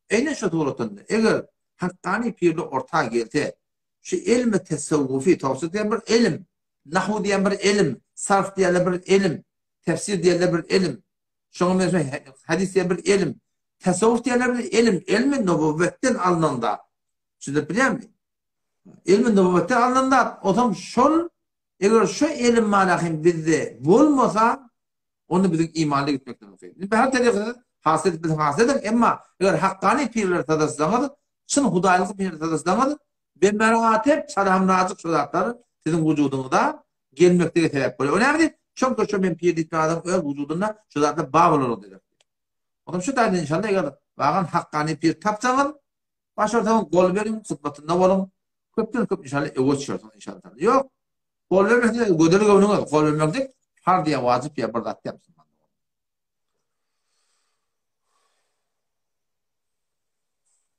Eýne şu suratynda eger hakkani pirli orta gelse, şu elmi tesewwufi, tawsir diýen bir elm, nahu diýen bir elm, sarf diýen bir elm, tefsir diýen bir elm, şoňa meňzeş hadis diýen bir elm, tasawwuf diýen bir elm, elmi nübüwwetden alnan zat. Düşünip bilýärmi? Elmi nübüwwetden alnan zat, onsoň şol eger şu elm malahym bizde bolmasa, onda biziň imanly gitmekden mümkin. Indi her terýekde hasyl edip bilseň hasyl ediň, emma eger hakkany pirler sadaşsaňyz, çyn hudaýlyk pirler sadaşsaňyz, bemeratep çalamrajyk şu zatlar siziň wujudyňyza gelmeklige sebäp bolýar. O näme diýip? Çünki şu men pir diýip adam öz wujudynda şu zatlar bar bolanlygy diýmek. Ondan şu taýdan inşallah eger wagan hakkany pir tapsaňyz, başarsaňyz gol beriň, hyzmatynda boluň. Köpden köp inşallah öwe düşersiňiz inşallah. Ýok. Gol bermeseňiz gözel göwnüňiz, gol bermeklik farz ýa wajyp ýa bir zat däl.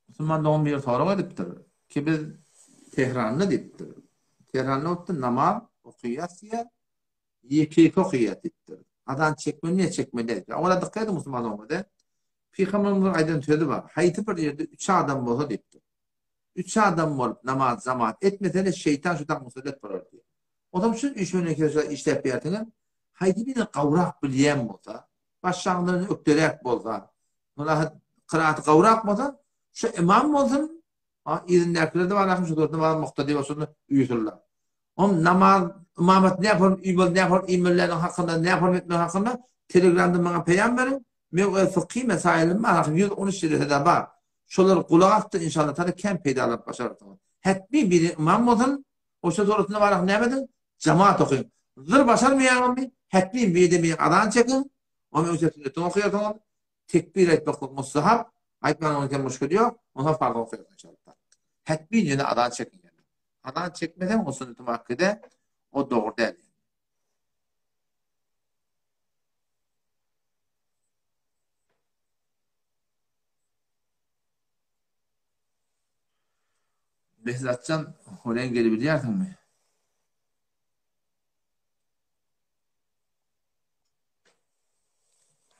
Musulman dogan bir sorag edipdir ki biz Tehranda diýipdir. Tehranda bolupdyr namaz okaýas diýýär. Ýeke-ýeke okaýas diýipdir. Azan çekmeli ýa çekmeli diýipdir. Owala dykgat ediň musulman doganlar. Pygamberimiziň aýdan sözi bar. Haýsy bir ýerde üç adam bolsa diýipdir. Üç adam bolup namaz jamaat etmesene şeýtan şu tak musallat bolar diýýär. Onsoň şu üç öne işläp berseňiz, haýsy birini gawrak bilýän bolsa, başlangyjyndan ökderäk bolsa, Mulahat kyraaty gawrak bolsa, şu imam bolsun, yzyndakyler-de bar, şu dörtde bar, muktadi bolsun, uýsunlar. Om namaz, imamat ne form uýmaly, ne form iýmelileriniň hakynda, ne form etmeli hakynda Telegramda maňa peýam beriň. Men öz fykhy mesaýylim bar, 113 jelesede bar. Şolar gulak asdy, inşallah taala kän peýdalanyp başararsyňyz. Hetmi biri imam bolsun, oşa sorasynda bar, näme ediň? Jamaat okyň. Zyr başarmaýaňyzmy? Hetmi birde bir azan çekiň. Onuň öňçe sünnetini okaýarsyňyz. Tekbir aýtmaklyk mustahap, aýtmanyň üçin muşkil ýok, ondan farz okaýarsyň inşallah. Hetmi ýöne azan çekiň. Azan çekmeseň o sünneti muakkede o dogry däl. Behzatjan, oraya gelebilýärsiňmi?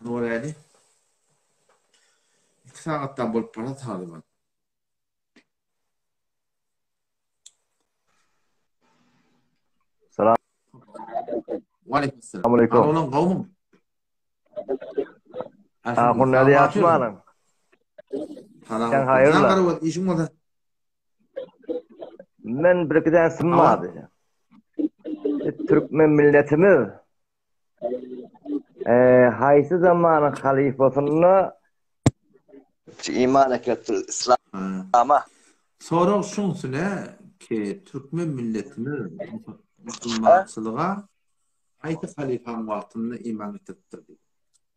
Nureli. 2 sagatdan bolup bara talyban.
Salam.
Waleýkim salam. Aleyküm. Oğlum gowmy?
Ahun näde ýaşmalyň?
Salam. Sen haýyrla. Işiň bolsa.
Men bir giden synmady. Türkmen milletimiz e, haýsy zamanyň halyfasynda iman eklipdir islama.
Sorag şuňsune ki türkmen milletimiz musulmançylyga haýsy halyfanyň wagtynda iman getiripdir diýip.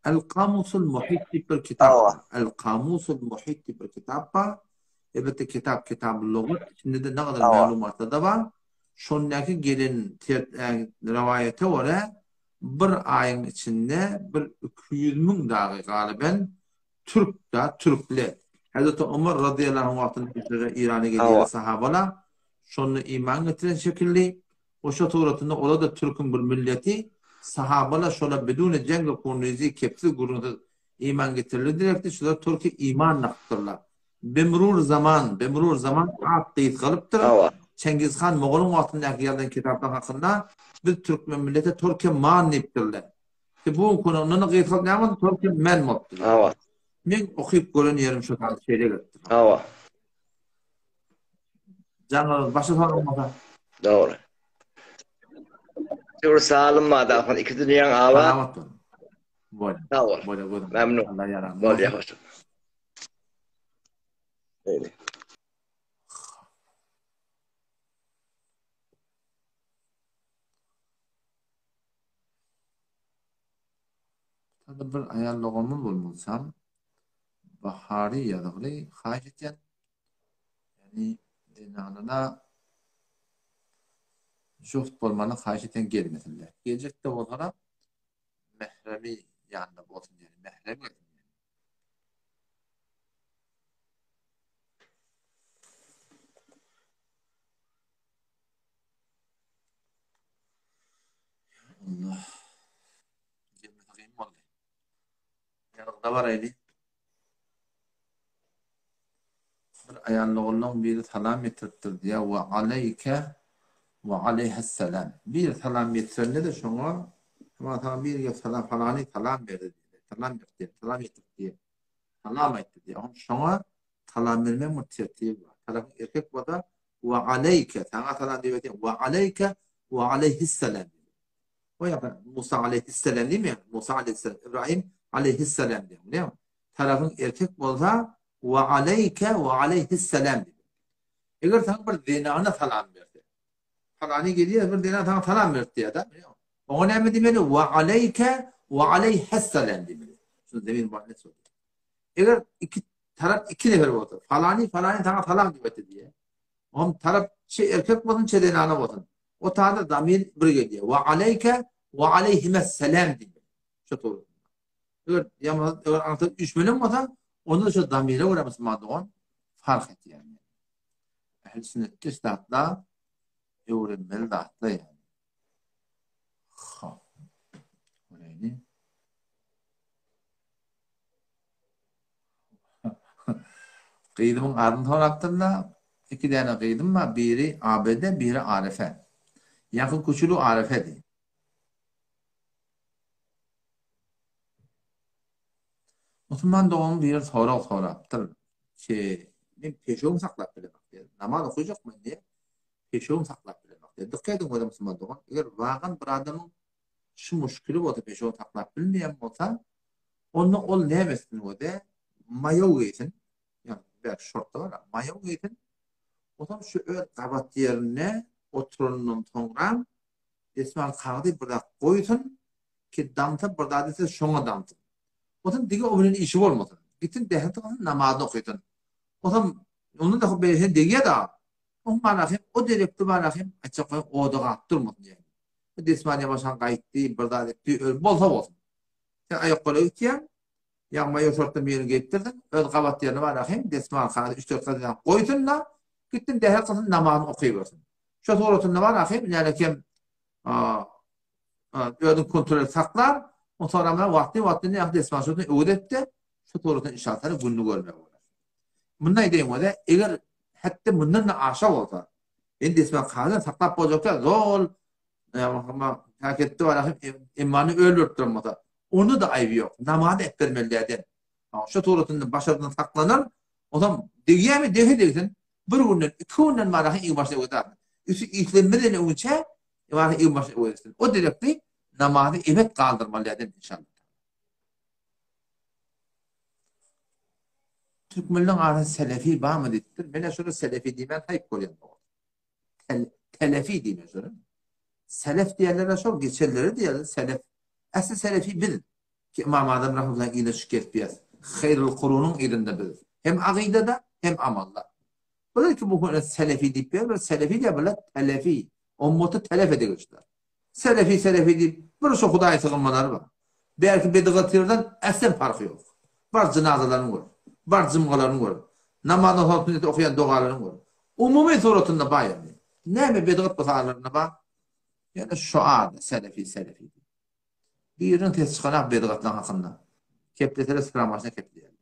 El Kamusul Muhit diýip bir kitap bar. El Kamusul Muhit diýip bir kitap bar. Elbetde kitap kitap lugat içinde de ne kadar maglumatlar da bar. Şondaky gelen rowaýata görä bir aýyň içinde bir 200 müň dagy galyben türk da türkle. Hazreti Omar radyýallahu anh wagtynda Irana gelýän sahabalar şonda iman getiren şekilli Oşa suratynda ola-da türküň bir milleti, sahabalar şola biduni jeng we hunrizi kepsiz gürrüňsiz iman getirirler direkdi, şular türki iman nakypdyrlar. Bemrur zaman, bemrur zaman at gysgalypdyr. Çengiz han Mogolyň wagtyndaky ýazylan kitaplaryň hakynda biz türkmen millete türke man diýipdirler. Ki bu gün ondan-da gysgalyp näme boldy? Türke men bolupdyr. Men okyp gören ýerim şo şeýle gelipdir.
Hawa.
Jaňyňyz başa soraň bolsa.
Dogry. Şükür salym madafyn iki dünýäň abat.
Salamat boluň. Bol.
Sag bol.
Bolýa gözüň.
Memnun.
Allah ýaran.
Bolýa hoş. Eýle.
Sada bir aýal doganymyz bolmasam Bahary ýazygly haýyş etýän. Ýagny zenanana joft bolmany haýyş etýän gelmesinler. Geljekde bolsalar mähremi ýanynda bolsun ýagny mährem gelsin. Allah. Gelmesi kyn boldy. Ýazgyda baraýly. Bir aýal doganlaň biri salam ýetiripdir diýýär, Wa aleýke wa aleýhessalam. Biri salam ýetirende-de şoňa, Şoňa saňa biri gelip salam falany salam berdi diýdi. Salam berdi diýdi, salam ýetirdi diýdi. Salam aýtdy diýdi. Oňa şoňa salam bermegiň bir tertibi bar. Tarapyň erkek bolsa wa aleýke, saňa salam diýip aýtýan, wa aleýke wa aleýhissalam diýdi. O ýa Musa aleýhissalam diýmeýär, Musa aleýhissalam, Ibrahim aleýhissalam diýýär. Bilýäňmi? Tarapyň erkek bolsa wa aleýke wa aleýhissalam diýip. Eger saňa bir zenana salam berse, palany gelýär, bir zenan saňa salam berdi diýýär-de, bilýäňmi? Oňa näme diýmeli? Wa aleýke wa aleýhissalam diýmeli. Şu zemin bar ne söz. Eger iki tarap iki nefer bolsa, falany falany saňa salam diýip aýtdy diýýär. Oňa tarap çe erkek bolsun, çe zenana bolsun. O taýda zamir bir gelýär. Wa aleýke wa aleýhimessalam diýmeli. Şu suratda. Eger ýa eger aňsat üýşmeleň bolsa, onda şu zamire görä musulman dogan fark etýär. Ähli sünnetde zatlar öwrenmeli zatlar ýaly. Hop. Göreýli. Gyzymyň adyny sorapdyrlar. Iki däne gyzym bar, biri Abede, biri Arefe. Ýaňky küçüli Arefedi. Musulman doganyň biri sorag sorapdyr. Ki, men peşewimi saklap bilemok diýýär. Namaz okajak men diýýär. Peşewimi saklap bilemok diýýär. Dykgat ediň özem musulman dogan. Eger wagan bir adamyň şu muşkili bolsa, peşewini saklap bilmeýän bolsa, onda ol näme etsin öde? Maýow geýsin. Ýagny bäş şortda bar, maýow geýsin. Onsoň şu öz gabat ýerinde oturanyndan soňra desmal kagyzy bir zat goýsun, ki damsa bir zat etse şoňa damsyn. Onsoň dige o bilen işi bolmasyn. Gitsin dähret kylsyn, namazyny okysyn. Onsoň ondan da beýle degýär da. Oň manasy hem o derekde manasy hem aýtjak bolýan oda galyp durmasyn diýýär. Bu desmal ýamaşan gaýtdy, bir zat etdi, öl bolsa bolsun. Sen aýakgola gitýäň, ýa maýor sortdan birini geýipdirsiň, öz gabat ýerine bar ahim, desmal kagyzy üç-dört gazetany goýsun-da, gitsin dähret kylsyn, namazyny okybersin. Şo suratynda bar ahim, näle kem özüň kontrol saklar, o soramlar wagtly wagtly ne desmal şodan öwüt etdi, şu suratyn inşallah gününi görmek bolar. Munda aýdaýyn bolsa, eger hatda mundan da aşa bolsa, men desmal kagyzyn saklap boljakda zol Häketde bar ahim emmany öldürip duran bolsa, onda da aýby ýok. Namazy etdirmeli däden. Şu suratynda başardan saklanar, onam degýärmi degse degsin, bir günden, iki günden bar ahim iň başda öwezär. Üsti islenmeden öňçe bar iň başda öwezsin. O direktli namazy ebet galdyrmaly däden inşallah. Türkmenleň arasynda selefi barmy diýipdir. Men şona selefi diýmän haýp görýän dogry. Telefi diýmek şolar. Selef diýerler şol geçenleri diýerler selef. Äsli selefi biz ki Imam Azam rahmetullahi ile şu kesbiýas. Haýrul kurunyň yzynda biz. Hem agydada hem amalda. Bular ki bu selefi diýip berler, selefi diýip bular telefi. Ummaty telef edilişler. Selefi selefi diýip bir şu Hudaý sygynmalary bar. Belki bidgatyrdan äslem parhy ýok. Bar jynazalaryny gör. Bar jymgalaryny gör. Namazdan soň sünneti okaýan dogalaryny gör. Umumy suratynda bar ýagny. Näme bidgat bolsa aralarynda bar. Ýöne şu ady selefi selefi diýip. Biriniň sesi çykanak bidgatlaryň hakynda. Kepleseler sıra başyna kepleýärler.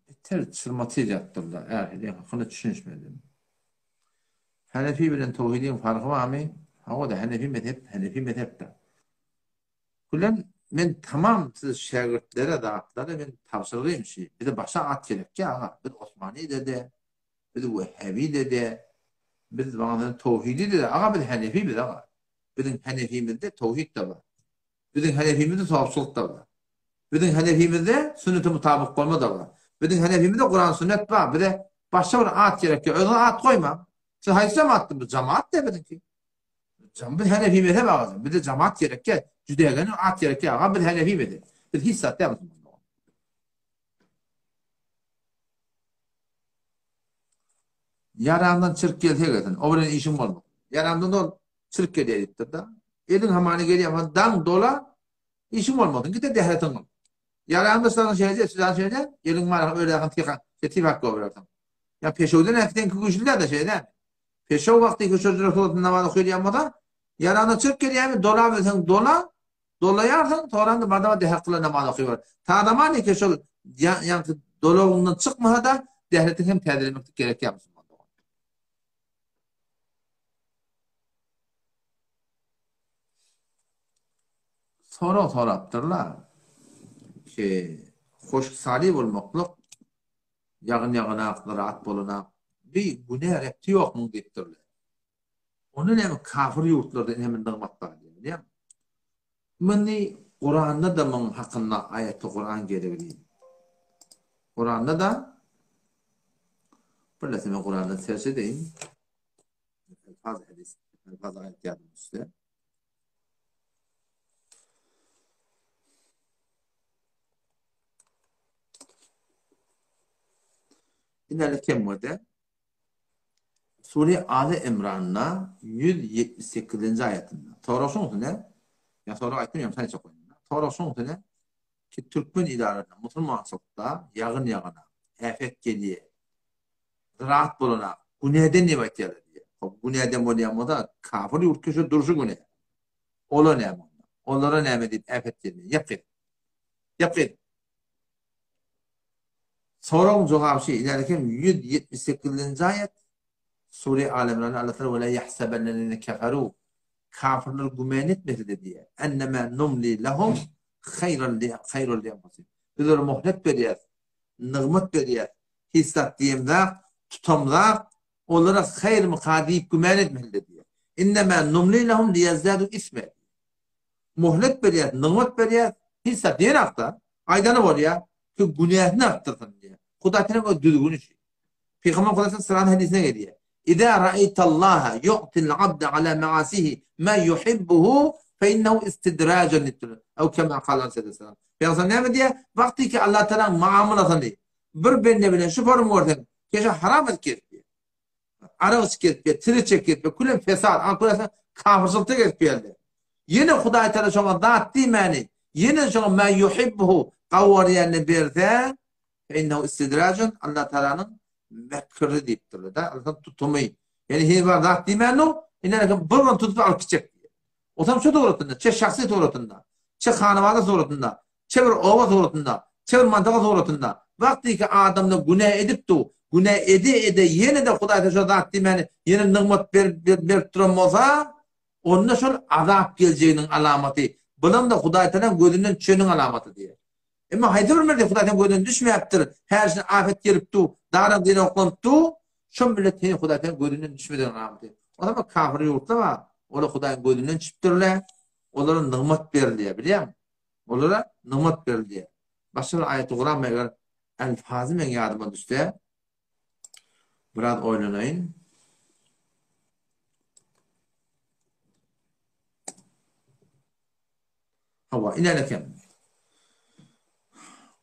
Beter çyrmatyz ýatdyrlar. Ähli hakyna düşünişmedim. Hanefi bilen towhidiň farky barmy? Hawa-da, Hanefi mezhep, Hanefi mezhepdir. Bilen men tamam siz şägirtlere zatlara men tabşyrgym şi. Bize başa at gerekýä aga. Biz Osmany-da-de, biz Wehhabi-de-de, biz baňa towhidi-de-de. Aga biz Hanefi biz aga. Biziň Hanefimizde towhid-de bar. Biziň Hanefimizde sogapçylyk-da bar. Biziň Hanefimizde sünnete mutabyk bolma-da bar. Biziň Hanefimizde Kuran-sünnet bar. Bize başga bir at gerek ýok. Özüňiz at goýmaň. Siz haýsy jamaatdyň? Bu jamaat-da biziňki. Jam biz Hanefi mezhep agajym. Bize jamaat gerek ýok. Jüdägene at gerek ýok. Aga biz Hanefi mezhep. Biz hiç zat däl musulman. Ýaramdan çirk gelse gelsin. O bilen işiň bolmaz. Ýaramdan ol çirk gelýär diýipdir-de. Eliň hamany gelýär, daň dola, işiň bolmasyn. Git-de dähretiň gyl. Ýaraňda şaň şeýle, şaň şeýle, eliň bar öyle ýakyn tyka, tibak goýberersiň. Ýa peşewden äkiden güýçli-de şeýle. Peşew wagty köşejire suratynda namaz okaýan bolsa, ýaraňda çyk gelýärmi, dola bilseň dola, dolaýarsyň, soňra barda dähet kylan namaz okaýar. Tadaman eke şol ýaňky dolagyňdan çykmasa-da, dähetiň hem täzelemeklik gerek ýa musulman dogan. Sorag sorapdyrlar. Ki hoş sali bolmaklyk ýagyn ýagynak, zyraat bolanak, bi günä repti ýokmuň diýipdirler. Onda näme kafir ýurtlarda näme nygmat bar diýýär, bilýäňmi? Muny Kuranda-da muň hakynda aýaty Kuran geregli. Kuranda-da bir näse men Kurandan serç edeýin. Elfaz hadis, elfaz aýat ýadym düşse. Inäli kemmede Sure Aly Imranda 178-nji aýatynda. Sorag şoň üstüne, ýa sorag aýtdym ýa saýça goýdum. Sorag şoň üstüne ki türkmen idarasynda musulmançylykda ýagyn ýagana, äpet gelýär. Zyraat bolana günäden diýip aýtýarlar diýýär. Hop, günäden bolýan bolsa, kafir ýurt köşe durşy günä. Ola näme onda? Olara näme diýip äpet gelmeýär. Ýap git. Ýap git. Soragyň jogaby şeý, ileriki 178-nji aýat Sure Al Imran Allah Taala wela yahsabennellezine keferu kafirler güman etmese-de diýýär. Ennema numli lehum haýran li haýrun li anfusihim. Biz olara muhlet berýäris, nygmat berýäris. Hiç zat diýemzak, tutamzak, olara haýyrmyka diýip güman etmeli diýýär. Innemâ numli lehum liýezdâdu isme. Muhlet berýäs, nygmat berýäs, hiç zat diýenakda, aýdany bolýar, ki günäsini artdyrsyn diýýär. Hudaýtalaň öz düzgüni şu. Pygamber Hudaýtalaň syran hadysine gelýär. Iza ra'aytallaha yu'til abda ala ma'asihi ma yuhibbuhu fe innehu istidrajun diýipdir. Ew kema kala aleyhisselam. Pygamber näme diýýär? Wagty ki Allah Taala muamalasyny bir bende bilen şu form görseň, keşe haram edip gezip diýýär. Arak içip gezip diýýär, tire çekip gezip diýýär, külem fesat, an köräse kafirçilikde gezip diýýär. Ýene Hudaý Taala şoňa zat diýmäni, ýene şoňa ma yuhibbuhu gawarýanyny berse, Fe innehu istidrajun, Allah Taalanyň mekri diýipdirler-de, Allah'ın tutumy. Ýani hiç bir zat diýmän dur, indi bir gün tutup alyp gitjek diýýär. Otam şu suratynda, çe şahsy suratynda, çe hanawada suratynda, çe bir oba suratynda, çe bir mantyga suratynda, wagty ki adamlar günä edip dur, günä ede-ede ýene-de Hudaý şo zat diýmäni ýene nygmat berip berip duran bolsa, onda şol azap geljeginiň alamaty. Bulam-da Hudaý Tagalaň gözünden düşeniň alamaty diýýär. Emma haýsy bir millet Hudaýdan gözünden düşmäpdir, hälisine afet gelip dur, daran diýen oklanyp dur, şo millet heniz Hudaýdan gözünden düşmeden alamaty. O zaman kafir ýurtlar bar, olar Hudaýyň gözünden düşüpdirler, olara nygmat berilýär, bilýäňmi? Olara nygmat berilýär. Başga bir aýaty Kuran meger elfazy meň ýadyma düşse, biraz oýlanaýyn. Hawa, iner eken.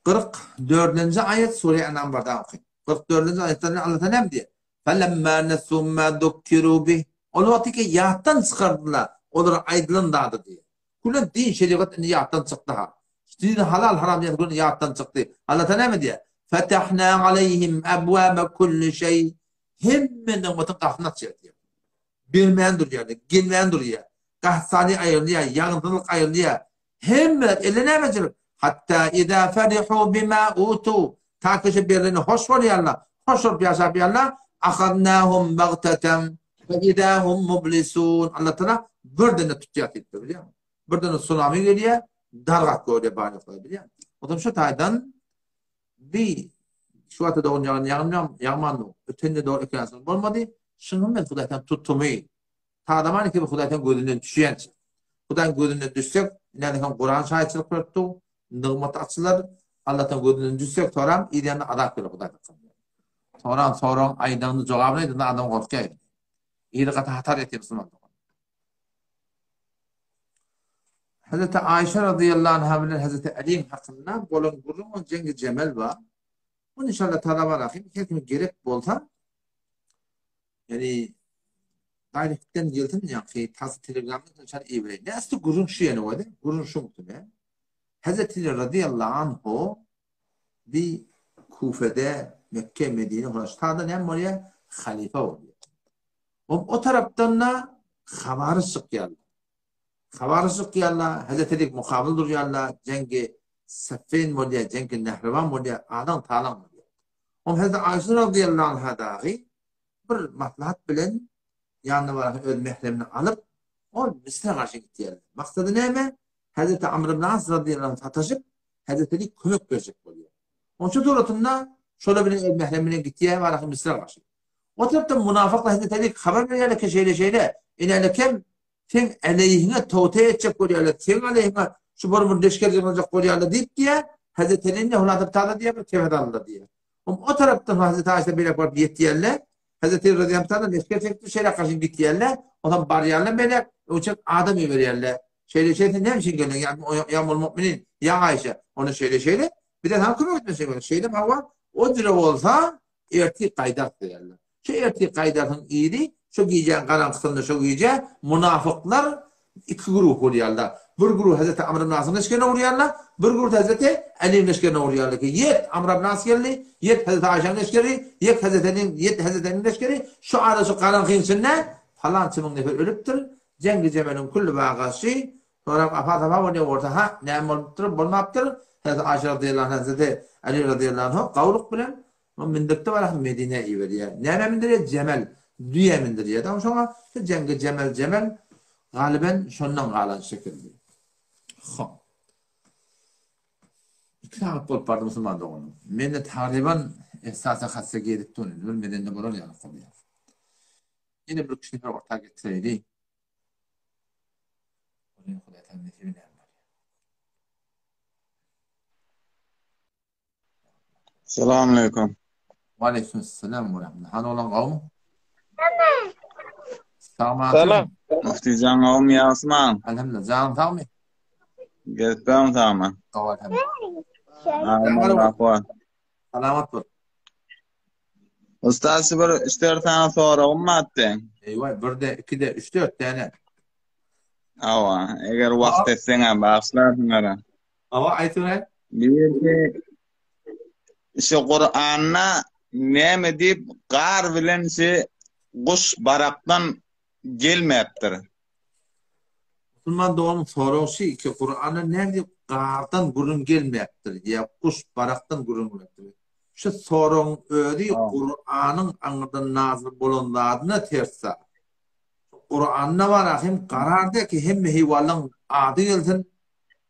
44-nji aýat Sure Enam barda okyň. 44-nji aýatda Allah Taala näme diýýär? Falamma nasu ma zukkiru bih. Ol wagty ki ýatdan çykardylar, olara aýdylan zady diýýär. Külen din şerigat indi ýatdan çykdy ha. Din halal haram diýen gün ýatdan çykdy. Allah Taala näme diýýär? Fatahna aleyhim abwaba kulli şeý. Hemme nygmatyň gapysyny açýar diýýär. Bermän durýar, gelmän durýar. Gahtany aýrylýar, ýagynsyzlyk aýrylýar. Hemme zat elde nämeçilik? Hatda iza farihu bima utu. Ta köşe berlene hoş bolýarlar. Hoş bolup ýaşap ýarlar. Ahaznahum bagtatan fe iza hum mublisun. Allah Taala birdene tutýar diýipdir, bilýärmi? Birdene tsunami gelýär, dargat görýär barlyklary, bilýärmi? Otam şu taýdan Bi şu wagta dogry ýagyn ýagynmam ýagmandy. Ötende dogry ekensiň bolmady. Şunuň bilen Hudaýdan tutumy. Tadaman kibi Hudaýdan gözünden düşýänçä. Hudaýyň gözünden düşsek, näde hem Kuran şaýatçylyk berip dur, nygmat açylar. Allahdan gözünden düşsek soram, yz ýanynda azap geler Hudaý saklasyn. Soran soragyň aýdanyny jogabyny aýdanda adam gorkýar. Yzy gaty hatar etýär musulman dogan. Hazreti Aýşe radıyallahu anha bilen Hazreti Aliň hakynda bolan gürrüň ol Jengi Jemel bar. Bunu inşallah talaba rahim her kime gerek bolsa yani direktden gelsin ýa ki tasy telegramdan inşallah ibereýin. Näsdi gürrüň şu ýene boldy. Gürrüň şu mutune. Hezreti Ali razyýallahu anhu bi Kufede, Mekke, Medine, Horaştada näme bolýar? Halyfa bolýar. O tarapdan-da habaryz çykýarlar. Habaryz çykýarlar, Hezreti Ali mukabyl durýarlar, jeňgi Saffin bolýar, jeňgi Nehrewan bolýar, alaň-talaň bolýar. Oň Hezreti Aýşa razyýallahu anha dagy bir maslahat bilen ýanyna baran öz mähremini alyp, ol Misre garşy gitýärler. Maksady näme? Hezreti Amr ibn As razyýallahu anh sataşyp, Hezreti Ali kömek berjek bolýar. Oň şu suratynda şolar bilen öz mähremi bilen gitýär, barasy Misre garşy. O tarapdan munafyklar Hezreti Ali habar berýärler ki, şeýle-şeýle, ine kem seň aleýhiňe towte etjek bolýarlar, seň aleýhiňe şu bir bir leşger ýygnajak bolýarlar diýip diýýär. Hezreti Ali ne huladyp tada diýýär, bir kebet aldylar diýýär. O tarapdan Hazreti Aýşe beýlek baryp ýetýärler. Hazreti Radiyallahu taala leşger çekdi, şeýle garşy gitýärler. Ondan barýarlar beýlek, öňçek adam iberýärler. Şeýle şeýle sen näme üçin geldiň? Ýa ýa mul mu'minin, ýa Aýşe. Ona şeýle şeýle bize sana kömek etmek üçin geldim. Şeýle hawa, o jüre bolsa ertir gaýdar diýýärler. Şu ertir gaýdarsyň yzy, şu gijäň garaňkysynda şu gije munafyklar iki guruh bolýarlar. Bir guruh Hezreti Amr ibn Asyň leşgerine urýarlar, bir guruh Hezreti Alyň leşgerine urýarlar ki, ýet Amr ibn As geldi, ýet Hezreti Aýşaň leşgeri, ýet Hezreti Alyň, ýet Hezreti Alyň leşgeri, şu arada şu garaňkyň içinde palança müň nefer ölüpdir, Jeňgi Jemeliň külli bagasy, soňrak apa-sapa bolýar bolsa, ha, näme bolupdyr, bolmapdyr, Hezreti Aýşa razyýallahu anha, Hezreti Aly razyýallahu anhu gawulyk bilen Ol mindirtdi barahy Medinä iberýär. Nämä mindirýär? Jemel, düýä mindirýär. Daň şoňa şu jeňgi Jemel Jemel galyben şondan galan şekildi. Hop. Iki sagat bolup bardy musulman doganym. Mende taryban esasa hassa gezip dur. Bir medende bolar ýaly bolýar. Ýene bir kişi orta getireýli. Onuň Hudaý taala nesibi näme bolýar?
Salam aleyküm.
Waleýkim salam we rahmetullah. Hany oglan gowmy? Sagman.
Salam. Mufti jan gowmy ýagşyman?
Elhamdülillah. Janyň sagmy?
Gezipem sagmy?
Gowy elhamdülillah. Salamat bol.
Ustaz bir üç-dört sany soragym bardy.
Eýwa, birde, ikide, üç-dört däne.
Awa, eger wagt etseň-ä bagyşlarsyň ara.
Hawa, aýtyberaý.
Birisi şu Kuranda näme diýip gar bilen şu guş barakdan gelmäpdir.
Musulman doganyň soragy şu ki, Kuranda näme diýip gardan gürrüň gelmäpdir ýa guş barakdan gürrüň gelmäpdir. Şu soragyň özi Kuranyň aňyrdan nazyl bolan zadyna ters zat. Kuranda bar ahim karar de ki hemme heýwanlaň ady gelsin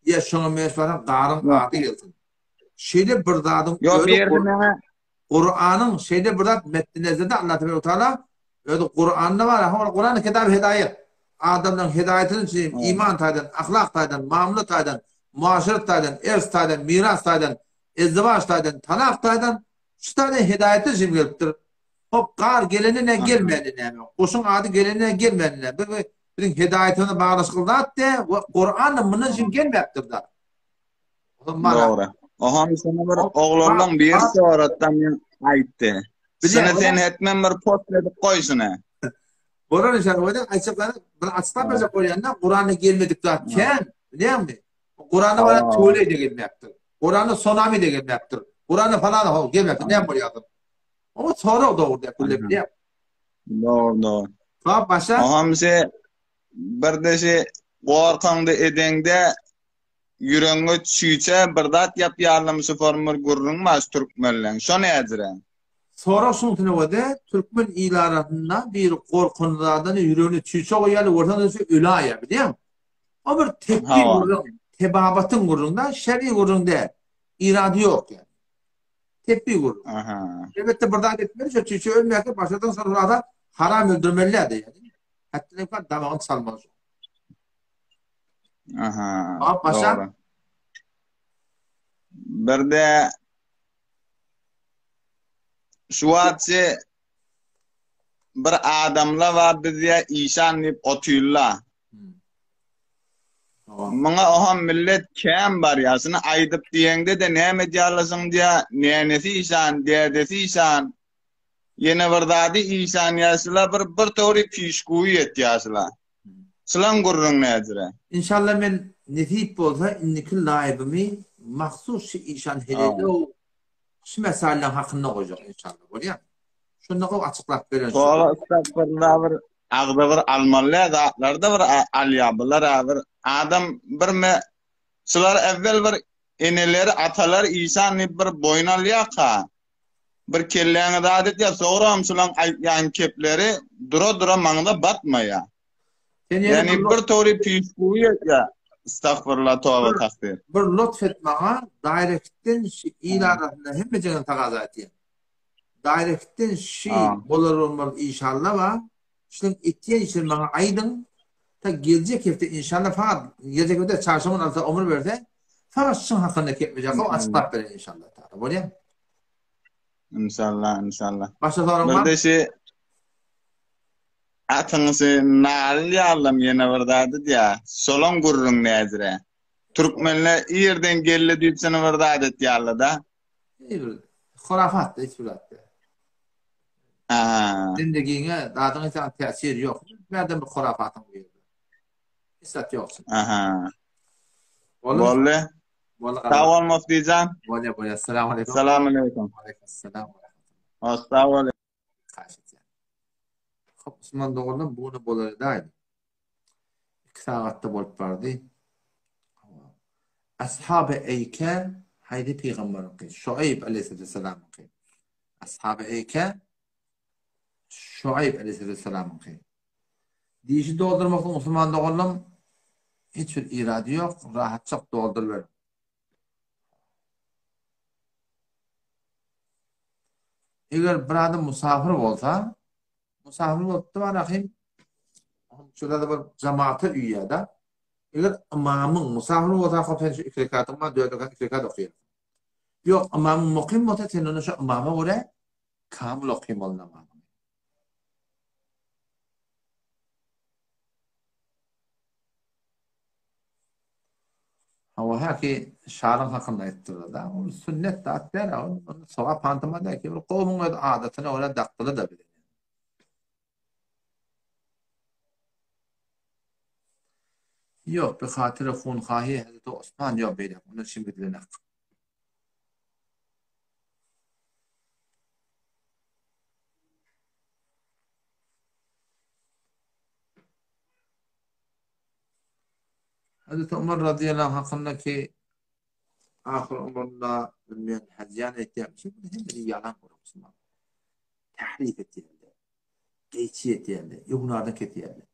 ýa şoňa meňzeş barsaň garyň ady gelsin. Şeýle bir zadyň
Ýok bu ýerde maňa
Kuranyň şeýle bir zat metni nezerde Allah tebaraka taala özi Kuranda bar ahim ol Kuran kitab hidaýet. Adamlaryň hidaýetini üçin iman taýdan, ahlak taýdan, mamla taýdan, muaşeret taýdan, ers taýdan, miras taýdan, izdiwaç taýdan, talak taýdan şu taýdan hidaýeti üçin gelipdir. Hop gar geleni ne gelmeni näme? Guşuň ady geleni ne gelmeni ne? Bu biziň hidaýetimize baglaşykly zat de we Kuran da mundan üçin gelmäpdir da.
Dogry. Oha şunu bir oglanlaň bir soratdan men aýtdy. Şunu sen hetmen bir post edip goý şunu.
Bolar inşallah. Oýda aýtjaklar bir açyklap berjek bolýanda Kuranda gelmedik zat kän, bilýäňmi? Kuranda bara tüweleý de gelmäpdir. Kuranda sonami de gelmäpdir. Kuranda falan ho gelmäpdir. Näme bolýar? Oňa sorag dogry diýip gülle bilýär.
Dogry, dogry.
Sag başa.
Oňam şe bir de şe gorkaňda edeňde ýüregiňe çüýçe bir zat ýapýarlarmy şu form bir gürrüň bar şu türkmenleň. Şo nädire?
Sorag şuň tünewede türkmen il arasynda biri gorkan zadany ýüregine çüýçe goýýarlar görseň şu ölaýýar bilýäňmi? O bir tepki gürrüň, tebabatyň gürrüň da, şer'i gürrüň däl. Irady ýok ýa. Tepbi gürrüň.
Aha.
Elbetde bir zat etmeli, şo çüýşe ölmäkä başardan şol zada haram öldürmeli däl diýýär. Hatda imkan damagyny çalmaly.
Aha.
Bak başa.
Bir de şu wagtçy bir adamla bar bizde işan diýip otyrlar. Muňa oha millet kän barýar. Şuny aýdyp diýeňde-de näme edýärleşiň diýýär. Nänesi işan, dädesi işan. Ýene bir zady işan ýa şula bir bir töwri pişguýy etýär şula. Şulaň gürrüň näjire?
Inşallah men. Nesip bolsa indiki live-ymy mahsus şu işan heleýlew şu mesallaň hakynda goýjak inşallah bolýamy? Şonda gowy açyklap bererin.
Toba estagfurullah bir agza bir almaly zatlarda bir alýa bular bir adam bir me şular evvel bir eneleri atalary işan diýip bir boýun alýaka bir kelläňe zat etýär soňram şulaň aýtýan kepleri dura dura maňza batmaýa.
Sen ýene
Ýani bir tory pişguwy etýär. Estagfurullah toba takdyr.
Bir lutf et maňa directden şu il arasynda hemmejigini tagaza etýän. Directden şi bolar bolmaz inşallah ba şunuň etýän işini maňa aýdyň ta geljek hepde inşallah fakat geljek hepde çarşamba gün Alla ömür berse fakat şuň hakynda kepmejek gowy açyklap bereýin inşallah taala bolýa.
İnşallah inşallah.
Başga soragyň bar?
Bir de şi Atyňysy naryl ýalam ýene bir zady diýä. Şolaň gürrüň näzire. Türkmenler irden geldi diýip bir zat etýärler-da.
Bir hurafat hiç bir zat däl.
Aha.
Zindigiňe zadyňa hiç zat täsir ýok. Bärde bir hurafatyň bu ýerde. Hiç zat ýok.
Aha.
Boldy.
Boldy. Sag bol Muftijan.
Bolýa bolýa. Assalamu alaykum.
Salam alaykum.
Alaykum assalam.
Sag bol.
Haýyş etýän. Hop, Usman doganlar bu güne bolar edäýdi. 2 sagatda bolup bardy. Ashab-y Eýke haýsy pygamberiňki? Şuaýb aleýhissalamyňky. Ashab-y Eýke Şuaýb aleýhissalamyňky. Dişi doldurmakdan Usman doganlam hiç bir irady ýok, rahatçak dolduryber. Eger bir adam musafir bolsa, musafir bolupdy bar ahim, şurada bir jamaata üýýär-de. Eger ymamyň musafir bolsa, hop sen şu iki rekatyň bar, dört rekat, iki rekat okaýarsyň. Ýok, ymamyň mukym bolsa, sen onda şu ymama görä kamyl okymaly namazyňy. Hawa häki şalyň hakynda aýtdylar-da. Ol sünnet zat däl, ol sogap hantama däl ki, bir kowumyň öz adatyna görä dakdylar-da bize. Ýok, bi hatyra hunhahi Hezreti Osman ýok beýle, ondan şim gidilenak. Hazreti Umar radıyallahu anh hakyndaky ahyr umrunda bilmeýän hazýan etýän şey bu hemmesi ýalan gürrüň musulman. Tahrif etýärler. Geçi etýärler. Ýugnardan kesýärler.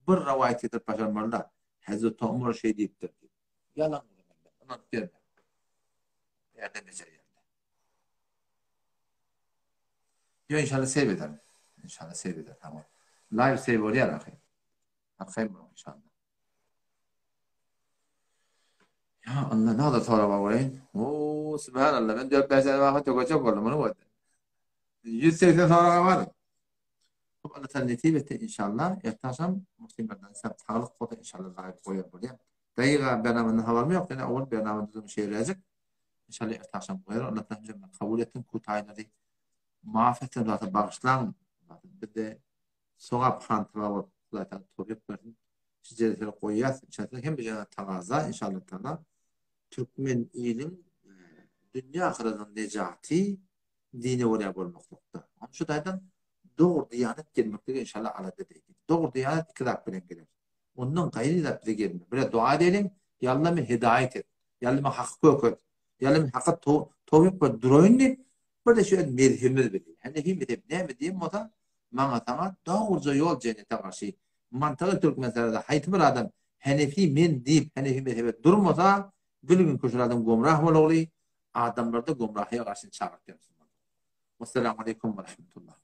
Bir rowaýat getirip başarmalylar. Hazreti Umar şeý diýipdir diýip. Ýalan gürrüň. Ynanyp berme. Ýerden bejerýärler. Ýo inşallah save ederin. Inşallah save eder. Tamam. Live save bolýar ahy. Arkaýyn boluň inşallah. Ya Allah ne kadar sorag bar goýaýyn. Oo subhanallah men 4-5 tane waka tökejek boldum muny boldy. 180 soraga bar. Hop Allah taala nesip etdi inşallah. Erte akşam muslimerden sen saglyk bolsa inşallah live goýar bolýar. Daýyga bernameden habarym ýok. Ýöne owal bernama düzüm şeýleräjik. Inşallah erte akşam goýar. Allah taala jemle kabul etsin. Kutaýlary maaf etsin. Zata bagyşlaň. Bizde Sogap hantyma bolup Hudaý taala towfyk bersin. Şu jelseleri goýýas inşallah hem bir tagaza inşallah taala türkmen iliň dünýä ahyratynyň nejaty dine görä bolmaklykda. Onuň şu taýdan dogry diýanet gelmeklige inşallah alada edeýin. Dogry diýanet iki zat bilen geler. Ondan gaýry zat bize gelmez. Bire dua edeliň, Ýa Allah meni hidaýat et. Ýa Allah meni haky köket. Ýa Allah meni haka towfyk ber duraýyn diýip, bir-de şu öz mezhebimiz bilen. Hanefi mezhep näme diýen bolsa, maňa saňa dogruja ýol jennete garşy. Mantygy Türkmenistanda haýsy bir adam Hanefi men diýip Hanefi mezhebe durmasa, bilgin ki şol adam gomrah bolagly, adamlarda gomrahyýa garşy çagyrtýar musulmanlary. Wessalamu aleýkum we rahmetullah.